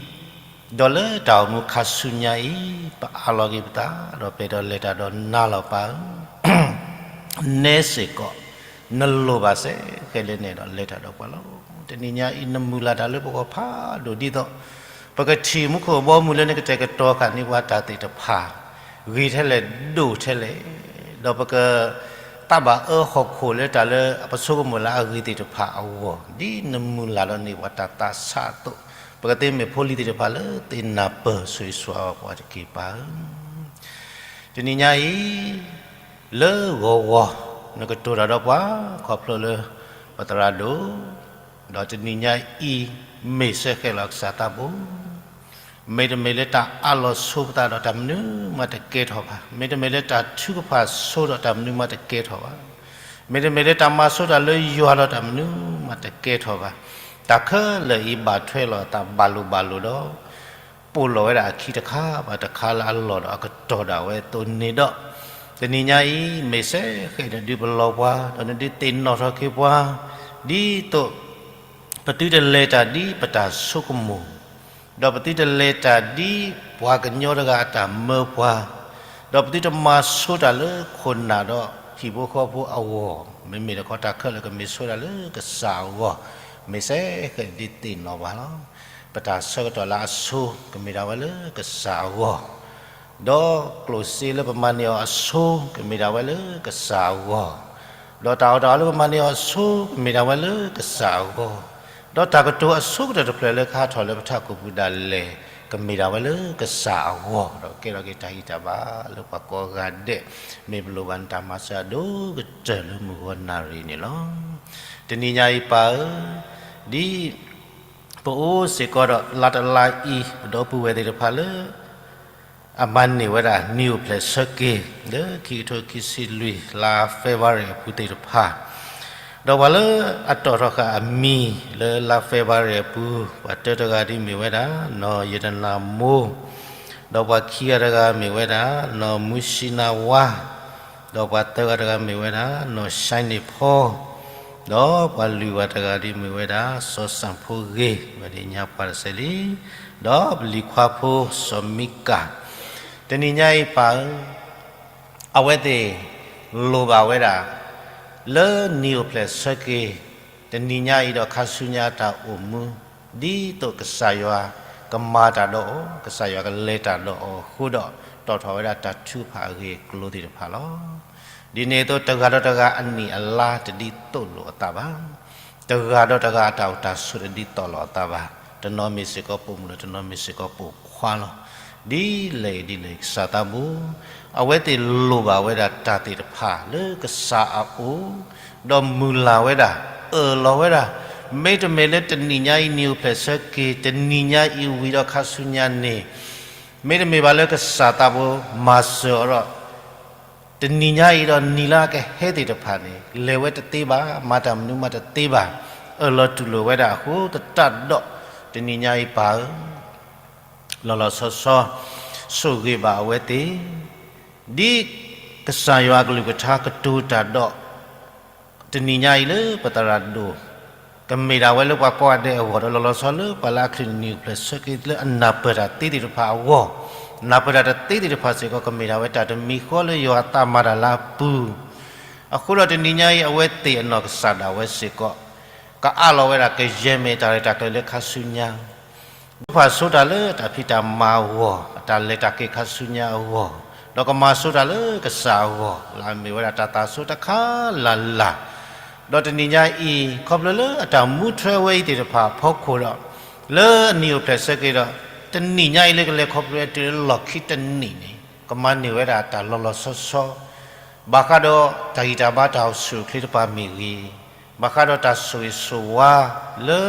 ဒီးလၢတၢ်အိၣ်မူခါဆူညါအံၤ, ပအးလီၤက့ၤပသး ဒီးပအဲၣ်ဒိးလဲၤတၢ်ဒီးနၤလီၤပၢ်ဧၢ, နဲစ့ၢ်ကီး နလိၣ်ဘၣ်စ့ၢ်ကီးလၢနအဲၣ်ဒိးလဲၤတၢ်ဒီးပှၤလီၤ. တနံၤညါအံၤ နမုၢ်လၢ်တၢ်လၢပဂီၢ်ဖးဒိၣ်ဒ်သိး ပကထံၣ်မူခိၣ်အဘီအမုၢ်လၢနကတဲာ်ကတီၤဃာ်န့ၢ်ပှၤတၢ်သ့ၣ်တဖၣ် ဂ့ၤထဲလဲၣ်ဒိၣ်ထဲလဲၣ်, ဒီးပက သးဘၣ်အၢဟီၣ်ခိၣ်လၢတၢ်လၢအပဆိကမိၣ်လၢအဂ့ၤသ့ၣ်တဖၣ်အဂီၢ်, ဒ်နမုၢ်လၢ်ဒီးန့ၢ်ပှၤတၢ်သးဆးအသိး, ပကသ့မ့ၢ်ဖိလံၤသ့ၣ်တဖၣ်လၢသ့ၣ်နၢ်ပၢၢ်ဆိၣ်ဂ့ၤဆိၣ်ဝါပှၤတက့ၢ်ပၢ်ဧၢ. တနံၤညါအံၤ လၢဂီၤဂီၤ နကတိၤတၢ်ဒီးပှၤ ခီဖျိလၢပသရၣ်ဒိၣ်, ဒီးတနံၤညါအံၤ မ့ၢ်စ့ၢ်ကီးလီၤကစၢ်သးဘိ မ့တမ့ၢ်လၢတၢ်အးလီၤဆိပသးဒီးတၢ်မနုၤမးတကဲထီၣ်ဘၣ်. မ့တမ့ၢ်လၢတၢ်ထုကဖၣ်ဆိဒီးတၢ်မနုၤမးတကဲထီၣ်ဘၣ်. မ့တမ့ၢ်လၢတၢ်မၤဆိတၢ်လၢယွၤဒီးတၢ်မနုၤမးတကဲထီၣ်ဘၣ်. တၢ်ခဲလၢာ်အံၤဘၣ်ထွဲလီၤအသးဘၣ်လိာ်ဘၣ်လိာ်ဒီး ပိာ်လီၤဝဲဒၣ်အခံတခါဘၣ်တခါလၢအလီၢ်ဒီးအကတီၢ်ဒၣ်ဝဲအသိးန့ၣ်ဒီး, တနံၤညါအံၤ မ့ၢ်စ့ၢ်ကီးနဒုးပလီၢ်ပှၤ ဒီးနဒုးသ့ၣ်နီၣ်ထီၣ်က့ၤပှၤ ဒ်သိး ပသုတလဲၤတၢ်ဒ်ပတၢ်ဆိကမိၣ်, ဒီးပသုတလဲၤတၢ်ဒ်ပှၤကညီတဂၤအတၢ်မၢပှၤ, ဒီးပသုတမၤဆိတၢ်လၢခိၣ်နၢ်ဒီးဟံၣ်ဖိဃီဖိအဂီၢ်, မ့မ့ၢ်တခီတၢ်ခဲလၢာ်ကမ့ၢ်ဆိဒၣ်လၢကစၢ်အဂီၢ်, မ့ၢ်စ့ၢ်ကီးနဒုးသ့ၣ်နီၣ်ပှၤလီၤ. ပတၢ်ဆၢကတီၢ်လၢအဆိကမ့ၢ်ဒၣ်ဝဲလၢကစၢ်အဂီၢ် ဒီးကျိၣ်စ့လၢပမၤန့ၢ်အီၤအဆိကမ့ၢ်ဒၣ်ဝဲလၢကစၢ်အဂီၢ်, ဒီးတၢ်အီၣ်တၢ်အီလၢပမၤန့ၢ်အီၤအဆိကမ့ၢ်ဒၣ်ဝဲလၢကစၢ်အဂီၢ်, ဒီးတၢ်ကတိၤအဆိကတၢၢ်တဖျၢၣ်လၢကဟးထီၣ်လၢပထးခိၣ်ပူၤဒၣ်လဲာ် ကမ့ၢ်ဒၣ်ဝဲလၢကစၢ်အဂီၢ်, ဒီးကဲထီၣ်က့ၤတၢ်ဂံၢ်တၢ်ဘါလၢပှၤကိးဂၤဒဲး, မ့ၢ်ပလိၣ်ဘၣ်နတၢ်မၤစၢၤအဒိၣ်ကတၢၢ်လၢမုၢ်ဂီၤနၣ်ရံၣ်န့ၣ်လီၤ. တနံၤညါအံၤပၢ်ဧၢ, ဒ် ပအိၣ်စ့ၢ်ကီးဒီးလါတလါအံၤ ပဒီပုၢ်ဝဲၢ်သ့ၣ်တဖၣ်လၢ အမၤန့ၢ်ဝဲဒၣ်နံၣ်အိၣ်ဖျဲၣ်ဆၢက့ၤ လၢခံကထိခံဆံလွံၢ် လါ February အပူၤသ့ၣ်တဖၣ်, ဒီးပှၤလၢအတီၣ်ထီၣ်ဃာ်အမံၤလၢလါ February အပူၤ, ပှၤတၢတဂၤဒ်မ့ၢ်ဝဲဒၣ် နီၢ်ယတနၢ်မိၢ်, ဒီးပှၤခံဂၤတဂၤမ့ၢ်ဝဲဒၣ် နီၢ်မူစံနၢဝါ ဒီးပှၤသၢဂၤတဂၤမ့ၢ်ဝဲဒၣ် နီၢ်ၡဲန့ၣ်ဖီ, ဒီးပှၤလွံၢ်ဂၤတဂၤဒ်မ့ၢ်ဝဲဒၣ် စီၤစၣ်ဖိဂ့ၤ ဝဲဒၣ်ညါပှၤတစဲးလံ, ဒီးပလံၤခွါဖိစီၤမံကၤ, တနံၤညါအံၤပၢ်ဧၢ, အဝဲသ့ၣ်လိၣ်ဘၣ်ဝဲဒၣ် လၢနံၣ်အိၣ်ဖျဲၣ်ဆၢက့ၤ တနံၤညါအံၤဒီးခါဆူညါအတၢ်အိၣ်မူ, ဒ်သိးကစၢ်ယွၤကမၤတၢ်ဒီးအီၤ, ကစၢ်ယွၤကလဲၤတၢ်ဒီးအီၤအဃိဒီး တီၣ်ထီၣ်ဝဲဒၣ်တၢ်ထုကဖၣ်အဂ့ၢ်အကျိၤသ့ၣ်တဖၣ်လီၤ. ဒ်န့ၣ်အသိး တဂၤဒီးတဂၤအနံၣ်အလါတဒ်သိးလိာ်အသးဘၣ်. တဂၤဒီးတဂၤအတၢ်အိၣ်တၢ်ဆိးတဒ်သိးလိာ်အသးဘၣ်. တနီၤမ့ၢ်စ့ၢ်ကီးပိာ်မုၣ်လီၤ, တနီၤမ့ၢ်စ့ၢ်ကီးပိာ်ခွါလီၤ. ဒ်လဲၣ်ဒ်လဲၣ် ကစၢ်သးဘိ အဝဲသ့ၣ်လိၣ်ဘၣ်ဝဲဒၣ်တၢ်သ့ၣ်တဖၣ်လၢကစၢ်အအိၣ်, ဒီးမုၢ်လၢ်ဝဲဒၣ်, အၢၣ်လီၤဝဲဒၣ်, မ့တမ့ၢ်လၢတနံၤညါအံၤနံၣ်အိၣ်ဖျဲၣ်ဆၢက့ၤ တနံၤညါအံၤဝံၤဒီးခါဆူညါန့ၣ်, မ့တမ့ၢ်ဘၣ်လၢကစၢ်သးဘိမၤစၢၤအီၤဒီး တနံၤညါအံၤဒီးနံၤလၢအကဟဲသ့ၣ်တဖၣ်န့ၣ် လဲၤဝဲတသ့ဘၣ်, မၤတၢ်မနုၤမးတသ့ဘၣ်, အၢၣ်လီၤတူၢ်လိာ်ဝဲဒၣ်အဃိသတးဒီး တနံၤညါအံၤပၢ်ဧၢ, လီၤလီၤဆီဆီ ဆိၣ်ဂ့ၤဘၣ်အဝဲသ့ၣ်, ဒ်ကစၢ်ယွၤအကလုၢ်ကထါကတိၤတၢ်ဒီး တနံၤညါအံၤလၢပသရၣ်ဒိၣ် ကမ့ၢ်ဒၣ်ဝဲလၢပှၤကိးဂၤဒဲးအဂီၢ်ဒီး လီၤလီၤဆီဆီလၢပှၤလၢအချုးနံၣ်အိၣ်ဖျဲၣ်ဆၢက့ၤလၢအနၢ်ပၢၢ်တၢ်သ့သ့ၣ်တဖၣ်အဂီၢ်, နၢ်ပၢၢ်တၢ်တသ့သ့ၣ်တဖၣ်စ့ၢ်ကီး ကမ့ၢ်ဒၣ်ဝဲတၢ်တမံၤဃီလၢယွၤအသးမၤတၢ်လၢအပူၤ, အဃိဒီးတနံၤညါအံၤ အဝဲသ့ၣ်အနီၢ်ကစၢ်ဒၣ်ဝဲစ့ၢ်ကီး ကအးလီၤဝဲဒၣ်ကယဲၢ်မ့ၢ်တၢ်ရဲၣ်တၢ်ကျဲၤလၢခါဆူညါ ဒိၣ်ဖးဆိတၢ်လၢတၢ်ဖံးတၢ်မၤအဂီၢ်, အတၢ်လဲၤတၢ်က့ၤခါဆူညါအဂီၢ်, ဒီးကမၤဆိတၢ်လၢကစၢ်အဂီၢ် လၢအမ့ၢ်ဝဲဒၣ်တၢ်သးဆိတခါလၢ်လၢ်, ဒီးတနံၤညါအံၤ ခီဖျိလၢအတၢ်မူထွဲဝဲအံၤသ့ၣ်တဖၣ်အဖီခိၣ်ဒီး, လၢအနံၣ်အိၣ်ဖျဲၣ်ဆၢက့ၤဒီး, တနံၤညါအံၤလၢကလဲၤခီဖျိတုၤလၢလီၢ်ခံတနံၣ်န့ၣ် ကမၤန့ၢ်ဝဲဒၣ်တၢ်လီၤလီၤဆီဆီ ဘၣ်ဃးဒီးတၢ်ဂံၢ်တၢ်ဘါတၢ်အိၣ်ဆူၣ်အိၣ်ချ့တဖၣ်မ့ၢ်ဂ့ၤ, ဘၣ်ဃးဒီးတၢ်ဆိၣ်ဂ့ၤဆိၣ်ဝါလၢ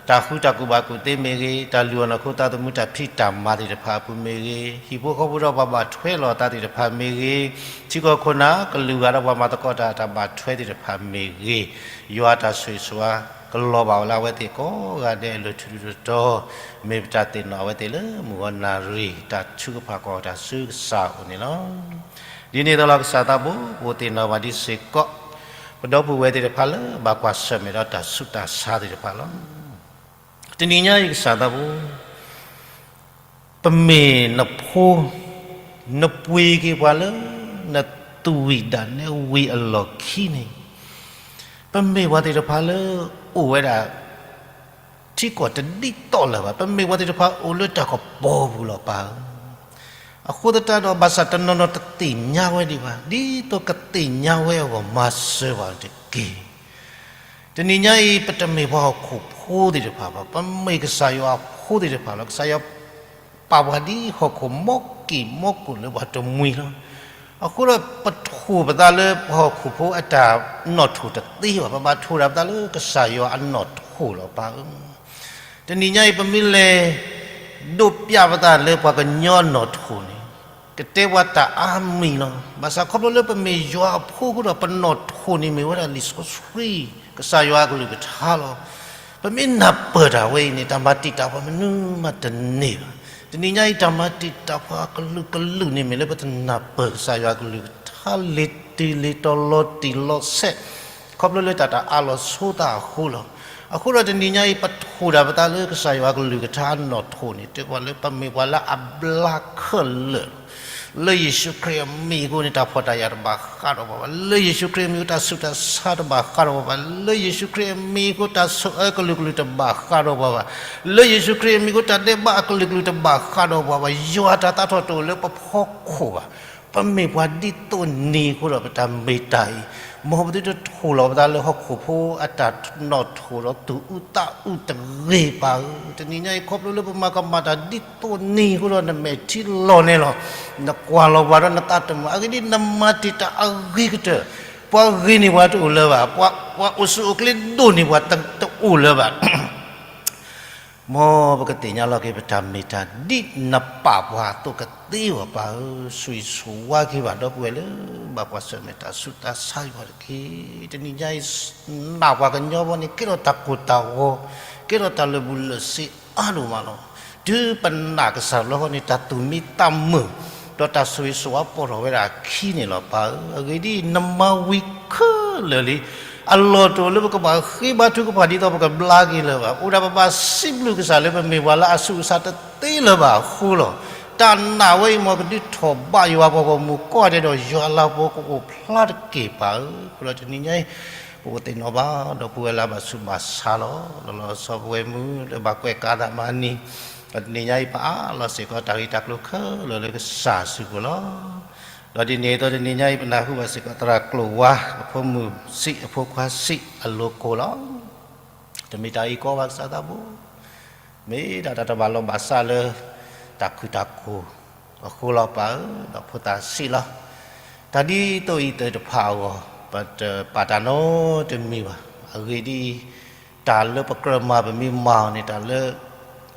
တၢ်ဃုတၢ်ကူၣ်ဘၣ်ကူၣ်သ့မ့ၢ်ဂ့ၤ, တၢ်လုၢ်အီၣ်နီၢ်ခိသးသမူတၢ်ဖံးတၢ်မၤသ့ၣ်တဖၣ်အပူၤမ့ၢ်ဂ့ၤ, ဟံၣ်ဖိဃီဖိဒီးပှၤဘၣ်ထွဲလီၤအသးသ့ၣ်တဖၣ်မ့ၢ်ဂ့ၤ, ထံကီၢ်ခိၣ်နၢ်ကလုာ်ဂၤဒီးပှၤမၤသကိးတၢ်တၢ်ဘၣ်ထွဲသ့ၣ်တဖၣ်မ့ၢ်ဂ့ၤ, ယွၤတၢ်ဆိၣ်ဂ့ၤဆိၣ်ဝါကလီၤဘၣ်ဝဲလၢအဝဲသ့ၣ်ကိးဂၤဒဲးအလိၤထူးထူးတီၤတီၤ, မ့ၢ်ပတၢ်သ့ၣ်နီၣ်အဝဲသ့ၣ်လၢမုၢ်ဂီၤနၣ်ရံၣ် တၢ်ထုကဖၣ်ကွၢ်တၢ်ဆူကစၢ်အအိၣ်န့ၣ်လီၤ. ဒ်န့ၣ်အသိးလီၤ ကစၢ်သးဘိ ပအိၣ်သ့ၣ်နီၣ်ဘၣ်ဒ်စ့ၢ်ကီး ပဒီပုၢ်ဝဲၢ်သ့ၣ်တဖၣ်လၢဘၣ်ကွၢ်ဆၢၣ်မဲာ်ဒီးတၢ်ဆူးတၢ်ဆါသ့ၣ်တဖၣ်လီၤ. တနံၤညါအံၤကစၢ်သးဘိ ပမ့ၢ်နဖိ, နပှ့ၤက့ၤပှၤလၢ နသွံၣ်ဒၣ်နဲဝံၤအလီၢ်ခံန့ၣ်, ပမ့ၢ်ပှၤသ့ၣ်တဖၣ်လၢအိၣ်ဝဲဒၣ် ထံကီၢ်တဒ်သိးလၢၤဘၣ်, ပမ့ၢ်ပှၤသ့ၣ်တဖၣ်အိၣ်လၢတၢ်ကပီၤပူၤလီၤပၢ်ဧၢ. အဃိသတးဒီး ဘၣ်ဆၣ်တနီၤနီၤတသ့ၣ်ညါဝဲဒံးဘၣ်, ဒ်သိးကသ့ၣ်ညါဝဲအဂီၢ် မၤစၢၤပှၤတက့ၢ်. တနံၤညါအံၤ ပတမ့ၢ်ပှၤဟီၣ်ခိၣ်ဖိသ့ၣ်တဖၣ်ဘၣ်, ပမ့ၢ်ကစၢ်ယွၤအဖိသ့ၣ်တဖၣ်လီၤ. ကစၢ်ယွၤပာ်ပှၤဒ်ဟီၣ်ခိၣ်မီက့ၢ်မီကိၣ်လၢပှၤတမှံၤလီၤ. အဃိဒီးပထိၣ်ပသးလၢပှၤဟီၣ်ခိၣ်ဖိအတၢ်နီၣ်ထိၣ်တသ့ဘၣ်, ပဘၣ်ထိၣ်ဒၣ်ပသးလၢကစၢ်ယွၤအနီၣ်ထိၣ်လီၤပၢ်ဧၢ. တနံၤညါအံၤ ပမ့ၢ်လဲၤ ဒိးပျးပသးလၢပှၤကညီအနီၣ်ထိၣ်န့ၣ် ကတဲပှၤတၢ်အါမံၤလီၤ. ဘၣ်ဆၣ်ခီဖျိလၢပမ့ၢ်ယွၤအဖိအဃိဒီး ပနီၣ်ထိၣ်န့ၣ်မ့ၢ်ဝဲဒၣ်လံာ်စီဆှံ ကစၢ်ယွၤအကလုၢ်ကထါလီၤ. ပမ့ၢ်နၢ်ပၢၢ်တၢ်ဝဲအံၤန့ၣ် တၢ်မၤတံာ်တာ်ပှၤမနုၤမးတန့ၢ်ဘၣ်. တနံၤညါအံၤ တၢ်မၤတံာ်တာ်ပှၤအကလုာ်ကလုာ်န့ၣ် မ့ၢ်လၢပတနၢ်ပၢၢ်ကစၢ်ယွၤအကလုၢ်ကထါ လ့ၤတုၤလ့ၤတီၤလီၤတံၢ်လီၤဆဲး ခီဖျိလၢတၢ်တအါလီၤဆိသးအဃိလီၤ. အဃိဒီးတနံၤညါအံၤ ပထိၣ်ဒၣ်ပသးလၢကစၢ်ယွၤအကလုၢ်ကထါအနီၣ်ထိၣ်န့ၣ် တဲပှၤလၢပမ့ၢ်ပှၤလၢအဘျါခဲလၢာ်လီၤ. လၢယ့ၣ်ၡူးခရံာ်အမံၤအဃိန့ၣ် တၢ်ဖှီၣ်တၢ်ယာ်တဘၣ်ဃးဒီးပှၤဘၣ်. လၢယ့ၣ်ၡူးခရံာ်အမံၤအဃိ တၢ်ဆူးတၢ်ဆါတဘၣ်ဃးဒီးပှၤဘၣ်. လၢယ့ၣ်ၡူးခရံာ်အမံၤအဃိ တၢ်ဆိၣ်အၢကလုာ်ကလုာ်တဘၣ်ဃးဒီးပှၤဘၣ်. လၢယ့ၣ်ၡူးခရံာ်အမံၤအဃိ တၢ်ဒဲးဘးအကလုာ်ကလုာ်တဘၣ်ဃးဒီးပှၤဘၣ်. ယွၤအတၢ်သးထီၣ်တအိၣ်လၢပဖီခိၣ်ဘၣ်. ပမ့ၢ်ပှၤဒ်သိးန့ၣ်အဃိဒီး ပတၢ်မ့ၢ်တၢ်အံၤ မ်ပသုတထိၣ်လီၤပသးလၢဟီၣ်ခိၣ်ဖိအတၢ်နီၣ်ထိၣ်ဒီးသူၣ်အုးသးအုးတဂ့ၤပၢ်ဧၢ. တနံၤညါအံၤ ခီဖျိလၢပမၤကမၣ်တၢ်ဒ်သိးန့ၣ်အဃိဒီး နမဲာ်ထံလီၤန့ၣ်လီၤ. နကွၢ်လီၤပှၤဒီးနသးတမုာ် အဂ့ၢ်ဒ်အံၤ နမၤတံာ်တာ်အဂ့ၤကတၢၢ်, ပှၤဂ့ၤန့ၢ်ပှၤတအိၣ်လၢၤဘၣ်, ပှၤအိၣ်ဆူၣ်အိၣ်ချ့ဒိၣ်န့ၢ်ပှၤတအိၣ်လၢၤဘၣ်. မ်ပကသ့ၣ်ညါလီၤက့ၤ ပတၢ်မ့ၢ်တၢ်ဒ်နပာ်ပှၤအသိးကသ့အီၤပၢ်ဧၢ, ဆိၣ်ဂ့ၤဆိၣ်ဝါက့ၤဘၣ်ဒီပုၢ်ဝဲၢ်လၢ ဘၣ်ကွၢ်ဆၢၣ်မဲာ်တၢ်ဆူးတၢ်ဆါအဂီၢ်တက့ၢ်. တနံၤညါအံၤ နာ်ပှၤကညီဖိန့ၣ် ကဲထီၣ်တၢ်ကိၢ်တၢ်ဂီၤ, ကဲထီၣ်တၢ်လၢာ်ဘူၣ်လၢာ်စ့အါဒိၣ်မးလီၤ. တုၤပနာ်ကစၢ်လီၤဃီန့ၣ် တၢ်သူၣ်မံသးမုာ် ဒီးတၢ်ဆိၣ်ဂ့ၤဆိၣ်ဝါပိာ်ထီၣ်ဝဲဒၣ်အခံန့ၣ်လီၤပၢ်ဧၢ. အဂ့ၢ်ဒ်အံၤ နမၤဝံၤခဲလၢာ်လံ. အလီၢ်တအိၣ်လၢပကဘၣ်ဃ့ဘါထုကဖၣ်ဒ်သိးပကဘျါက့ၤလၢၤဘၣ်. အိၣ်ဒၣ်ပဘၣ်စံးဘျုးကစၢ်လၢပမ့ၢ်ပှၤလၢအဆူးအဆါတသ့လၢၤဘၣ် အဃိလီၤ. တၢ်နာ်ဝဲအံၤ မ်ကဒုးထီၣ်ဘးယွၤပှၤဂီၢ်မုၢ်ကိးဂၤဒဲးဒီး ယွၤလၤကပီၤကအိၣ်ဖျါတက့ၢ်ပၢ်ဧၢ. အဃိဒီးတနံၤညါအံၤ ပအိၣ်သ့ၣ်နီၣ်ဘၣ်ဒီပုၢ်ဝဲၢ်လၢအဘၣ်ဆူးဘၣ်ဆါလီၤ. လီၤလီၤဆီဆီ ပဝဲမုၢ်လၢဘၣ်ကွဲးကးသးမၤနံၤ, ဒီးတနံၤညါအံၤ ပအးလီၤစ့ၢ်ကီးတၢ်ဂ့ၢ်တၢ်ကျိၤခဲလၢာ်လၢကစၢ်အစုပူၤလီၤ. ဒီးဒ်န့ၣ်အသိးတနံၤညါအံၤ ပနၢ်ဟူဘၣ်စ့ၢ်ကီးသရၣ်ကျိၤဝါ အဖိမုၣ်စံး အဖိခွါစံး အလိၤကိၤလီၤ. တမ့ၢ်တၢ်အံၤကီဘၣ်ကစၢ်သးဘိ, မ့ၢ်ဒၣ်တၢ်တဘၣ်လီၤဘၣ်စးလၢ တၢ်ခုၣ်တၢ်ကိၤအဃိလီၤပၢ်ဧၢ, ဒီးဖိသၣ်စံးလီၤ. တၢ်ဒ်သိးအံၤသ့ၣ်တဖၣ်အဂီၢ် ပတပာ်တၢ်နီတမံၤဘၣ်. အဂ့ၢ်ဒ်အံၤ, တၢ်လၢပကြၢးမၤပမ့ၢ်မၤအီၤန့ၣ် တၢ်လၢ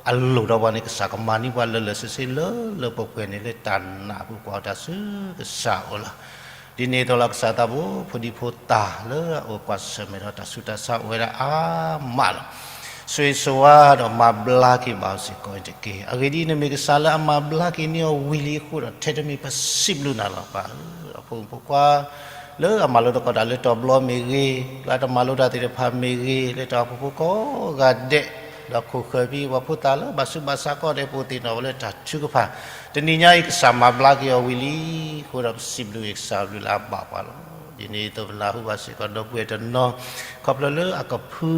အလိၣ်ဒီးပှၤန့ၣ် ကစၢ်ကမၤန့ၢ်ပှၤလၢာ်လၢာ်ဆ့ဆ့လၢလၢပှဲၤပှဲၤန့ၣ် လၢတၢ်နာ်အပူၤကွၢ်တၢ်ဆူကစၢ်အအိၣ်လီၤ. ဒ်န့ၣ်အသိးလီၤကစၢ်သးဘိ ဖိဒံဖိသၣ်လၢအအိၣ်ကွၢ်ဆၢၣ်မဲာ်ဒီးတၢ်ဆူးတၢ်ဆါအိၣ်ဝဲဒၣ်အါမးလီၤ. ဆိၣ်ဂ့ၤဆိၣ်ဝါဒီးမၤဘျါက့ၤဘၣ်အီၤစ့ၢ်ကီးတက့ၢ်. အဂ့ၢ်ဒ်အံၤ နမ့ၢ်ကစၢ်လၢအမၤဘျါက့ၤန့ၢ်အီၤဝံၤလံအဃိဒီး ထဲတမံၤပစံးဘျုးနၤလီၤပၢ်ဧၢ, ဒီးဖိမုၣ်ဖိခွါ လၢအမၤလိသကိးတၢ်လၢတီၤဘျီမ့ၢ်ဂ့ၤ, လၢအတၢ်မၤလိတၢ်သ့ၣ်တဖၣ်မ့ၢ်ဂ့ၤ, လၢတၢ်အိၣ်ဖှိၣ်ဖိကိးဂၤဒဲး, ဒီးခိၣ်ဃၢၤဖဲပှၤဖိသၣ်လၢဘၣ်ဆူးဘၣ်ဆါကီၢ်ဒဲးပူၤသ့ၣ်နီၣ်ဝဲလၢတၢ်ထုကဖၣ်, တနံၤညါအံၤကစၢ်မၤဘျါက့ၤအီၤဝံၤလံ, အဃိဒီးပစံးဘျုးက့ၤကစၢ်ဘျုးလၢအဘၣ်ပှၤလီၤ. ဒ်န့ၣ်အသိးပနၢ်ဟူဘၣ်စ့ၢ်ကီးဒီပုၢ်ဝဲၢ်တနီၤ, ခီဖျိလၢအကဖု,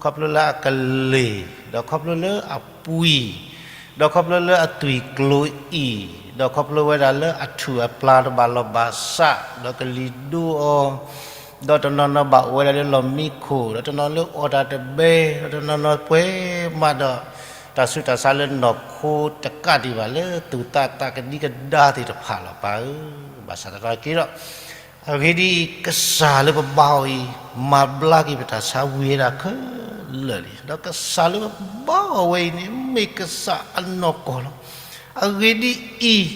ခီဖျိလၢအကလ့ၢ်, ဒီးခီဖျိလၢအပှံၤ ဒီးခီဖျိလၢအသွံၣ်ကျိၤအံၤ, ဒီးခီဖျိဝဲဒၣ်လၢအထူၣ်အပျၢ်တဘၣ်လီၤဘၣ်စး, ဒီးကလံၤဒိအီၤ, ဒီးတနီၤနီၤဘၣ်အိၣ်ဝဲဒၣ်လၢလီၢ်မံခိၣ်, ဒီးတနီၤလၢအီၣ်တၢ်တဘဲ, ဒီးတနီၤနီၤပှဲၤမးဒီး တၢ်ဆူးတၢ်ဆါလၢနီၢ်ခိတကးဒံးဘၣ်လၢသူၣ်သးတၢ်ကဒံကဒါသ့ၣ်တဖၣ်လီၤပၢ်ဧၢ, ဘၣ်ဆၣ်သနာ်က့ဒီး အဂ့ၢ်ဒ်အံၤ, ကစၢ်လၢပဘါအီၤအံၤ, မၤဘျါက့ၤပတၢ်ဆါဝံၤဝဲဒၣ်ခဲလၢာ်လံ. ဒီးကစၢ်လၢပဘါအီၤဝဲအံၤန့ၣ် မ့ၢ်ကစၢ်အနီၢ်ကီၢ်လီၤ. အဂ့ၢ်ဒ်အံၤ,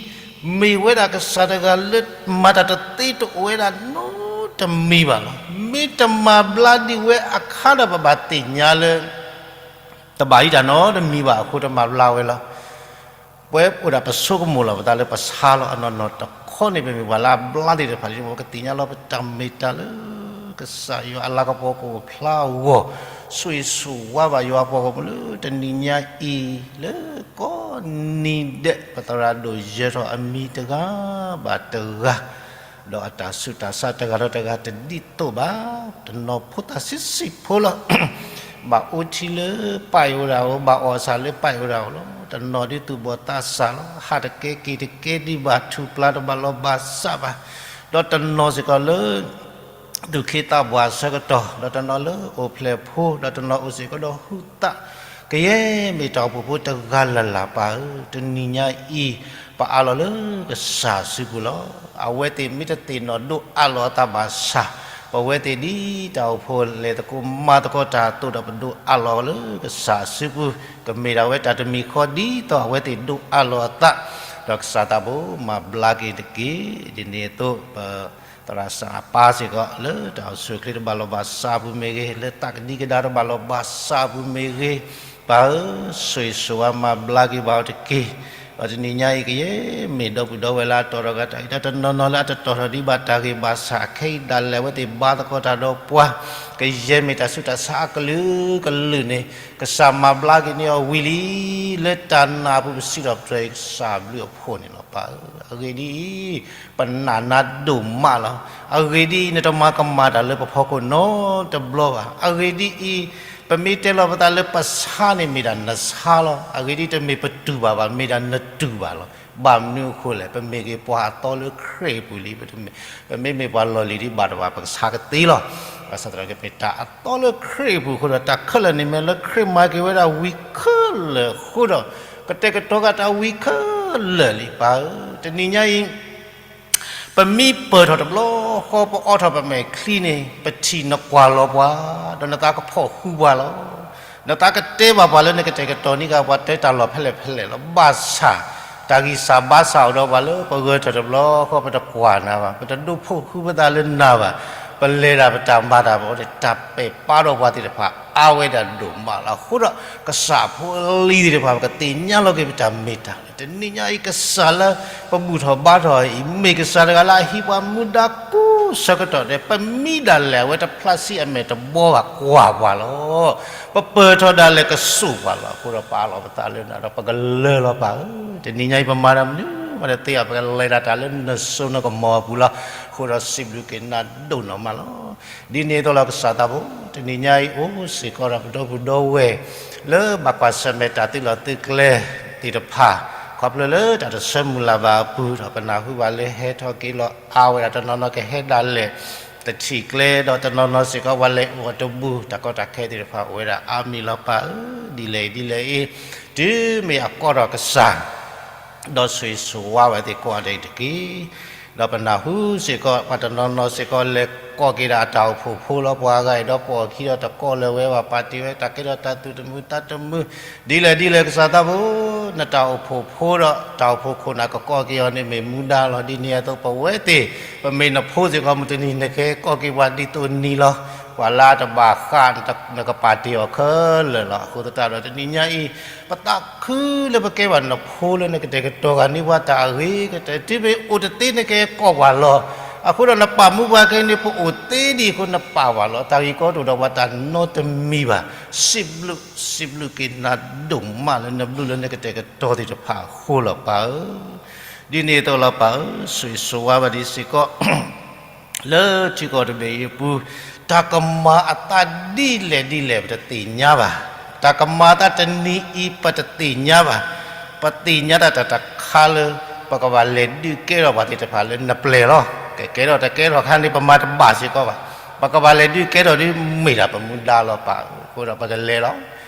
မ့ၢ်ဝဲဒၣ်ကစၢ်တဂၤလၢမၤတၢ်တသ့တအိၣ်ဝဲဒၣ်နီတမံၤဘၣ်လီၤ. မ့ၢ်တမၤဘျါဒံးဝဲအခါဒီးပဘၣ်သ့ၣ်ညါလၢ တဘၣ်ဟံးတၢ်နီတမံၤဘၣ်အဃိတမၤဘျါဝဲလီၤ. ပဝဲအိၣ်ဒၣ်ပဆိကမိၣ်လီၤပသးလၢပဆါလီၤ အနီၢ်နီၢ်တခီန့ၣ် ပမ့ၢ်ပှၤလၢအဘျါသ့ၣ်တဖၣ်လံ ပကသ့ၣ်ညါလီၤ ပတၢ်မ့ၢ်တၢ်လၢ ကစၢ်ယွၤအလၤကပီၤကအိၣ်ဖျါအဂီၢ်, ဆိၣ်ဂ့ၤဆိၣ်ဝါဘၣ်ယွၤအပှၤဂီၢ်မုၢ်လၢတနံၤညါအံၤ လၢကိးနံၤဒဲး ပသရၣ်ဒိၣ်ယၢၤထီၣ်အမံၤတဂၤဘၣ်တဂၤ ဒီးအတၢ်ဆူးတၢ်ဆါတဂၤဒီးတဂၤတဒ်သိးဘၣ်, တနီၤဖိသၣ်ဆံးဆံးဖိလီၤ. ဘၣ်အိၣ်ထံလၢပၢ်အံၤအိၣ်ဒၣ်အီၤ, ဘၣ်အီၣ်ဆၣ်လၢပၢ်အံၤအိၣ်ဒၣ်အီၤလီၤ. တနီၤဒ်သူၣ်ဘီၣ်သးစၢ်လီၤ. ဟးတကဲက့ၤတကဲဒံးဘၣ်, ထူၣ်ပျၢ်တဘၣ်လီၤဘၣ်စးဘၣ်, ဒီးတနီၤစ့ၢ်ကီးလၢ သူၣ်က့သးပှၢ်အဆၢကတီၢ်, ဒီးတနီၤလၢအိၣ်ဖျဲၣ်ဖိ, ဒီးတနီၤအိၣ်စ့ၢ်ကီးဒီးဟုသး, ကယဲၢ်မ့ၢ်တၢ်အိၣ်ဖှိၣ်ဖိတဂၤလၢ်လၢ်ပၢ်ဧၢ, တနံၤညါအံၤ ပအးလီၤလၢကစၢ်စုပူၤလီၤ. အဝဲသ့ၣ်မ့ၢ်တသ့ၣ်နီၣ်ဒိးအးလီၤအသးဘၣ်ဆၣ်, ပဝဲသ့ၣ်ဒ်တၢ်အိၣ်ဖှိၣ်လဲၤသကိးမၤသကိးတၢ်အသိးဒီး ပဒိးအးလီၤလၢကစၢ်စုပူၤ, ကမ့ၢ်ဒၣ်ဝဲတၢ်တမံၤဃီဒ်သိးအဝဲသ့ၣ်ဒိးအးလီၤအသး, ဒီးကစၢ်သးဘိမၤဘျါက့ၤတက့ၢ်. ဒ်န့ၣ်အသိး ပ သရၣ်စၣ်အပၢ်စ့ၢ်ကီး လၢတၢ်အိၣ်ဆူၣ်အိၣ်ချ့တဘၣ်လီၤဘၣ်စးအပူၤမ့ၢ်ဂ့ၤ, လၢသးကဒံကဒါတဘၣ်လီၤဘၣ်စးအပူၤမ့ၢ်ဂ့ၤ, ပၢ်ဧၢ, ဆိၣ်ဂ့ၤဆိၣ်ဝါမၤဘျါက့ၤဘၣ်အီၤတက့ၢ်. ဒီးတနံၤညါအံၤ ကယဲၢ်မ့ၢ်ဒီပုၢ်ဒီဝဲၢ်လၢအတီၤထီၣ်ဂၤတၢ်ဂ့ၢ်, ဒီးတနီၤနီၤလၢအတတီၤထီၣ်ဒံးဘၣ်တၢ်ဂ့ၢ်ဘၣ်ဆၣ်, ခဲအံၤဒၣ်လဲာ်အဝဲသ့ၣ်ဘါသကိးတၢ်ဒီးပှၤ, ကယဲၢ်မ့ၢ်တၢ်ဆူးတၢ်ဆါအကလုာ်ကလုာ်န့ၣ်, ကစၢ်မၤဘျါက့ၤန့ၢ်အီၤဝံၤလံ, လၢတၢ်နာ်အပူၤပစံးထီၣ်ပတြၢၤအံၤ ကစၢ်ဘျုးအဖှိၣ်န့ၣ်လီၤ ပၢ်ဧၢ. အဂ့ၢ်ဒ်အံၤ, ပနာ်နၤဒိၣ်မးလီၤ. အဂ့ၢ်ဒ်အံၤ, နတမၤကမၣ်တၢ်လၢပဖီခိၣ်နီတဘျီဘၣ်. အဂ့ၢ်ဒ်အံၤ, ပမ့ၢ်တဲလီၤပသးလၢပဆါန့ၣ်မ့ၢ်ဒၣ်နဆါလီၤ. အဂ့ၢ်ဒ်အံၤ, တမ့ၢ်ပတူၢ်ဘၣ်ဘၣ်, မ့ၢ်ဒၣ်နတူၢ်ဘၣ်လီၤ. ဘၣ်မနုၤအဃိလဲၣ်, ပမ့ၢ်ဂ့ၤပှၤအသီလၢခရံာ်အပူၤလံ. ပမ့ၢ်မ့ၢ်ပှၤလီၢ်လံၤဒံးဘၣ်တဘၣ် ပကဆါကသ့လီၤ. ဘၣ်ဆၣ်သနာ်က့ ပမ့ၢ်တၢ်အသီလၢခရံာ်အပူၤအဃိဒီး တၢ်ခဲလၢာ်န့ၣ်မ့ၢ်လၢခရံာ်မၤက့ၤဝဲဒၣ်ဝံၤခဲလၢာ်အဃိဒီး ကတဲာ်ကတီၤဃာ်တၢ်ဝံၤခဲလၢာ်လံ ပၢ်ဧၢ. တနံၤညါအံၤ ပမ့ၢ်ပၢၢ်ထီၣ်တဘျီဃီ ပအိးထီၣ်ပမဲာ်ချံန့ၣ် ပထံၣ်နကွၢ်လီၤပှၤ, ဒီးနသးကဖီၣ်ဃူပှၤလီၤ. နသးကတဲဘၣ်ပှၤလၢနကတဲာ်ကတီၤန့ၢ်က့ၤပှၤတဲတၢ်လီၢ်ဖဲလဲၣ်ဖဲလဲၣ်လီၤ. ဘၣ်ဆၣ် တၢ်ဂံၢ်စၢ်ဘါစၢ်အိၣ်ဒီးပှၤလၢပဂဲၤထီၣ်တဘျီဃီ ပတကွၢ်နၤဘၣ်, ပတဒိးဖီၣ်ဃူပသးလၢနၤဘၣ်, ပလဲၤဒၣ်ပတၢ်မၤတၢ်ဘၣ်ဒီး တၢ်ပဲာ်ပါဒီးပှၤသ့ၣ်တဖၣ် အါဝဲဒၣ်ဒိၣ်မးလီၤ. အဃိဒီး ကစၢ်ဖိအလံၤသ့ၣ်တဖၣ် ပကသ့ၣ်ညါလီၤက့ၤပတၢ်မ့ၢ်တၢ်န့ၣ် တနံၤညါအံၤ ကစၢ်လၢပဘူၣ်ထီၣ်ဘါထီၣ်အံၤ မ့ၢ်ကစၢ်တဂၤလၢအဟံးပှၤမူဒါကိးဆၢကတီၢ်ဒဲး, ပမံဒၣ်လဲာ်အဝဲတဖျါဆံးအမဲာ်တဘီဘၣ် ကွၢ်ပှၤလီၤ. ပပၢၢ်ထီၣ်ဒၣ်လဲာ်ကစိာ်ပှၤလီၤ. အဃိဒီးပအးလီၤပသးလၢနၤဒီး ပကလၢာ်လီၤ ပၢ်ဧၢ. တနံၤညါအံၤ ပမၤတၢ်မနုၤမးတသ့ဘၣ်, ပကလဲၤဒၣ်တၢ်လၢနစိနကမီၤအပူၤလီၤ. အဃိဒီးစံးဘျုးက့ၤနၤဒိၣ်နီၢ်မးလီၤ. ဒ်န့ၣ်အသိးလီၤ ကစၢ်သးဘိ, တနံၤညါအံၤ အိၣ်စ့ၢ်ကီးဒီးပဒီပုၢ်ဒီဝဲၢ် လၢဘၣ်ကွၢ်ဆၢၣ်မဲာ်တၢ်သုးလီၢ်သုးကျဲသ့ၣ်တဖၣ် ခီဖျိလၢတၢ်တဆၢမုၢ်လၢ်ဘၣ်အပူၤဒီး ပနၢ်ဟူဘၣ်လၢဟဲထီၣ်က့ၤလီၤအါဝဲဒၣ် တနီၤနီၤကဟဲဒၣ်လဲာ် တထံၣ်ကျဲ ဒီးတနီၤနီၤစ့ၢ်ကီး ပှၤလဲၤအိၣ်အတဘူၣ် တၢ်ကီတၢ်ခဲသ့ၣ်တဖၣ်အိၣ်ဝဲဒၣ်အါမံၤလီၤပၢ်ဧၢ, ဒ်လဲၣ်ဒ်လဲၣ်အံၤ တုၤမ့ၢ်အကီထီၣ်ကစၢ် ဒီးဆိၣ်ဂ့ၤဆိၣ်ဝါဝဲသ့ၣ်ကိးဂၤဒဲးတက့ၢ်. ဒီးပနၢ်ဟူစ့ၢ်ကီး ပှၤတနီၤနီၤစ့ၢ်ကီး လဲၤကိးက့ၤဒၣ်အတၢ်အိၣ်ဖှိၣ်ဖိလီၤ. ပှၤဂၤအံၤဒီး ပိာ်အခံဒီးတကိးလၢၤဝဲဘၣ်, ပာ်တ့ၢ်ဝဲတၢ်ကဲထီၣ်တၢ်သူၣ်တမုာ်သးတမုာ်, ဒ်လဲၣ်ဒ်လဲၣ် ကစၢ်သးဘိ, နတၢ်အိၣ်ဖှိၣ်ဖိဒီး တၢ်အိၣ်ဖှိၣ်ခိၣ်နၢ်ကကိးက့ၤအီၤန့ၣ် မ့ၢ်မူဒါလီၤ. ဒ်န့ၣ်အသိး ပဝဲသ့ၣ် ပမ့ၢ်နဖိစ့ၢ်ကီး မုၢ်တနံၤနကကိးက့ၤပှၤဒ်သိးနံၤလီၤ. ပှၤလၢအတဘၣ်ဃး နကပာ်တ့ၢ်အီၤခဲလၢာ်လီၤ. အဃိသတးဒီး တနံၤညါအံၤ ပသးခုလၢပကဲဘၣ်နဖိလၢနကတဲာ်ကတီၤဂၤန့ၢ်ပှၤတၢ်အဂ့ၤကတၢၢ်, တုၤမ့ၢ်အိၣ်တသ့နကကိးပှၤလီၤ. အဃိဒီးနပာ်မူပှၤကဲန့ၣ် ပအိၣ်သ့ဒံးအဃိ နပာ်ပှၤလီၤ. တၢ်ဂ့ၢ်ကီတအိၣ်ဒီးပှၤတၢ်နီတမံၤဘၣ်. စံးဘျုး စံးဘျုးက့ၤနၤဒိၣ်မးလၢနဘျုးလၢနကတဲာ်ကတီၤသ့ၣ်တဖၣ်အဃိလီၤပၢ်ဧၢ. ဒ်န့ၣ်အသိးလီၤပၢ်ဧၢ, ဆိၣ်ဂ့ၤဆိၣ်ဝါဘၣ်ဒံးစ့ၢ်ကီး လၢထံကီၢ်တဘ့ၣ်အံၤအပူၤ တၢ်ကမၤအသးဒ်လဲၣ်ဒ်လဲၣ် ပတသ့ၣ်ညါဘၣ်. တၢ်ကမၤအသးတနံၤအံၤ ပတသ့ၣ်ညါဘၣ်. ပသ့ၣ်ညါတၢ်တခါလၢ ပကဘၣ်လဲၤဒုးကဲထီၣ်ပှၤသ့ၣ်တဖၣ်လၢနပျဲၢ်လီၤ. ကကဲထီၣ်တကဲထီၣ်ခါန့ၣ် ပမၤတဘၣ်စ့ၢ်ကီးဘၣ်. ပကဘၣ်လဲၤဒုးကဲထီၣ်ဒ်မ့ၢ်ဒၣ်ပမူဒါလီၤပၢ်ဧၢ. အဃိဒီးပကလဲၤလီၤ.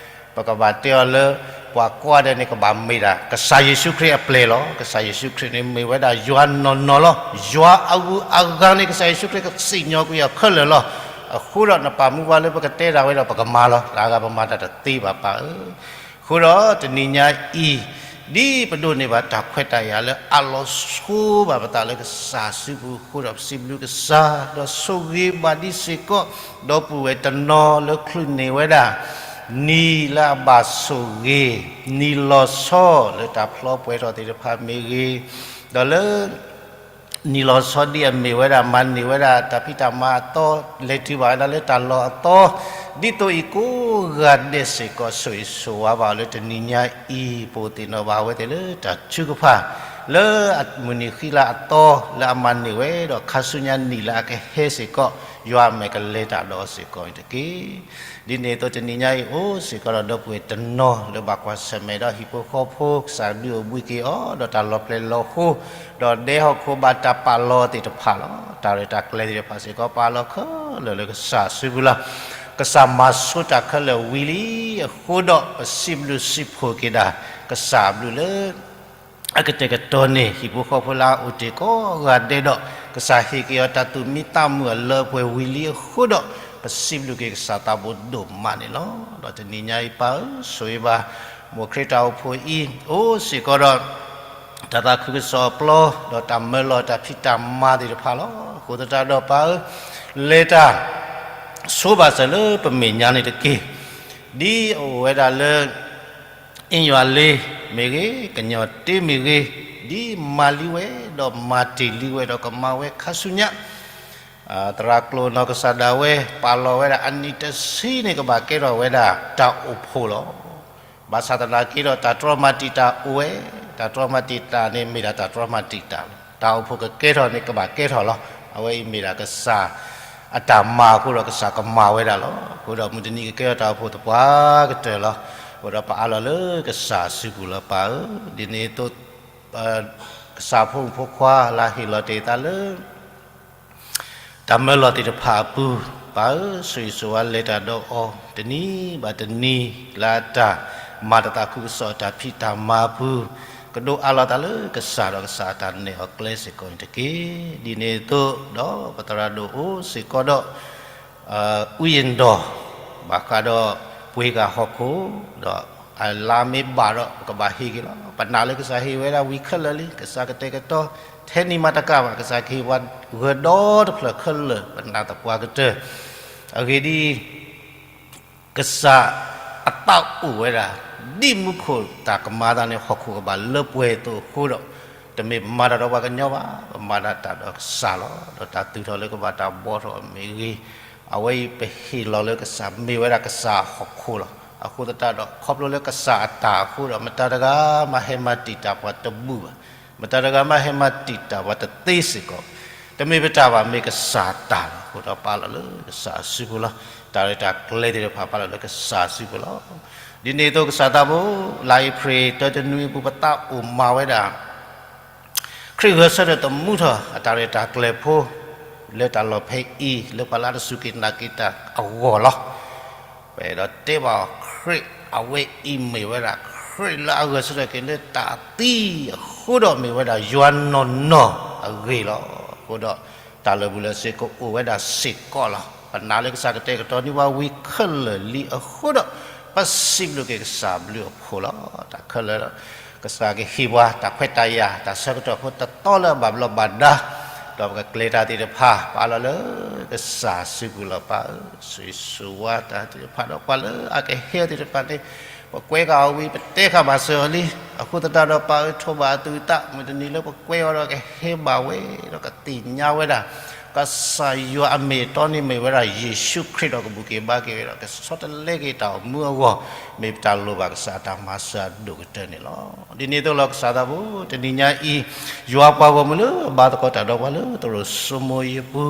ပကဘၣ်တဲအီၤလၢ ပှၤကိးဂၤဒဲးန့ၣ် ကဘၣ်မ့ၢ်ဒၣ် ကစၢ်ယ့ၣ်ၡူးခရံာ်အပျဲၢ်လီၤ. ကစၢ်ယ့ၣ်ၡူးခရံာ်န့ၣ် မ့ၢ်ဝဲဒၣ်ယွၤနီၢ်နီၢ်လီၤ. ယွၤအဂုၤအဂၤန့ၣ် ကစၢ်ယ့ၣ်ၡူးခရံာ်ကစံၣ်ညီၣ်ကွံာ်အီၤခဲလၢာ်လီၤ. အဃိဒီးနပာ်မူပှၤလၢပကတဲဒၣ်ဝဲဒီး ပကမၤလီၤ. တၢ်အဂၤပမၤတၢ်တသ့ဘၣ်ပၢ်ဧၢ. အဃိဒီးတနံၤညါအံၤ ဒ်ပဒိးန့ၢ်ဘၣ်တၢ်ခွဲးတၢ်ယာ်လၢအလီၤဆိဘၣ်ပသးလၢကစၢ်စုပူၤအဃိဒီး ပစံးဘျုးကစၢ် ဒီးဆိၣ်ဂ့ၤဘၣ်ဒံးစ့ၢ်ကီး ဒီပုၢ်ဝဲၢ်တနီၤလၢချုးန့ၢ်ဝဲဒၣ် နံၤလၢအဘၣ်ဆိၣ်ဂ့ၤ, နံၤလီၤဆီလၢတၢ်ဖျီပှဲၤထီၣ်သ့ၣ်တဖၣ်မ့ၢ်ဂ့ၤ, ဒီးလၢ နံၤလီၤဆီဒ်အမ့ၢ်ဝဲဒၣ် မၤန့ၢ်ဝဲဒၣ်တၢ်ဖံးတၢ်မၤအသီ, လဲၤတုၤဘၣ်ဝဲဒၣ်လၢတၢ်လီၢ်အသီ, ဒ်သိးအံၤကိးဂၤဒဲးစ့ၢ်ကီး ဆိၣ်ဂ့ၤဆိၣ်ဝါဘၣ်အီၤလၢတနံၤညါအံၤ ပအိၣ်သ့ၣ်နီၣ်ဘၣ်အဝဲသ့ၣ်လၢတၢ်ထုကဖၣ် လၢအမုၢ်နံၤဃံလၤအသီ လၢအမၤန့ၢ်ဝဲဒီးခါဆူညါနံၣ်လၢအကဟဲစ့ၢ်ကီး ယွၤအမဲာ်ကလဲၤတၢ်ဒီးအီၤစ့ၢ်ကီးန့ၣ်တက့ၢ်. ဒ်န့ၣ်အသိးတနံၤညါအံၤ အိၣ်စ့ၢ်ကီးဒီးဒီပုၢ်ဝဲၢ်တနီၤလၢဘၣ်ကွၢ်ဆၢၣ်မဲာ်ဒီးဟံၣ်ဖိဃီဖိ ကစၢ်ဒုးအိၣ်ဘှံးက့ၤအီၤ ဒီးတၢ်လီၤပျဲၢ်လီၤဃိ, ဒီးဒဲဟီၣ်ခိၣ်ဘၣ်တၢ်ပာ်လီၤသ့ၣ်တဖၣ်လီၤ. တၢ်ရဲၣ်တၢ်ကျဲၤသ့ၣ်တဖၣ်စ့ၢ်ကီး ပာ်လီၤခဲလၢာ်လၢကစၢ်စုပူၤလီၤ. ကစၢ်မၤဆိတၢ်ခဲလၢာ်ဝံၤလံအဃိဒီး ပစံးဘျုးစံးဖှိၣ်က့ၤဒၣ် ကစၢ်အဘျုးလၢ အကတဲာ်ကတီၤန့ၢ် ဟံၣ်ဖိဃီဖိလၢအအိၣ်တ့ၢ်ကိးဂၤဒဲးဒီး ကစၢ်ဟ့ၣ်က့ၤအီၤတၢ်သူၣ်မံသးမုာ်အလၢအပှဲၤဝံၤလံအဃိဒီး ပစံးဘျုးက့ၤကစၢ်သးဘိဒိၣ်မးန့ၣ်လီၤ. ဒီးတနံၤညါအံၤပၢ်ဧၢ, ဆိၣ်ဂ့ၤဘၣ် မိၢ်ခရံာ်တၢ်အိၣ်ဖှိၣ်အံၤ အိၣ်စ့ၢ်ကီးဒီး တၢ်သးခုကစီၣ်အပျီ ဒီးတၢ်မၢလီၤတၢ်ဖံးတၢ်မၤသ့ၣ်တဖၣ်လီၤ. အဃိသတးဒီးပၢ်ဧၢ, လဲၤတၢ် ဆိဘၣ်စၢၤလၢပမဲာ်ညါန့ၣ်တက့ၢ်. ဒ်အအိၣ်ဝဲဒၣ်လၢ အ့ယွၤလ့မ့ၢ်ဂ့ၤ, ကညီၢ်တ့မ့ၢ်ဂ့ၤ, ဒ်မၤလံဝဲ ဒီးမၤတ့ၢ်လံဝဲ ဒီးကမၤဝဲခါဆူညါ သရၣ်ကျိာ်နီၢ်ကစၢ်ဒၣ်ဝဲ ပာ်လီၤဝဲဒၣ်အနံၣ်တဆံန့ၣ် ကဘၣ်ကဲထီၣ်ဝဲဒၣ်တၢ်အိၣ်ဖှိၣ်လီၤ. ဘၣ်ဆၣ်သနာ်က့ဒီး တၢ်တြီမၤတံာ်တာ်အိၣ်ဝဲ, တၢ်တြီမၤတံာ်တာ်န့ၣ် မ့ၢ်ဒၣ်တၢ်တြီမၤတံာ်တာ်လီၤ. တၢ်အိၣ်ဖှိၣ်ကကဲထီၣ်န့ၣ် ကဘၣ်ကဲထီၣ်လီၤ. အဝဲအံၤမ့ၢ်ဒၣ်ကစၢ်အတၢ်မၤအဃိဒီး ကစၢ်ကမၤဝဲဒၣ်လီၤ. အဃိဒီးမုၢ်တနံၤကကဲထီၣ်တၢ်အိၣ်ဖှိၣ်သပှၢ်ကတၢၢ်လီၤ. အဃိဒီးပအးလီၤလၢကစၢ်စုပူၤလီၤပၢ်ဧၢ, ဒ်န့ၣ်အသိး ကစၢ်ဖိမုၣ်ဖိခွါလၢဟ့ၣ်လီၤတ့ၢ်သးလၢ တၢ်မၢလီၤသ့ၣ်တဖၣ်အပူၤ, ပၢ်ဧၢ, ဆိၣ်ဂ့ၤဆိၣ်ဝါလဲၤတၢ်ဒီးအီၤ တနံၤဘၣ်တနံၤ လၢအတၢ်မၤတၢ်သးခုကစီၣ်အတၢ်ဖံးတၢ်မၤအပူၤ, ကဒိးအးလီၤသးလၢကစၢ်ဒီးကစၢ်အတၢ်နဲၣ်အီၤကျဲစ့ၢ်ကီးန့ၣ်တက့ၢ်. ဒ်န့ၣ်အသိးဒီး ပသရၣ်ဒိၣ်အိၣ်စ့ၢ်ကီးဒီး အူယ့ၣ်ဒီး ဘၣ်ဃးဒီးပှ့ၤဂၤဟီၣ်ခိၣ်, ဒီးအလါမ့ၢ်ဘၣ်ဒီး ပကဘၣ်ဟ့ၣ်က့ၤလီၤ. ပနာ်လၢကစၢ်ဟ့ၣ်ဝဲဒၣ်ဝံၤခဲလၢာ်လံ, ကစၢ်ကတဲာ်ကတီၤ ထဲနံၤမၤတကးဘၣ်, ကစၢ်ကဟ့ၣ်ပှၤဂၢၢ်ဒီတဖျၢၣ်ခဲလၢာ် ပနာ်သပှၢ်ကတၢၢ်. အဂ့ၢ်ဒ်အံၤ ကစၢ်အသးအိၣ်ဝဲဒၣ် ဒ်မူခိၣ်တၢ်ကမၤအသးန့ၣ် ဟီၣ်ခိၣ်ကဘၣ်လၢပှဲၤအသိးအဃိဒီး, တမ့ၢ်ပမၤတၢ်ဒီးပှၤကညီဘၣ်, ပမၤဒၣ်တၢ်ဒီးကစၢ်လီၤ. ဒီးတၢ်သူၣ်ထီၣ်လၢကဘၣ်တၢ်ဘှီထီၣ်မ့ၢ်ဂ့ၤ, အဝဲအံၤပဟ့ၣ်လီၤလၢကစၢ်မ့ၢ်ဝဲဒၣ်ကစၢ်ဟီၣ်ခိၣ်လီၤ. အဃိသတးဒီး ခီဖျိလၢကစၢ်အတၢ်အဃိဒီး မတၤတဂၤမးဟဲမၤတံာ်တာ်ပှၤတဘူၣ်ဘၣ်, မတၤတဂၤမးဟဲမၤတံာ်တာ်ပှၤတသ့စ့ၢ်ကီး, တမ့ၢ်ပတၢ်ဘၣ် မ့ၢ်ကစၢ်အတၢ်လီၤ. အဃိဒီးပာ်လီၤလၢကစၢ်အစုပူၤလီၤ. တၢ်ရဲၣ်တၢ်ကျဲၤသ့ၣ်တဖၣ်ပာ်လီၤလၢကစၢ်အစုပူၤလီၤ. ဒ်န့ၣ်အသိးကစၢ်သးဘိ, လါအ့ဖြ့ၣ်တၢတနွံအပူၤ ပသးအိၣ်မၤဝဲဒၣ် ခရံာ်ဂဲၤဆၢထၢၣ်သမူထီၣ်အတၢ်ရဲၣ်တၢ်ကျဲၤဖိ လၢတၢ်လီၢ်ဖဲအံၤ လၢပှၤလၢအတစူၢ်က့ၤနာ်က့ၤတၢ်အဂီၢ်လီၤ. ပအဲၣ်ဒိးတဲဘၣ်အီၤ ခရံာ်အဝဲအံၤမ့ၢ်ဝဲဒၣ် ခရံာ်လၢအဂဲၤဆၢထၢၣ်က့ၤလၢတၢ်သံအဃိဒီးမ့ၢ်ဝဲဒၣ်ယွၤနီၢ်နီၢ်အဂ့ၢ်လီၤ. အဃိဒီး တၢ်လၢာ်ဘူၣ်လၢာ်စ့ၢ်ကီးအိၣ်ဝဲဒၣ်စ့ၢ်ကီးလီၤ. ပနာ်လၢကစၢ်ကတဲာ်ကတီၤန့ၢ်ပှၤဝံၤခဲလၢာ်လံအဃိဒီး ပစံးဘျုးက့ၤကစၢ်ဘျုးအဖှိၣ်လီၤ. တၢ်ခဲလၢာ် ကစၢ်ကဟ့ၣ်ပှၤတၢ်ခွဲးတၢ်ယာ် တၢ်ဆၢကတီၢ်ဖိတသီလၢအဘၣ်ဘျီးဘၣ်ဒါ, ဒီးပကကျဲၤတၢ်သ့ၣ်တဖၣ် ပအးလီၤလၢကစၢ်စုပူၤလီၤ. ပၢ်ဧၢ, ဆိၣ်ဂ့ၤဆိၣ်ဝါတၢ်သ့ၣ်တဖၣ်ဒီးပှၤလၢအကဟဲအီၤသ့ၣ်တဖၣ်န့ၣ် ပကွဲးဃာ်အီၤဝံၤ ပတဲဃာ်ဘၣ်စၢၤအီၤလံ. အဃိသတးဒီးပၢ်ဧၢ, ထိးဘၣ်အသူၣ်အသး မုၢ်တနံၤလၢပကွဲးအီၤဒီးကဟဲဘၣ်ဝဲ ဒီးကသ့ၣ်ညါဝဲဒၣ် ကစၢ်ယွၤအမ့ၢ်အတီန့ၣ်မ့ၢ်ဝဲဒၣ်ယ့ၣ်ၡူးခရံာ်ဒီးကဘူၣ်က့ၤဘါက့ၤဝဲဒီး ကဆီတလဲက့ၤတၢ်အိၣ်မူအဂီၢ် မ့ၢ်ပတၢ်လိၣ်ဘၣ်ကစၢ်အတၢ်မၤစၢၤအဒိၣ်ကတၢၢ်န့ၣ်လီၤ. ဒ်န့ၣ်အသိးလီၤကစၢ်သးဘိ, တနံၤညါအံၤ ယွၤပှၤဂီၢ်မုၢ်လၢအဘါသကိးတၢ်ဒီးပှၤလၢသရိာ်စိမိၤအံၤအပူ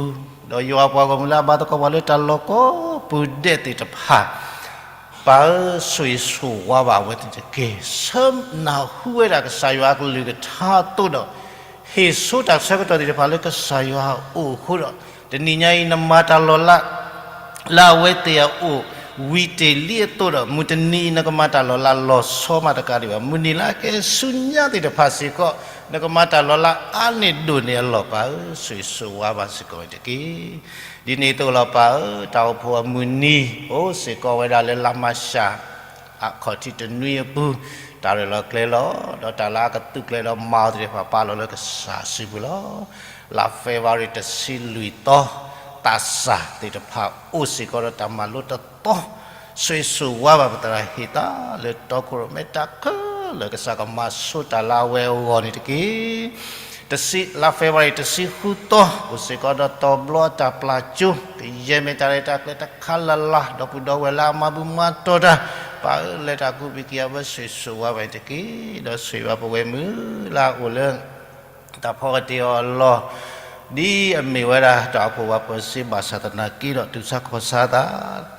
ၤ, ဒီးယွၤပှၤဂီၢ်မုၢ်လၢအဘါသကိးပှၤလၢတၢ်လီၢ်ကိးပူၤဒဲးသ့ၣ်တဖၣ် ပၢ်ဧၢ, ဆိၣ်ဂ့ၤဆိၣ်ဝါဘၣ်အဝဲသ့ၣ်တက့ၢ်. ဆၢနၢ်ဟူဝဲဒၣ်ကစၢ်ယွၤအကလုၢ်ကထါအသိးဒီး ဟ့ၣ်ဆိတၢ်ဆၢကတီၢ်သ့ၣ်တဖၣ်လၢကစၢ်ယွၤအအိၣ်အဃိဒီး တနံၤညါအံၤ နမၤတၢ်လီၤလး လၢအဝဲသ့ၣ်အအိၣ် ဝံၤတ့ၢ်လံအသိးဒီး မုၢ်တနံၤအံၤ နကမၤတၢ်လီၤလးလီၤဆီမးတကးဒံးဘၣ်. မုၢ်နံၤလၢအကဟဲဆူညါသ့ၣ်တဖၣ်စ့ၢ်ကီး နကမၤတၢ်လီၤလးအါန့ၢ်ဒိၣ်န့ၢ်အလီၢ် ပၢ်ဧၢ, ဆိၣ်ဂ့ၤဆိၣ်ဝါဘၣ်စ့ၢ်ကီးဝဲတက့ၢ်. ဒ်န့ၣ်အသိးလီၤပၢ်ဧၢ, တၢ်အိၣ်ဖှိၣ်အမုၢ်နံၤ အိၣ်စ့ၢ်ကီးဝဲဒၣ်လၢလါမၤရှး အခီၣ်ထံးတနွံအပူၤ, တၢ်ရဲၣ်လီၤကျဲၤလီၤ ဒီးတၢ်လၢအကသူၣ်ကျဲၤဒီးမၤအီၤသ့ၣ်တဖၣ် ပာ်လီၤလၢကစၢ်စုပူၤလီၤ. လါဖ့ၤဘြူၤအါရံၤတဆံလွံၢ်သီ, သးစၢ်သ့ၣ်တဖၣ်အိၣ်စ့ၢ်ကီးဒီးတၢ်မၤလိတသီ, ဆိၣ်ဂ့ၤဆိၣ်ဝါဘၣ်ပသရၣ်ဟ့ၣ်သးလၢတီခိၣ်ရိၣ်မဲတၢ်ခဲလၢာ် ကစၢ်ကမၤဆိတၢ်လၢအဝဲအဂီၢ်န့ၣ်တက့ၢ်. တဆံ, လါဖ့ၤဘြူၤအါရံၤတဆံဃုသီ အိၣ်စ့ၢ်ကီးဒီးတီၤဘျီအတၢ်ပျၢ်ကၠိ, ကယဲၢ်မ့ၢ်တၢ်ရဲၣ်တၢ်ကျဲၤတခါလၢ်လၢ် ဒီပုၢ်ဒီဝဲၢ်လၢအမၤဘူၣ်မၤတီၢ်တၢ်, ပၢ်ဧၢ, လဲၤတၢ်ကူဘံၣ်ကံအဘၢ ဆိၣ်ဂ့ၤဆိၣ်ဝါဘၣ်န့ၣ်တက့ၢ်. ဒီးဆိၣ်ဂ့ၤဘၣ်ပဝဲမုၢ်လၢအအိၣ်လၢ တၢ်ဖီကတ့ၤအီၤအလီၢ် ဒ်အမ့ၢ်ဝဲဒၣ်တၢ်အိၣ်ဖှိၣ်ဝးပၢၤစ့ဘၣ်ဆၣ်သနာ်က့ဒီး တူၢ်ဆါခီၣ်ဆါသး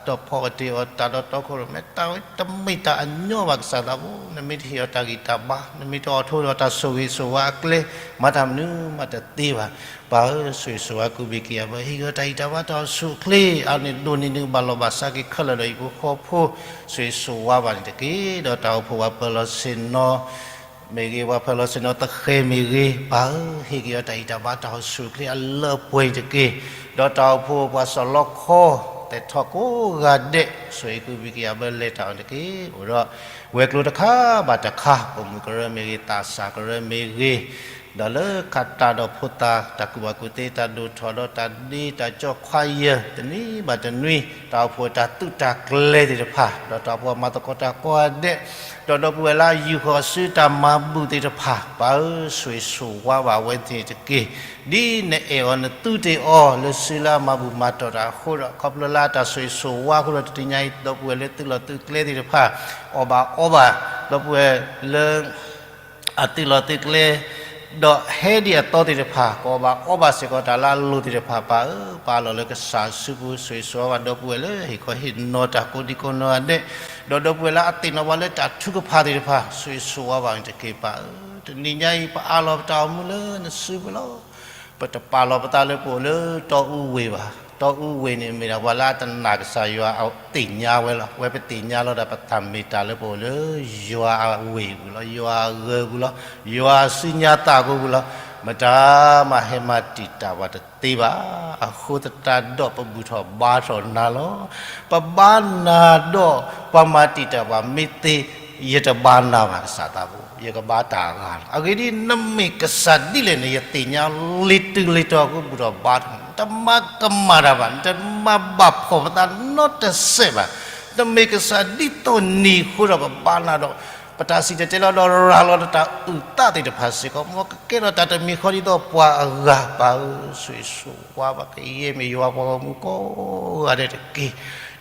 ဒီးဖီကတ့ၤအီၤတၢ်ဒီးတီခိၣ်ရိၣ်မဲ တၢ်ဝဲတမ့ၢ်တၢ်အညီဘၣ်ကစၢ်သးဘိ, နမ့ၢ်တဟ့ၣ်အီၤတၢ်ဂံၢ်တၢ်ဘါ, နမ့ၢ်တအိးထီၣ်ဒီးတၢ်ဆိၣ်ဂ့ၤဆိၣ်ဝါအကျဲ မၤတၢ်မနုၤမးတသ့ဘၣ်. ပၢ်ဧၢ, ဆိၣ်ဂ့ၤဆိၣ်ဝါကူဘံၣ်ကံအဘၢ ဟ့ၣ်က့ၤအီၤတၢ်ဂံၢ်တၢ်ဘါတၢ်အိၣ်ဆူၣ်အိၣ်ချ့ အါန့ၢ်ဒိၣ်န့ၢ်နုၢ်ဘၣ်လီၢ်ဘၣ်စးက့ၤခဲလၢာ်ဒီးဟံၣ်ဖိဃီဖိ, ဆိၣ်ဂ့ၤဆိၣ်ဝါဘၣ်န့ၣ်တက့ၢ်. ဒီးတၢ်အိၣ်ဖှိၣ်ဝးပၢၤလီၢ်ဆ့ၣ်နီၤ မ့ၢ်ဂ့ၤ ပှၤဖၢလီၤဆ့ၣ်နီၤသဃဲၤမ့ၢ်ဂ့ၤ, ပၢ်ဧၢ, ဟ့ၣ်က့ၤအီၤတၢ်ဂံၢ်တၢ်ဘါတၢ်အိၣ်ဆူၣ်အိၣ်ချ့အလၢအပှဲၤန့ၣ်တက့ၢ်. ဒီးတၢ်အိၣ်ဖှိၣ်ပှၤစီၤလီခီ သဲးထီၣ်ကိးဂၤဒဲး ဆိၣ်ဂ့ၤကူဘံၣ်ကံအဘၢလဲၤတၢ်အီၤန့ၣ်တက့ၢ်. အိၣ်ဒီးဝဲၤကျိၤတခါဘၣ်တခါ ပိာ်မုၣ်ကရၢမ့ၢ်ဂ့ၤ, သးစၢ်ကရၢမ့ၢ်ဂ့ၤ, ဒီးလၢခးတၢ်ဒီးဖိသၣ် တၢ်ကူၣ်ဘၣ်ကူၣ်သ့ တၢ်ဒိၣ်ထီၣ်ဒီးတၢ်ဒ့တၢ်ကၠီ choir တနွံဘၣ်တနွံ တၢ်အိၣ်ဖှိၣ်တၢ်သုးတၢ်ကျဲၤသ့ၣ်တဖၣ် ဒီးတၢ်အိၣ်ဖှိၣ်မၤသကိးတၢ်ကိးဂၤဒဲး ဒီးဒီပုၢ်ဝဲၢ်လၢအယူာ်ဃီၤဆူတၢ်မၤဘူၣ်သ့ၣ်တဖၣ် ပၢ်ဧၢ, ဆိၣ်ဂ့ၤဆိၣ်ဝါဘၣ်အဝဲသ့ၣ်တက့ၢ်. ဒ်နအဲၣ်အီၤနသုတ့ၢ်အီၤလၢစုလၢအမၤဘူၣ်မၤတီၢ်တၢ်အဃိဒီး ခီဖျိလၢအတၢ်ဆိၣ်ဂ့ၤဆိၣ်ဝါအဃိဒီး တနံၤညါအံၤ ဒီပုၢ်ဝဲၢ်လၢသုးလီၢ်သုးကျဲသ့ၣ်တဖၣ် အီၣ်ဘၣ်အီဘၣ် ဒီပုၢ်ဝဲၢ်လၢ အသုးလီၢ်သုးကျဲ ဒီးဟဲဒ်အသီသ့ၣ်တဖၣ် ကအီၣ်ဘၣ်အီဘၣ်စ့ၢ်ကီးတၢ်လၢအလိၤသ့ၣ်တဖၣ် ပၢ်ဧၢ, ပာ်လီၤလၢကစၢ်စုပူၤ ဆိၣ်ဂ့ၤဆိၣ်ဝါဘၣ်ဒီပုၢ်ဝဲၢ်လၢဟ့ၣ်ခီဟ့ၣ်နီၤတၢ်ကိးဒံကိးနီၢ်ဂၤဒဲး, ဒီးဒီပုၢ်ဝဲၢ်လၢအသ့ၣ်နီၣ်ပှၤလၢတၢ်ထုကဖၣ်သ့ၣ်တဖၣ် ဆိၣ်ဂ့ၤဆိၣ်ဝါဘၣ်န့ၣ်တက့ၢ် ပၢ်ဧၢ. တနံၤညါအံၤ ပအးလီၤပတၢ်အိၣ်မူလၢနစုပူၤလီၤ. ပတပာ်လီၤပသးလၢပအိၣ်လၢတီအူဝ့ၢ်ဘၣ်. တီအူဝ့ၢ်န့ၣ်မ့ၢ်ဒၣ်ပှၤလၢအတနာ်ကစၢ်ယွၤအသ့ၣ်ညါဝဲလီၤ. ဝဲပသ့ၣ်ညါလီၤဒၣ်ပတၢ်မ့ၢ်တၢ်လၢပအိၣ်လၢယွၤအဝ့ၢ်ပူၤလီၤ. ယွၤအဂၢၢ်ပူၤလီၤ. ယွၤအစုညါသးအဃိပူၤလီၤ. မတၤမးဟဲမၤတံာ်တာ်ပှၤတသ့ဘၣ်. အဃိသတးဒီးပဘူၣ်ထီၣ်ဘါထီၣ်နၤလီၤ. ပဘါနၤဒီးပှၤမၤတံာ်တာ်ပှၤမ့ၢ်သ့ ယတဘါနၤဘၣ်ကစၢ်သးဘိ, ယကဘါတၢ်အဂၤလီၤ. အဂ့ၢ်ဒ်အံၤ, နမ့ၢ်ကစၢ်ဒ်လဲၣ်န့ၣ် ယသ့ၣ်ညါလံတုၤလံတီၤအဃိ ဘူၣ်ထီၣ်ဘါထီၣ်, နတမၤကမၣ်တၢ်ဘၣ်, နတမၤဘၣ်ဖှီၣ်ပသးနီတစဲးဘၣ်. နမ့ၢ်ကစၢ်ဒ်သိးနံၤအဃိဒီး ပဘါနၤဒီး ပတၢ်စံၣ်တဲၤတဲလီၤဒီးရၤလီၤဒီးတၢ်အုၣ်သးသ့ၣ်တဖၣ်စ့ၢ်ကီး, မ်ကကဲထီၣ်တၢ်တမံၤဃီဒ်သိးပှၤအဂၤ, ပၢ်ဧၢ, ဆိၣ်ဂ့ၤဆိၣ်ဝါဘၣ် ကယဲၢ်မ့ၢ်ယွၤပှၤဂီၢ်မုၢ်ကိးဂၤဒဲးတက့ၢ်.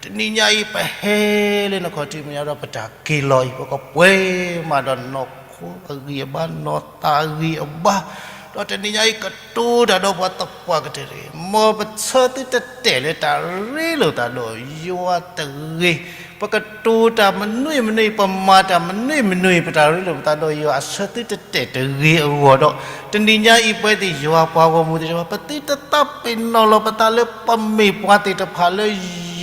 တနံၤညါအံၤ ပဟဲလၢနခီၣ်ထံးမဲာ်ညါဒီး ပတၢ်က့ၤလီၤအံၤ ပကပှဲၤမးဒီးနီၢ်ခိအဂံၢ်အဘါ နီၢ်သးအဂံၢ်အဘါ, ဒီးတနံၤညါအံၤ ကတိၤတၢ်ဒီးပှၤသပှၢ်ကတၢၢ်တဂ့ၤ. မ်ပဆၢသုတတဲာ်လၢတၢ်ရ့လိာ်သးဒီးယွၤတဂ့ၤ. ပကတိၤတၢ်မနုၤမနုၤအံၤ, ပမၤတၢ်မနုၤမနုၤအံၤ, ပတၢ်ရ့လိာ်ပသးဒီးယွၤအဆၢသုတတဲာ်တဂ့ၤအဂီၢ်ဒီး, တနံၤညါအံၤပဝဲသ့ၣ်ယွၤပှၤဂီၢ်မုၢ်သ့ၣ်တဖၣ် ပသုတသးပ့ၤနီၣ်လီၤပသးလၢပမ့ၢ်ပှၤသ့ၣ်တဖၣ်လၢ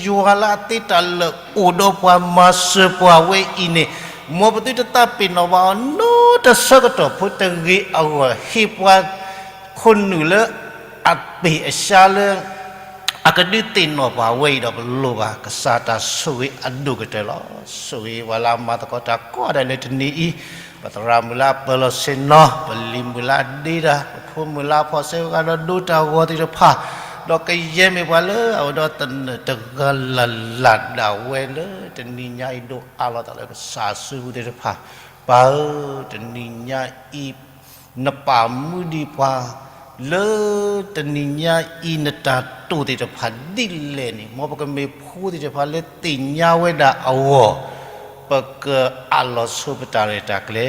ယွၤလၢအသ့တၢ်လၢာ်အိၣ်ဒီးပှၤမၤစၢၤပှၤဝဲအံၤန့ၣ်, မ်ပသုတသးပ့ၤနီၣ်ဘၣ်အီၤနီတဆၢကတီၢ်ဖိတဂ့ၤအဂီၢ်, ဟ့ၣ်ပှၤ ခိၣ်နူာ်လၢအပ့ၢ်အရှါလၢ အကဒုးသ့ၣ်နီၣ်ပှၤဝဲအံၤဒီး ပလိၣ်ဘၣ်ကစၢ်တၢ်ဆိၣ်ဂ့ၤအဒိၣ်ကတၢၢ်လီၤ. ဆိၣ်ဂ့ၤပှၤလၢအမၤသကိးတၢ်ကိးဂၤဒဲးလၢတနံၤအံၤ, ပသရၣ်မုၣ်လၢအပၢၤလီၢ်ဆ့ၣ်နီၤ, ပလံၤမုၣ်လၢအဒ့တၢ်, ပဖိမုၣ်လၢအဖှီၣ်ဆဲးဂၤဒီးဒိတၢ်ဂီၤသ့ၣ်တဖၣ်, ဒီးကယဲၢ်မ့ၢ်ပှၤလၢအအိၣ်ဒီးသနၢၣ်တဂၤလၢ်လၢ်ဒၣ်ဝဲလၢတနံၤညါအံၤ ဒိးအးလီၤသးလၢကစၢ်အစုပူၤသ့ၣ်တဖၣ်, ပၢ်ဧၢ, တနံၤညါအံၤ နပာ်မူဒံးပှၤ လၢတနံၤညါအံၤ နတၢ်တိာ်သ့ၣ်တဖၣ်ဒ်လဲၣ်န့ၣ်, မ်ပကမ့ၢ်ဖိသ့ၣ်တဖၣ်လၢသ့ၣ်ညါဝဲဒၣ်အဂီၢ်, ပကအးလီၤဆိပတၢ်ရဲၣ်တၢ်ကျဲၤ,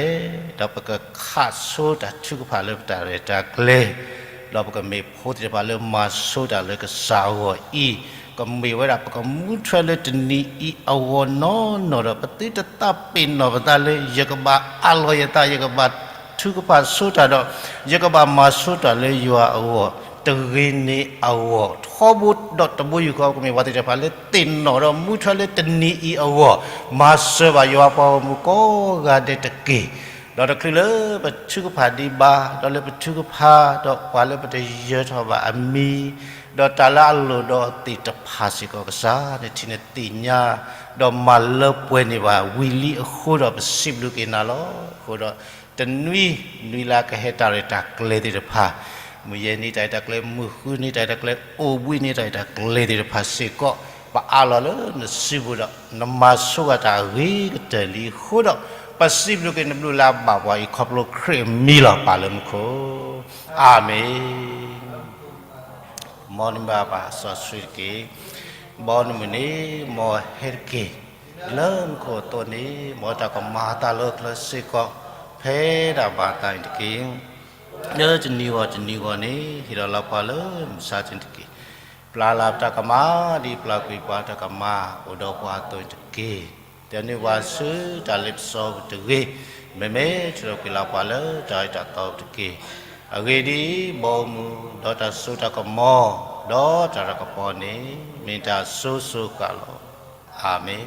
ဒီးပကခးဆိတၢ်ထုကဖၣ်လၢပတၢ်ရဲၣ်တၢ်ကျဲၤ, ဒီးပကမ့ၢ်ဖိသ့ၣ်တဖၣ်လၢမၤဆိတၢ်လၢကစၢ်အဂီၢ်အံၤ, ကမ့ၢ်ဝဲဒၣ်ပကမူထွဲလၢတနံၤအံၤအဂီၢ်နီၢ်နီၢ်ဒီး ပသုတသးပ့ၤနီၣ်ပသးလၢ ယကဘၣ်အးလီၤယသး, ယကဘၣ်ထုကဖၣ်ဆိတၢ်ဒီး ယကဘၣ်မၤဆိတၢ်လၢယွၤအဂီၢ်, တဂ့ၤန့ၣ်အဂီၢ်, ထီဘိဒီးတဘိယူၢ်ဃီ ကမ့ၢ်ပှၤသ့ၣ်တဖၣ်လၢသ့ၣ်နီၣ်ဒီးမူထွဲလၢတနံၤအံၤအဂီၢ်, မၤစၢၤဘၣ်ယွၤပှၤဂီၢ်မုၢ်ကိးဂၤဒဲးတက့ၢ်. ဒီးတချုးလၢပထုကဖၣ်ဒံးဘၣ်, ဒီးလၢပထုကဖၣ်ဒီးပှၤလၢပတယၢၤထီၣ်ဘၣ်အမံၤ, ဒီးတၢ်လၢအလိၣ်ဒီးသ့ၣ်တဖၣ်စ့ၢ်ကီးကစၢ်, နထံၣ်နသ့ၣ်ညါ, ဒီးမၤလၢပှဲၤန့ၢ်ဘၣ်ဝံၤလံအဃိဒီး ပစံးဘျုးက့ၤနၤလီၤ. အဃိဒီး တနွံနွံလၢကဟဲတၢ်ရဲၣ်တၢ်ကျဲၤသ့ၣ်တဖၣ်, မုၢ်ယဲၢ်နံၤတၢ်ရဲၣ်တၢ်ကျဲၤ, မုၢ်ဃုနံၤတၢ်ရဲၣ်တၢ်ကျဲၤ, အိၣ်ဘှံးနံၤတၢ်ရဲၣ်တၢ်ကျဲၤသ့ၣ်တဖၣ်စ့ၢ်ကီး, ပအးလီၤလၢနစုပူၤဒီး နမၤဆိဂၤတၢ်အဂ့ၤကတၢၢ်လံအဃိဒီး, ပစံးဘျုးက့ၤနဘျုးလၢအဘၣ်ပှၤအံၤ ခီဖျိခရံာ်အမံၤလီၤ. ပၢ်လၢမူခိၣ်, အၤမ့ၣ်. မ်နမၤဘၣ်စီဆှံတက့ၢ်. ဘီနမုၢ်န့ၣ် မ်ဟဲတက့ၢ်. လၢမူခိၣ်အသိးန့ၣ် မ်တၢ်ကမၤအသးလၢကျဲစ့ၢ်ကီး ဖဲဒၣ်ဘၣ်သးန့ၣ်တက့ၢ်. လၢတနံၤဂီၢ်တနံၤဂီၢ်န့ၣ် ဟ့ၣ်လီၤလၢပှၤလၢမုၢ်ဆါတနံၤတက့ၢ်. ပျၢ်လၢပတၢ်ကမၣ် ဒ်ပျၢ်ကွံာ်ပှၤတၢ်ကမၣ်အိၣ်ဒီးပှၤအသိးန့ၣ်တက့ၢ်. တနံၤဝဲဆူတၢ်လ့ပစီပူၤတဂ့ၤ, မ့မ့ၢ်ထုးထီၣ်ကွံာ်လၢပှၤလၢတၢ်အၢတၢ်သီပူၤတက့ၢ်. အဂ့ၢ်ဒ်အံၤ, ဘီမုၢ်ဒီးတၢ်စိတၢ်ကမီၤ ဒီးတၢ်တၢ်ကပီၤန့ၣ် မ့ၢ်တၢ်စိၤစိၤဃၣ်ဃၣ်လီၤ. အၤမ့ၣ်.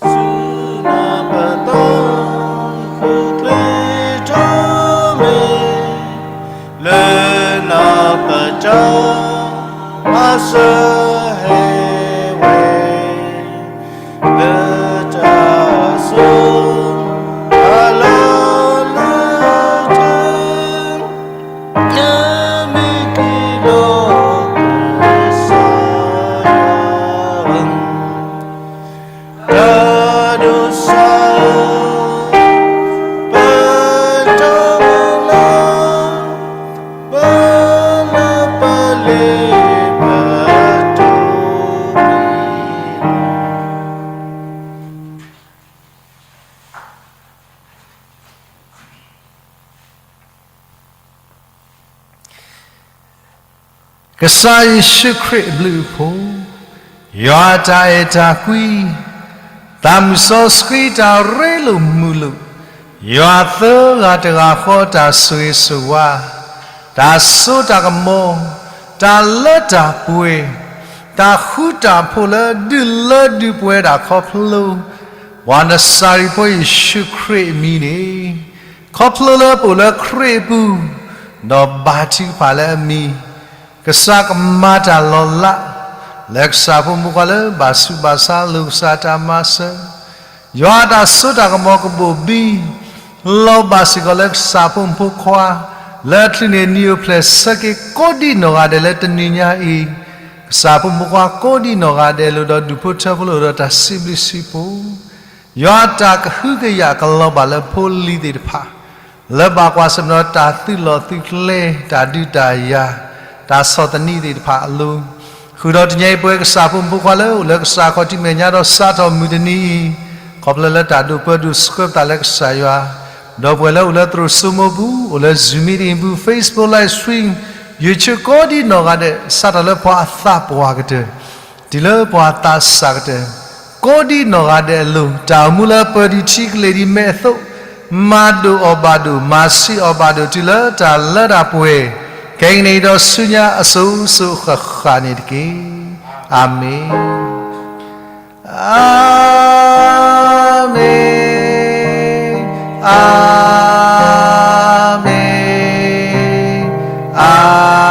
ဆူနၢ်ပၢၢ်သီ ဃုကျဲထီၣ်မ့ၢ် လၢနၢ်ပၢၢ်တၢ် မၤစၢၤဟဲဝဲ လၢတၢ်စိၤ အလီၢ်လၢတၢ် နမ့ၢ်က့ၤဒီး ကစၢ်ယွၤ တၢ်ဒိးစၢ် ပတၢ်မုၢ်လၢ် ပလၢပလ့ပတိ ကစၢ်ယ့ၣ်ၡူးခရံာ်အဘျုးအဖှိၣ်, ယွၤအတၢ်အဲၣ်တၢ်ကွံ, သးမုၢ်စီဆှံတၢ်ရ့လိာ်မုာ်လိာ်, ယွၤသၢဂၤတဂၤဃီတၢ်ဆိၣ်ဂ့ၤဆိၣ်ဝါ, တၢ်စိတၢ်ကမီၤ, တၢ်လၢတၢ်ပှဲၤ, တၢ်ဃူတၢ်ဖိးလၢဒုးလၢဒုးပှဲၤဒၣ်ခီဖျိ ပှၤနစၤရ့းဖိယ့ၣ်ၡူးခရံာ်အမံၤန့ၣ်, ခီဖျိလၢပအိၣ်လၢခရံာ်အပူၤ, ဒီးဘါထုကဖၣ်လၢအမံၤ, ကစၢ်ကမၤတၢ်လီၤလး, လၢကစၢ်ဖိမုၣ်ဖိခွါလၢဘၣ်ဆူးဘၣ်ဆါလိာ်ကစၢ်တၢ်မၤစၢၤ, ယွၤအတၢ်စိတၢ်ကမီၤကဘိၣ်ဘံ, လီၤဘၣ်စ့ၢ်ကီးလၢကစၢ်ဖိမုၣ်ဖိခွါ, လၢအချုးန့ၢ်နံၣ်အိၣ်ဖျဲၣ်ဆၢက့ၤကိးဒံးနီၢ်ဂၤဒဲးလၢတနံၤညါအံၤ, ကစၢ်ဖိမုၣ်ဖိခွါကိးဒံးနီၢ်ဂၤဒဲးလိာ်ဒီးဒူၣ်ဖိထၢဖိလိာ်ဒီးတၢ်စံးဘျုးစံးဖှိၣ်, ယွၤအတၢ်ကဟုကယာ်ကလီၤဘၣ်လၢဖိလံၤသ့ၣ်တဖၣ် လၢဘၣ်ကွၢ်ဆၢၣ်မဲာ်ဒီးတၢ်သုးလီၢ်သုးကျဲ တၢ်ဒုးတၢ်ယၤ တၢ်ဆီၣ်သနံးသ့ၣ်တဖၣ်အလိၤ, ဃုာ်ဒီးတနံၤအံၤပဝဲကစၢ်ဖိမုၣ်ဖိခွါလၢအိၣ်လၢကစၢ်ခီၣ်ထံးမဲာ်ညါဒီးစးထီၣ်မုၢ်တနံၤအံၤ, ခီဖျိလၢတၢ်ဒိၣ်ပၢဒိၣ်ဆှၢပသးလၢကစၢ်ယွၤ, ဒီးပဝဲလၢအိၣ်လၢသရိာ်စိမိပူၤ အိၣ်လၢ Zoom meeting ပူၤ Facebook live stream, YouTube ကိးဒံးနီၢ်ဂၤဒဲး စးထီၣ်လၢပှၤအသးပှၢ်ကတၢၢ် တုၤလၢပှၤသးစၢ်ကတၢၢ် ကိးဒံနီၢ်ဂၤဒဲးအလိၤ, တၢ်အိၣ်မူလၢပၢၤဒံးထံကလ့ၢ်ဒံးမဲာ်အသိး, မၤဒိၣ်အီၣ်ဘၣ်ဒိၣ်, မၤဆံးအီၣ်ဘၣ်ဒိၣ် တုၤလၢတၢ်လၢတၢ်ပှဲၤ, ခဲကနံၣ်အံၤဒီးဆူညါအစိၤစိၤဃၣ်ဃၣ်န့ၣ်တက့ၢ်. အၤမ့ၣ်, အၤမ့ၣ်, အၤမ့ၣ်, အၤ